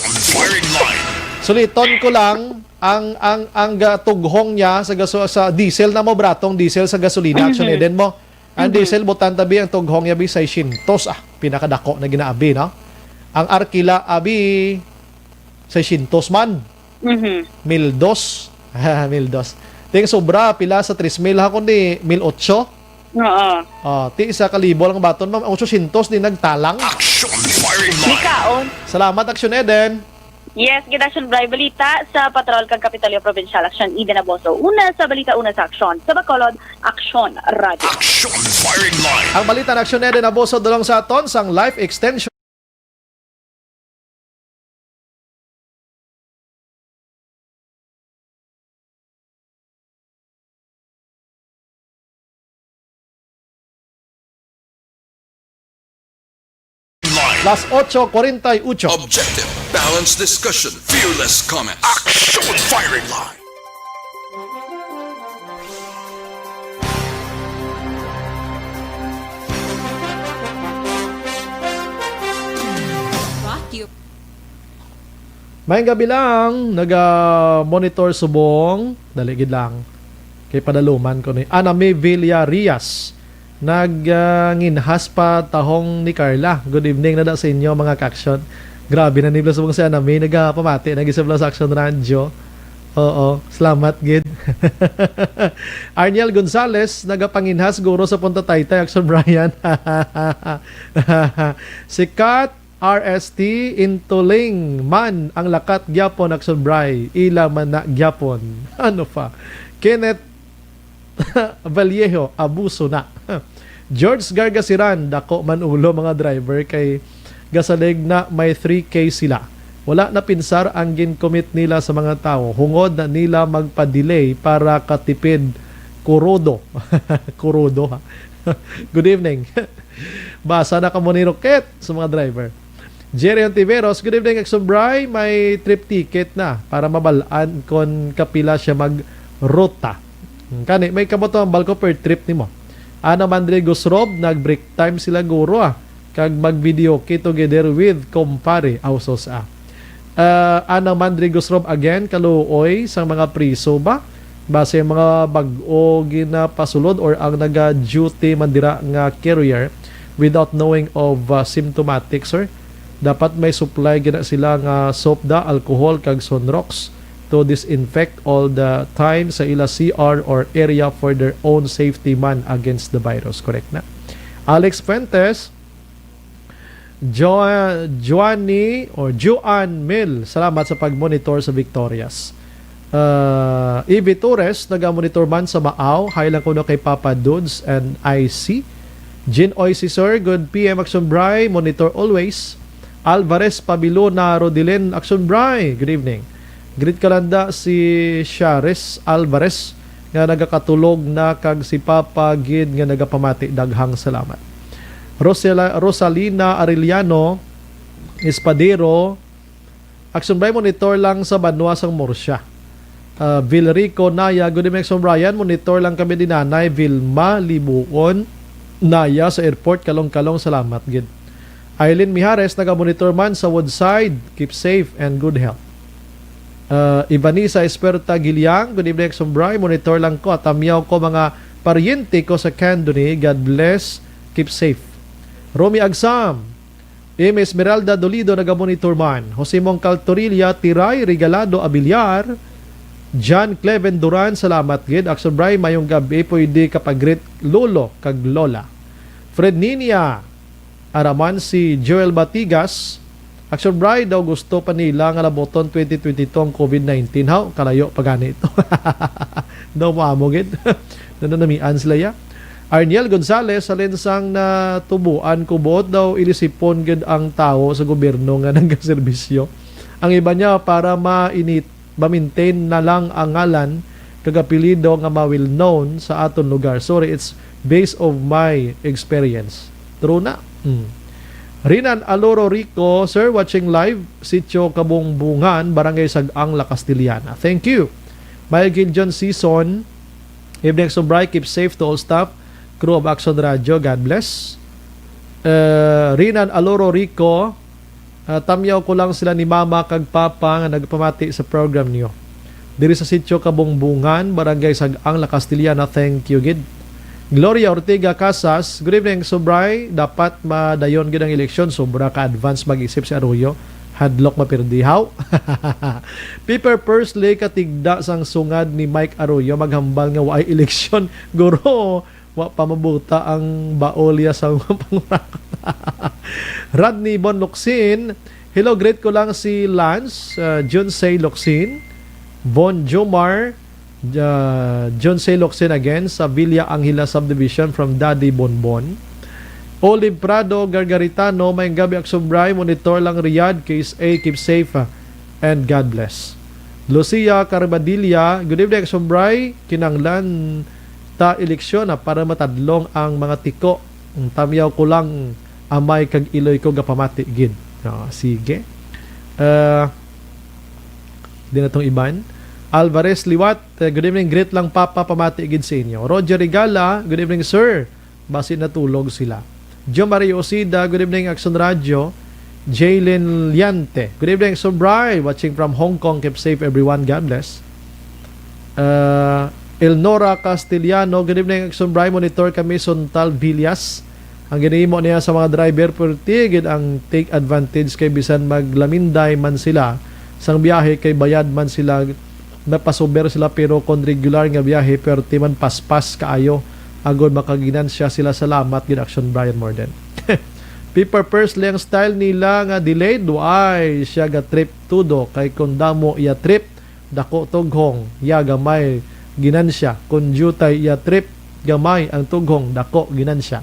Suliton ko lang, ang, ang, ang, ah, tughong niya sa gaso-, sa diesel na mo, bratong diesel sa gasolina, Action Eden mo. Ang, mhm, diesel, butan tabi, ang tughong niya bi, seiscientos, ah, pinakadako na ginaabi, no? Ang arkila, abi, seiscientos man. Mhm. Mil dos. Mil dos. Ting sobra, pila sa tres mil, ha, kundi mil otso? Oo. Ah, ti isa ka libo lang baton, ma'am. Ang otsosyentos din nagtalang. Action firing line. Mikaon. Salamat, Action Eden. Yes, gid, Action Bray, balita sa Patrol kag Kapitolyo Provincial, Action Eden Aboso. Una sa balita, una sa aksyon. Sa Bacolod, Action Radio. Action firing line. Ang balita ng Action Eden Aboso, dulong sa aton sang life extension. Las ocho cuarenta y ocho. Objective, balanced discussion, fearless comments. Action firing line. Rock you. Maayong gabi lang, naga-monitor subong. Dali gid lang. Kay padaluman ko ni Ana May Villarias. Nag, ah, nginhas pa tahong ni Carla. Good evening na daw sa inyo, mga ka-action. Grabe na ni Blas, subong si Ana May nagapamati na gid sa Blas Action Radio. Oo, salamat gid. Arniel Gonzalez, nagapanginhas guro sa Punta Taytay, Action Brian. Sikat R S T, intuling man ang lakat gyapon, Action Bri, ila man na gyapon. Ano pa? Kenneth Vallejo, abuso na. George Gargasiran, dako man ulo mga driver kay gasalig na may three K sila. Wala na pinsar ang gin-commit nila sa mga tawo. Hungod na nila magpa-delay para katipid. Kurodo. Kurodo, ha? Good evening. Basa na ka mo ni Roquette sa mga driver. Jerry Ontiveros, good evening, Action Bri. May trip ticket na para mabalaan kon kapila siya mag-ruta. Hmm, kani, may kabuto ang balko per trip nimo. Ana Mandre Gusrob, nag-break time sila guro, ah. Kag mag-video kay together with Compare Ausos, ah. Ah, Ana Mandre Gusrob again, kaluoy sang mga priso ba? Base ang mga bag-o ginapasulod or ang naga-duty man dira nga carrier without knowing of, ah, symptomatic, sir. Dapat may supply gina sila nga soap da, alcohol, kag Sunrox to disinfect all the time sa ila C R or area for their own safety man against the virus. Correct na. Alex Fuentes, Jo-, Joanny or Joan Mil, salamat sa pag-monitor sa Victorias. Uh, Evie Torres, naga-monitor man sa Maaw. Hi lang kuno kay Papa Dudes and I C. Jean Oy Cesar, good P M Action Bri, monitor always. Alvarez Pabilona Rodilin Action Bri, good evening. Greet kalanda si Sharis Alvarez nga nagakatulog na kag si Papa gid nga nagapamati. Daghang salamat. Rosela-, Rosalina Arellano Espadero, Action Bri, monitor lang sa banwa sang Murcia. Ah, Vilrico Naya, good evening, Action Brian. Monitor lang kami ni Nanay Vilma Libuon Naya sa airport. Kalong-kalong, salamat gid. Eileen Mijares, naga-monitor man sa Woodside. Keep safe and good health. Ah, Ivanisa Esperta Giliang, good evening, Action Bri. Monitor lang ko. Tamyaw ko mga paryente ko sa Candoni. God bless. Keep safe. Romy Agsam, M Esmeralda Dolido, naga-monitor man. Jose Mongcal Torilla, Tiray Regalado Abiliar, John Cleven Duran, salamat gid. Action Bri, mayong gabi, pwede ka pag-greet lolo kag lola. Fred Ninia, araman si Joel Batigas. Action Bri, daw gusto pa nila nga labuton twenty twenty-two ang covid nineteen. Haw, kalayo pa gani ito. Daw mo amo gid. Nananamian sila ya. Arniel Gonzalez, halin sang natubuan ko, buot daw ilisipon gid ang tawo sa gobyerno nga nagaserbisyo. Ang iba niya para mainit, ma-maintain na lang ang ngalan kag apelyido nga ma-well known sa aton lugar. Sorry, it's based of my experience. True na. Mm. Rinan Aloro Rico, sir, watching live, Sitio Kabungbungan, Barangay Sag-ang, La Castellana. Thank you. Michael John Season, evening, Action Bri, keep safe to all staff, crew of Action Radio. God bless. Uh, Rinan Aloro Rico, uh, tamyaw ko lang sila ni Mama kag Papa nga nagpamati sa program niyo. Diri sa Sitio Kabungbungan, Barangay Sag-ang, La Castellana, thank you gid. Gloria Ortega Casas, good evening, Action Bri. Dapat madayon gid ang eleksyon, sobra ka advance mag-isip si Arroyo. Hadlok mapirdi. Haw. Piper Pursley, katigda sang sungad ni Mike Arroyo, maghambal nga waay eleksyon. Guro, wa pa mabuta ang baolya sa mga pangurakot. Rodney Bon Locsin, hello, greet ko lang si Lance, uh, Junsay Locsin, Von Jomar, uh, Junsay Locsin again sa Villa Angela Subdivision from Daddy Bonbon. Olive Prado Gargaritano, mayong gabi, Action Bri, monitor lang Riyadh, K S A, keep safe, uh, and God bless. Lucia Carbadilla, good evening, Action Bri, kinanglan ta eleksyon na para matadlong ang mga tiko. Ang tamyaw ko lang, amay kag iloy ko gapamati gid. Ah, sige. Ah, di na tong iban. Alvarez Liwat, eh, good evening, greet lang Papa, pamati gid sa inyo. Roger Regala, good evening, sir. Basi natulog sila. Joe Marie Osida, good evening, Action Radio. Jalen Liante, good evening, Action Bri, watching from Hong Kong. Keep safe, everyone. God bless. Uh, Elnora Castellano, good evening, Action Bri. Monitor kami, Suntal Villas. Ang ginahimo niya sa mga driver, perti gid ang take advantage kay bisan maglaminday man sila sang biyahe kay bayad man sila, napasuber sila, pero kon regular nga biyahe, perti man paspas kaayo agod makaginansya sila. Salamat gid, Action Brian Morden. Pepper Pursley ang style nila nga delayed. Why siya ga-trip tudo? Kay kung damo iya trip, dako tughong, iya gamay ginansya. Kung diutay iya trip, gamay ang tughong, dako ginansya.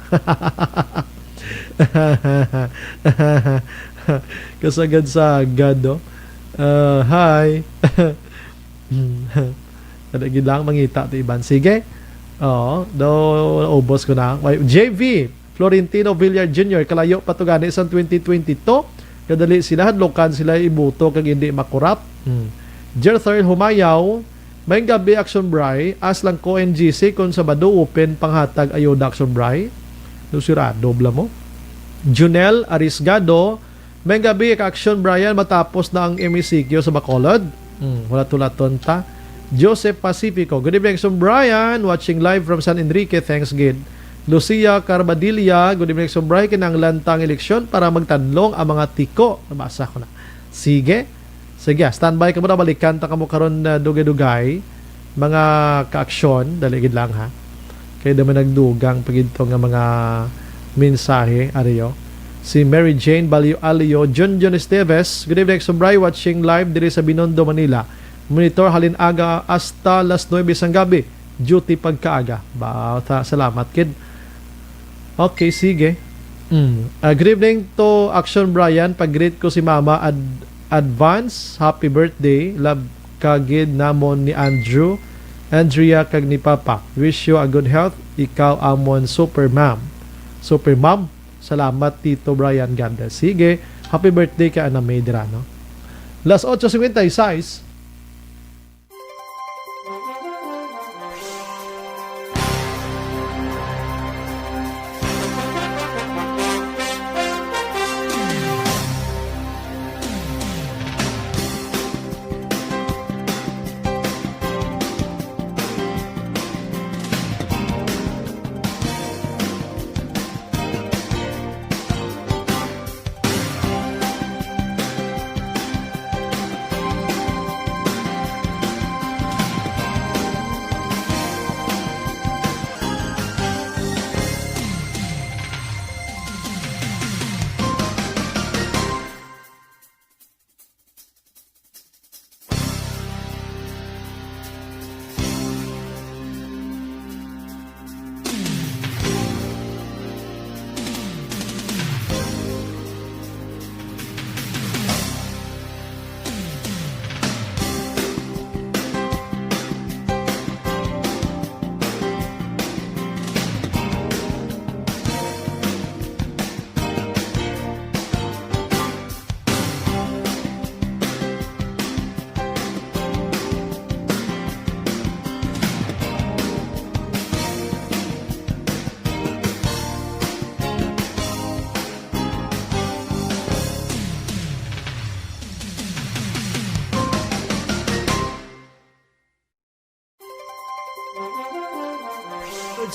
Kasagad sa gado. Ah, hi. Kada gid lang mangita to iban. Sige. Oo, do ubos ko na. Wait, J V, Florentino Villar Junior, kalayo pa to gani sang twenty twenty-two. Kadali sila, hadlokan sila ibuto kag hindi makurap. Hmm. Jerther Humayaw, may gabi, Action Bri, as lang ko N G C kung Sabado open panghatag ayuda, Action Bri. No, sirado bala mo. Junel Arisgado, may gabi, ka-aksyon, Brian, matapos na ang M E C Q sa Bacolod. Hmm, wala tulaton ta. Joseph Pacifico, good evening, Aksyon Brian. Watching live from San Enrique, thanks gid. Lucia Carbadilla, good evening, Aksyon Brian. Kinahanglan ta ang eleksyon para magtadlong ang mga tiko. Nabasa ko na. Sige. Sige, standby kamo na. Balikan ta kamo karon na dugay-dugay. Mga kaaksyon, dali gid lang, ha. Kay damo nagdugang pa gid to nga mga mensahe, ariyo. Si Mary Jane Balio Alio, Junjun Esteves, good evening, Aksyon Bri, watching live diri sa Binondo, Manila. Monitor halin aga hasta las nuebe sang gabi. Duty pagkaaga. Ba, ta-, salamat, kid. Okay, sige. Mm. Ah, good evening to Action Brian. Pag-greet ko si Mama. Ad-, advance, happy birthday. Love ka gid namon ni Andrew, Andrea, kag ni Papa. Wish you a good health. Ikaw amon super mom. Super mom? Salamat, Tito Brian Ganda. Sige. Happy birthday kay Ana May dira, no? Las otso cincuenta y seis.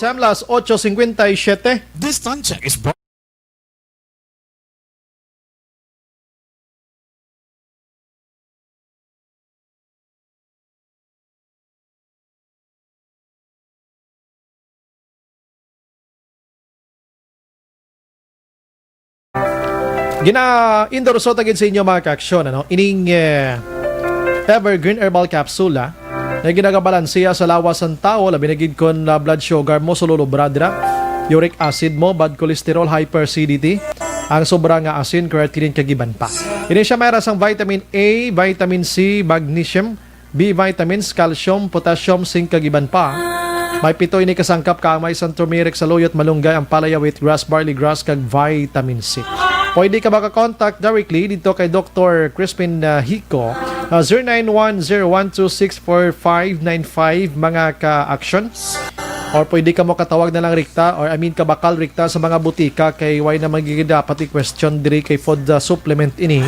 Sam, las otso cincuenta y siete. This time check is brought Gina-endorso ta gid sa inyo, mga kaaksyon, ano? Ining, eh, Evergreen Herbal Capsule, ah, na ginagabalansiya sa lawas sang tawo, labi na gid kon, ah, blood sugar mo sululubra dira, uric acid mo, bad cholesterol, hyperacidity, ang sobra nga asin, creatinine, kag iban pa. Ini siya may sang vitamin A, vitamin C, magnesium, B vitamins, calcium, potassium, zinc, kag iban pa. May pito ini ka sangkap, kaamay sang turmeric, saluyot, malunggay, ampalaya, wheatgrass, barley grass, kag vitamin C. Pwede ka maka-contact directly dito kay Doktor Crispin, uh, Hico, uh, zero nine one zero one two six four five nine five, mga ka-action. Or pwede ka mo katawag na lang rikta, or I mean, kabakal rikta sa mga butika, kay way na magiging dapat i-question diri kay food, uh, supplement ini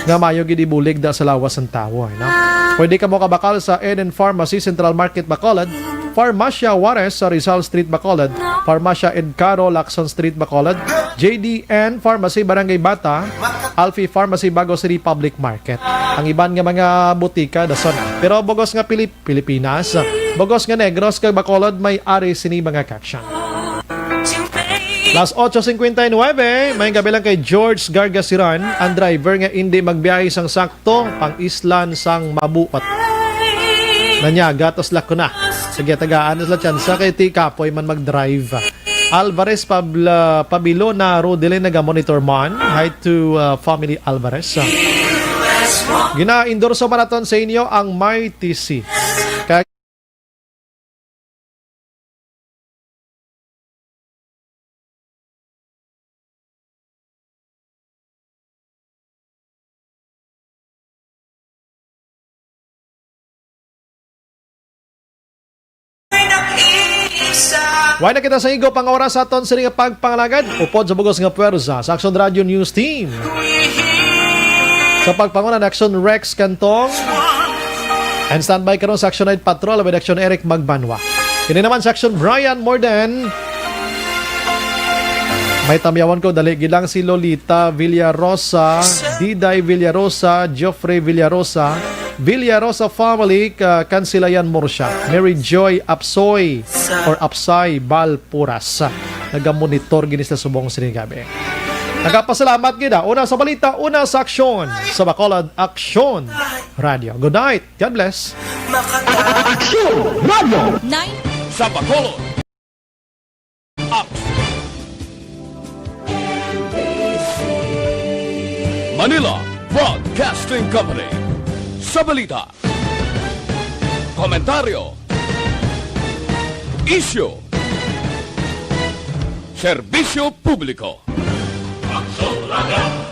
nga maayo gid ibulig da sa lawas sang tawo, no? Pwede ka mo kabakal sa Eden Pharmacy, Central Market, Bacolod, Farmacia Juarez sa Rizal Street, Bacolod, Farmacia Edcaro, Lacson Street, Bacolod, J D N Pharmacy, Barangay Bata, Alfie Pharmacy, Bago City Public Market. Ang iban nga mga butika, dason na. Pero bugos nga Pilip-, Pilipinas, bugos nga Negros kag Bacolod may ari sini, mga kaaksyon. Las ocho cincuenta y nueve, may gabi lang kay George Gargasiran, ang driver nga indi magbiyahe sang sakto, pang-islan sang mabuot. Nanyaga, tos lako na. Sige, tagaan na sila tsansa kay ti kapoy man mag-drive. Alvarez Pabla, Pabilona Rodelin naga-monitor man. Hi to, uh, family Alvarez. Gina-endorso man naton sa inyo ang Mighty C. Kag Wala na kita sa igo pang oras sa aton sini nga pagpangalagad. Upod sa bugos nga puwersa sa Action Radio News Team. Sa pagpanguna ni Action Rex Cantong. And standby karon sa Action Night Patrol with Action Eric Magbanwa. Kini naman sa Action Brian Morden. May tamyawan ko, dali gid lang si Lolita Villarosa, Diday Villarosa, Geoffrey Villarosa, Villarosa family, ka Kansilayan Murcia, Mary Joy Apsoy or Apsay Balpuras. Nagamonitor gini sa subong sining gabi. Nagapasalamat gid, ah. Una sa balita, una sa aksyon, sa Bacolod Aksyon Radio. Good night. God bless. Aksyon Radio. Nine. Sa Bacolod. Action. Manila Broadcasting Company. Sa balita, komentaryo, isyu, serbisyo publiko. Aksyon Radio.